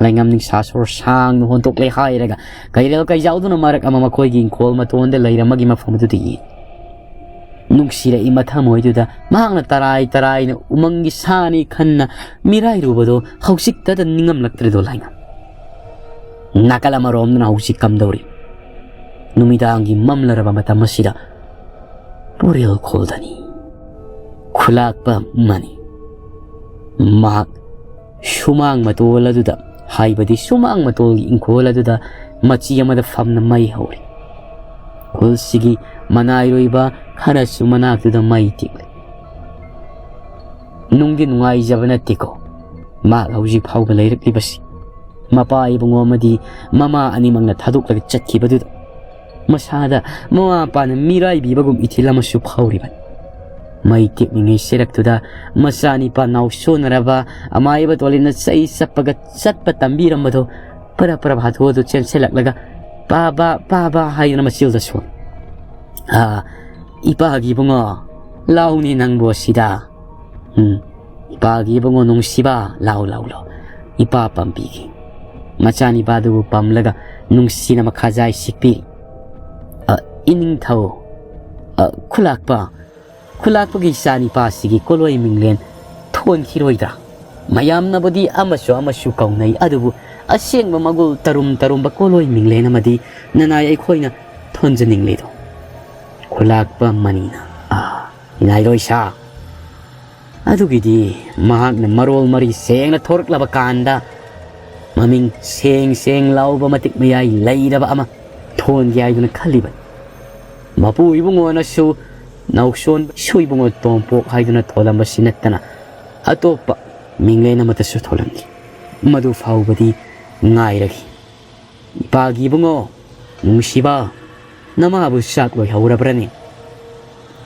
ꯂꯥꯏꯉꯝ ꯅꯤꯡꯁꯥ ꯁꯣꯔ ꯁꯥꯡꯅ ꯍꯣꯟꯗꯣꯛꯂꯦ ꯍꯥꯏꯔꯒ ꯀꯩꯔꯦꯜ ꯀꯩꯖꯥꯎꯗꯨꯅ ꯃꯔꯛ ꯑꯃ ꯃꯈꯣꯏꯒꯤ ꯏꯪꯈꯣꯜ ꯃꯇꯣꯟꯗ ꯂꯩꯔꯝꯕꯒꯤ ꯃꯐꯝ ꯑꯗꯨꯗ ꯌꯦꯡꯉꯤ꯫ ꯅꯨꯡꯁꯤꯔꯛꯏ ꯃꯊꯃꯣꯏꯗꯨꯗ ꯃꯍꯥꯛꯅ ꯇꯔꯥꯏ ꯇꯔꯥꯏꯅ ꯎꯃꯪꯒꯤ ꯁꯥꯅꯤ ꯈꯟꯅ ꯃꯤꯔꯥꯏꯔꯨꯕꯗꯣ ꯍꯧꯖꯤꯛꯇꯗ ꯅꯤꯡꯉꯝꯂꯛꯇ꯭ꯔꯦꯗꯣ ꯂꯥꯏꯉꯝ꯫ ꯅꯥꯀꯜ ꯑꯃꯔꯣꯝꯗꯅ ꯍꯧꯖꯤꯛ ꯀꯝꯗꯧꯔꯤ? ꯅꯨꯃꯤꯗꯥꯡꯒꯤ ꯃꯝꯂꯔꯕ ꯃꯇꯝ ꯑꯁꯤꯗ ꯄꯣꯔꯦꯜ ꯈꯣꯜꯗꯅꯤ꯫ ꯈꯨꯂꯥꯛꯄ ꯑꯃꯅꯤ꯫ ꯃꯍꯥꯛ ꯁꯨꯃꯥꯡ ꯃꯇꯣꯜ ꯑꯗꯨꯗ, ꯍꯥꯏꯕꯗꯤ ꯁꯨꯃꯥꯡ ꯃꯇꯣꯜꯒꯤ ꯏꯪꯈꯣꯜ ꯑꯗꯨꯗ ꯃꯆꯤ ꯑꯃꯗ ꯐꯝꯅ ꯃꯩ ꯍꯧꯔꯤ꯫ ꯈꯨꯜꯁꯤꯒꯤ ꯃꯅꯥꯏꯔꯣꯏꯕ ꯈꯔꯁꯨ ꯃꯅꯥꯛꯇꯨꯗ ꯃꯩ ꯇꯤꯛꯂꯤ꯫ ꯅꯨꯡꯗꯤ ꯅꯨꯡꯉꯥꯏꯖꯕ ꯅꯠꯇꯦꯀꯣ, ꯃꯍꯥꯛ ꯍꯧꯖꯤꯛ ꯐꯥꯎꯕ ꯂꯩꯔꯛꯂꯤꯕꯁꯤ꯫ ꯃꯄꯥ ꯏꯕꯨꯡꯉꯣ ꯑꯃꯗꯤ ꯃꯃꯥ ꯑꯅꯤꯃꯛꯅ ꯊꯥꯗꯣꯛꯂꯒ ꯆꯠꯈꯤꯕꯗꯨꯗ ꯃꯁꯥꯗ ꯃꯃꯥ ꯃꯄꯥꯅ ꯃꯤꯔꯥꯏꯕꯤꯕꯒꯨꯝ ꯏꯊꯤꯜ ꯑꯃꯁꯨ ꯐꯥꯎꯔꯤꯕꯅꯤ꯫ ꯃꯩ ꯇꯤꯛꯂꯤꯉꯩ ꯁꯦꯔꯛꯇꯨꯗ ꯃꯆꯥꯅꯤꯄꯥ ꯅꯥꯎꯁꯣꯟꯅꯔꯕ ꯑꯃꯥꯏꯕ ꯇꯣꯂꯤꯅ ꯆꯩ ꯆꯞꯄꯒ ꯆꯠꯄ ꯇꯝꯕꯤꯔꯝꯕꯗꯣ ꯄꯔꯞ ꯄꯔꯞ ꯍꯥꯊꯨ ꯍꯥꯊꯨ ꯆꯦꯟꯁꯤꯜꯂꯛꯂꯒ "ꯄꯥꯕ, ꯄꯥꯕ" ꯍꯥꯏꯗꯨꯅ ꯃꯆꯤꯜꯗ ꯁꯣꯜꯂꯤ꯫ "ꯑꯥ, ꯏꯄꯥꯒꯤ ꯏꯕꯨꯡꯉꯣ, ꯂꯥꯎꯅꯦ ꯅꯪꯕꯨ ꯑꯁꯤꯗ꯫ ꯎꯝ, ꯏꯄꯥꯒꯤ ꯏꯕꯨꯡꯉꯣ ꯅꯨꯡꯁꯤꯕ, ꯂꯥꯎ, ꯂꯥꯎ, ꯂꯥꯎ꯫ ꯏꯄꯥ ꯄꯥꯝꯕꯤꯒꯦ꯫" ꯃꯆꯥꯅꯤꯄꯥꯗꯨꯕꯨ ꯄꯝꯂꯒ ꯅꯨꯡꯁꯤꯅ ꯃꯈꯥꯖꯥꯏ ꯁꯤꯛꯄꯤꯔꯤ꯫ "ꯑ, ꯏꯅꯤꯡꯊꯧ, ꯑ, ꯈꯨꯂꯥꯛꯄ, ꯈꯨꯂꯥꯛꯄꯒꯤ ꯏꯆꯥꯅꯤꯄꯥꯁꯤꯒꯤ ꯀꯣꯂꯣꯏ ꯃꯤꯡꯂꯦꯟ ꯊꯣꯟꯈꯤꯔꯣꯏꯗ꯭ꯔꯥ?" ꯃꯌꯥꯝꯅꯕꯨꯗꯤ ꯑꯃꯁꯨ ꯑꯃꯁꯨ ꯀꯧꯅꯩ, ꯑꯗꯨꯕꯨ ꯑꯁꯦꯡꯕ ꯃꯒꯨꯜ ꯇꯔꯨꯝ ꯇꯔꯨꯝꯕ ꯀꯣꯂꯣꯏ ꯃꯤꯡꯂꯦꯟ ꯑꯃꯗꯤ ꯅꯅꯥꯏ ꯑꯩꯈꯣꯏꯅ ꯊꯣꯟꯖꯅꯤꯡꯂꯤꯗꯣ꯫ ꯈꯨꯂꯥꯛꯄ ꯃꯅꯤꯅ, "ꯑꯥ, ꯏꯅꯥꯏ ꯂꯣꯏꯁꯥ, ꯑꯗꯨꯒꯤꯗꯤ ꯃꯍꯥꯛꯅ ꯃꯔꯣꯜ ꯃꯔꯤ ꯁꯦꯡꯅ ꯊꯣꯔꯛꯂꯕ ꯀꯥꯟꯗ ꯃꯃꯤꯡ ꯁꯦꯡ ꯁꯦꯡ ꯂꯥꯎꯕ ꯃꯇꯤꯛ ꯃꯌꯥꯏ ꯂꯩꯔꯕ ꯑꯃ ꯊꯣꯟꯒꯦ ꯍꯥꯏꯗꯨꯅ ꯈꯜꯂꯤꯕꯅꯤ꯫ ꯃꯄꯨ ꯏꯕꯨꯡꯉꯣꯅꯁꯨ ꯅꯥꯎꯁꯣꯟ ꯁꯨꯏꯕꯨꯡꯉꯣ ꯇꯣꯝꯄꯣꯛ ꯍꯥꯏꯗꯨꯅ ꯊꯣꯜꯂꯝꯕꯁꯤ ꯅꯠꯇꯅ ꯑꯇꯣꯞꯄ ꯃꯤꯡꯂꯦꯟ ꯑꯃꯠꯇꯁꯨ ꯊꯣꯜꯂꯝꯗꯦ꯫ ꯃꯗꯨ ꯐꯥꯎꯕꯗꯤ ꯉꯥꯏꯔꯒꯦ꯫ ꯏꯄꯥꯒꯤ ꯏꯕꯨꯡꯉꯣ, ꯅꯨꯡꯁꯤꯕ, ꯅꯃꯥꯕꯨ ꯆꯥꯛ ꯂꯣꯏꯍꯧꯔꯕ꯭ꯔꯅꯦ?"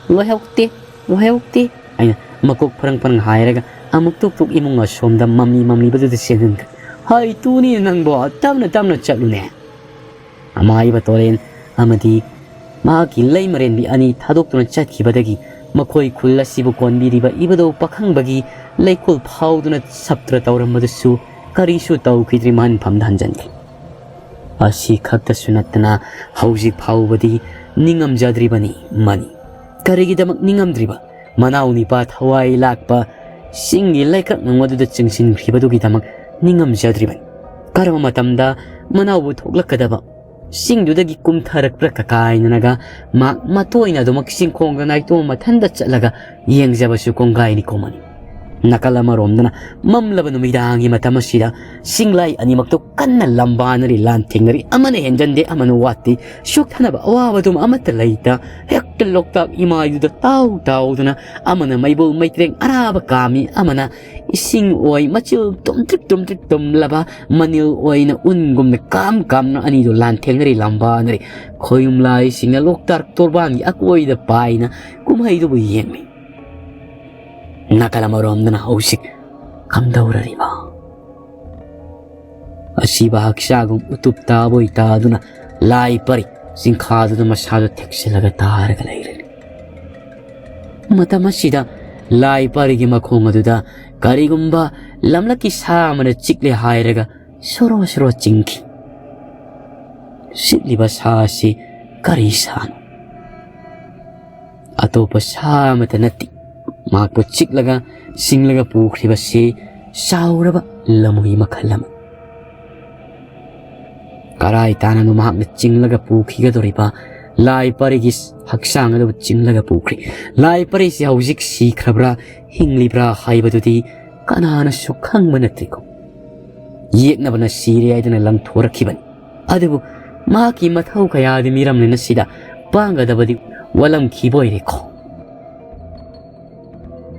"ꯂꯣꯏꯍꯧꯗꯦ, ꯂꯣꯏꯍꯧꯗꯦ," ꯑꯩꯅ ꯃꯀꯣꯛ ꯐꯔꯪ ꯐꯔꯪ ꯍꯥꯏꯔꯒ ꯑꯃꯨꯛ ꯇꯨꯛ ꯇꯨꯛ ꯏꯃꯨꯡ ꯑꯁꯣꯝꯗ ꯃꯝꯂꯤ ꯃꯝꯂꯤꯕꯗꯨꯗ ꯆꯦꯟꯍꯟꯈ꯭ꯔꯦ꯫ "ꯍꯩ ꯇꯨꯅꯤ ꯅꯪꯕꯣ, ꯇꯞꯅ ꯇꯞꯅ ꯆꯠꯂꯨꯅꯦ꯫ ꯑꯃꯥꯏꯕ ꯇꯣꯔꯦꯟ ꯑꯃꯗꯤ ꯃꯍꯥꯛꯀꯤ ꯂꯩꯃꯔꯦꯟꯕꯤ ꯑꯅꯤ ꯊꯥꯗꯣꯛꯇꯨꯅ ꯆꯠꯈꯤꯕꯗꯒꯤ ꯃꯈꯣꯏ ꯈꯨꯜ ꯑꯁꯤꯕꯨ ꯀꯣꯟꯕꯤꯔꯤꯕ ꯏꯕꯨꯙꯧ ꯄꯥꯈꯪꯕꯒꯤ ꯂꯩꯀꯣꯜ ꯐꯥꯎꯗꯨꯅ ꯁꯞꯇ꯭ꯔ ꯇꯧꯔꯝꯕꯗꯨꯁꯨ ꯀꯔꯤꯁꯨ ꯇꯧꯈꯤꯗ꯭ꯔꯤ, ꯃꯍꯟꯐꯝꯗ ꯍꯟꯖꯤꯟꯈ꯭ꯔꯦ꯫ ꯑꯁꯤ ꯈꯛꯇꯁꯨ ꯅꯠꯇꯅ ꯍꯧꯖꯤꯛ ꯐꯥꯎꯕꯗꯤ ꯅꯤꯡꯉꯝꯖꯗ꯭ꯔꯤꯕꯅꯤ ꯃꯅꯤ꯫ ꯀꯔꯤꯒꯤꯗꯃꯛ ꯅꯤꯡꯉꯝꯗ꯭ꯔꯤꯕ? ꯃꯅꯥꯎ ꯅꯤꯄꯥ ꯊꯋꯥꯏ ꯂꯥꯛꯄ ꯆꯤꯡꯒꯤ ꯂꯩꯀ꯭ꯔꯛ ꯅꯨꯡ ꯑꯗꯨꯗ ꯆꯤꯡꯁꯤꯟꯈ꯭ꯔꯤꯕꯗꯨꯒꯤꯗꯃꯛ ꯅꯤꯡꯉꯝꯖꯗ꯭ꯔꯤꯕꯅꯤ꯫ ꯀꯔꯝꯕ ꯃꯇꯝꯗ ꯃꯅꯥꯎꯕꯨ ꯊꯣꯛꯂꯛꯀꯗꯕ ꯆꯤꯡꯗꯨꯗꯒꯤ ꯀꯨꯝꯊꯔꯛꯄ꯭ꯔꯥ ꯀꯀꯥꯏꯅꯅꯒ ꯃꯍꯥꯛ ꯃꯇꯣꯏꯅ ꯑꯗꯨꯃꯛ ꯆꯤꯡꯈꯣꯡꯗ ꯅꯥꯏꯇꯣꯝ ꯃꯊꯟꯇ ꯆꯠꯂꯒ ꯌꯦꯡꯖꯕꯁꯨ ꯀꯣꯡꯒꯥꯏꯅꯤ ꯀꯣꯃꯅꯤ꯫ ꯅꯥꯀꯜ ꯑꯃꯔꯣꯝꯗꯅ ꯃꯝꯂꯕ ꯅꯨꯃꯤꯗꯥꯡꯒꯤ ꯃꯇꯝ ꯑꯁꯤꯗ ꯆꯤꯡꯂꯥꯏ ꯑꯅꯤꯃꯛꯇꯨ ꯀꯟꯅ ꯂꯝꯕꯥꯅꯔꯤ, ꯂꯥꯟꯊꯦꯡꯅꯔꯤ, ꯑꯃꯅ ꯍꯦꯟꯖꯟꯗꯦ, ꯑꯃꯅ ꯋꯥꯠꯇꯦ, ꯁꯣꯛꯊꯅꯕ ꯑꯋꯥꯕꯗꯨꯃ ꯑꯃꯠꯇ ꯂꯩꯇ, ꯍꯦꯛꯇ ꯂꯣꯛꯇꯥꯛ ꯏꯃꯥꯏꯗꯨꯗ ꯇꯥꯎ ꯇꯥꯎꯗꯨꯅ ꯑꯃꯅ ꯃꯩꯕꯨꯜ ꯃꯩꯇ꯭ꯔꯦꯡ ꯑꯔꯥꯕ ꯀꯥꯝꯃꯤ, ꯑꯃꯅ ꯏꯁꯤꯡ ꯑꯣꯏ ꯃꯆꯤꯜ ꯇꯨꯝꯇ꯭ꯔꯤꯛ ꯇꯨꯝꯇ꯭ꯔꯤꯛ ꯇꯨꯝꯂꯕ ꯃꯅꯤꯜ ꯑꯣꯏꯅ ꯎꯟꯒꯨꯝꯅ ꯀꯥꯝ ꯀꯥꯝꯅ ꯑꯅꯤꯗꯨ ꯂꯥꯟꯊꯦꯡꯅꯔꯤ, ꯂꯝꯕꯥꯅꯔꯤ꯫ ꯈꯣꯌꯨꯝꯂꯥꯏꯁꯤꯡꯅ ꯂꯣꯛꯇꯥꯛ ꯇꯣꯔꯕꯥꯟꯒꯤ ꯑꯀꯣꯏꯗ ꯄꯥꯏꯅ ꯀꯨꯝꯍꯩꯗꯨꯕꯨ ꯌꯦꯡꯂꯤ꯫ ꯅꯥꯀꯜ ꯑꯃꯔꯣꯝꯗꯅ ꯍꯧꯖꯤꯛ ꯀꯝꯗꯧꯔꯤꯕ? ꯑꯁꯤꯕ ꯍꯛꯆꯥꯡꯒꯨꯝ ꯎꯇꯨꯞ ꯇꯥꯕꯣꯏ ꯇꯥꯗꯨꯅ ꯂꯥꯏ ꯄꯔꯤ ꯆꯤꯡꯈꯥꯗꯨꯗ ꯃꯁꯥꯗꯨ ꯊꯦꯛꯆꯤꯜꯂꯒ ꯇꯥꯔꯒ ꯂꯩꯔꯦ꯫ ꯃꯇꯝ ꯑꯁꯤꯗ ꯂꯥꯏ ꯄꯔꯤꯒꯤ ꯃꯈꯣꯡ ꯑꯗꯨꯗ ꯀꯔꯤꯒꯨꯝꯕ ꯂꯝꯂꯛꯀꯤ ꯁꯥ ꯑꯃꯅ ꯆꯤꯛꯂꯦ ꯍꯥꯏꯔꯒ ꯁꯣꯔꯣ ꯁꯣꯔꯣ ꯆꯤꯡꯈꯤ꯫ ꯆꯤꯛꯂꯤꯕ ꯁꯥ ꯑꯁꯤ ꯀꯔꯤ ꯁꯥꯅꯣ? ꯑꯇꯣꯞꯄ ꯁꯥ ꯑꯃꯠꯇ ꯅꯠꯇꯦ꯫ ꯃꯍꯥꯛꯄꯨ ꯆꯤꯛꯂꯒ ꯁꯤꯡꯂꯒ ꯄꯨꯈ꯭ꯔꯤꯕꯁꯤ ꯆꯥꯎꯔꯕ ꯂꯝꯍꯨꯏ ꯃꯈꯜ ꯑꯃ꯫ ꯀꯔꯥꯏ ꯇꯥꯅꯅꯣ ꯃꯍꯥꯛꯅ ꯆꯤꯡꯂꯒ ꯄꯨꯈꯤꯒꯗꯧꯔꯤꯕ ꯂꯥꯏ ꯄꯔꯤꯒꯤ ꯍꯛꯆꯥꯡ ꯑꯗꯨꯕꯨ ꯆꯤꯡꯂꯒ ꯄꯨꯈ꯭ꯔꯦ꯫ ꯂꯥꯏ ꯄꯔꯤꯁꯤ ꯍꯧꯖꯤꯛ ꯁꯤꯈ꯭ꯔꯕ꯭ꯔꯥ ꯍꯤꯡꯂꯤꯕ꯭ꯔꯥ ꯍꯥꯏꯕꯗꯨꯗꯤ ꯀꯅꯥꯅꯁꯨ ꯈꯪꯕ ꯅꯠꯇ꯭ꯔꯤꯀꯣ꯫ ꯌꯦꯛꯅꯕꯅ ꯁꯤꯔꯦ ꯍꯥꯏꯗꯨꯅ ꯂꯪꯊꯣꯔꯛꯈꯤꯕꯅꯤ꯫ ꯑꯗꯨꯕꯨ ꯃꯍꯥꯛꯀꯤ ꯃꯊꯧ ꯀꯌꯥꯗꯤ ꯃꯤꯔꯝꯂꯦꯟ ꯑꯁꯤꯗ ꯄꯥꯡꯒꯗꯕꯗꯤ ꯋꯥꯠꯂꯝꯈꯤꯕ ꯑꯣꯏꯔꯦꯀꯣ꯫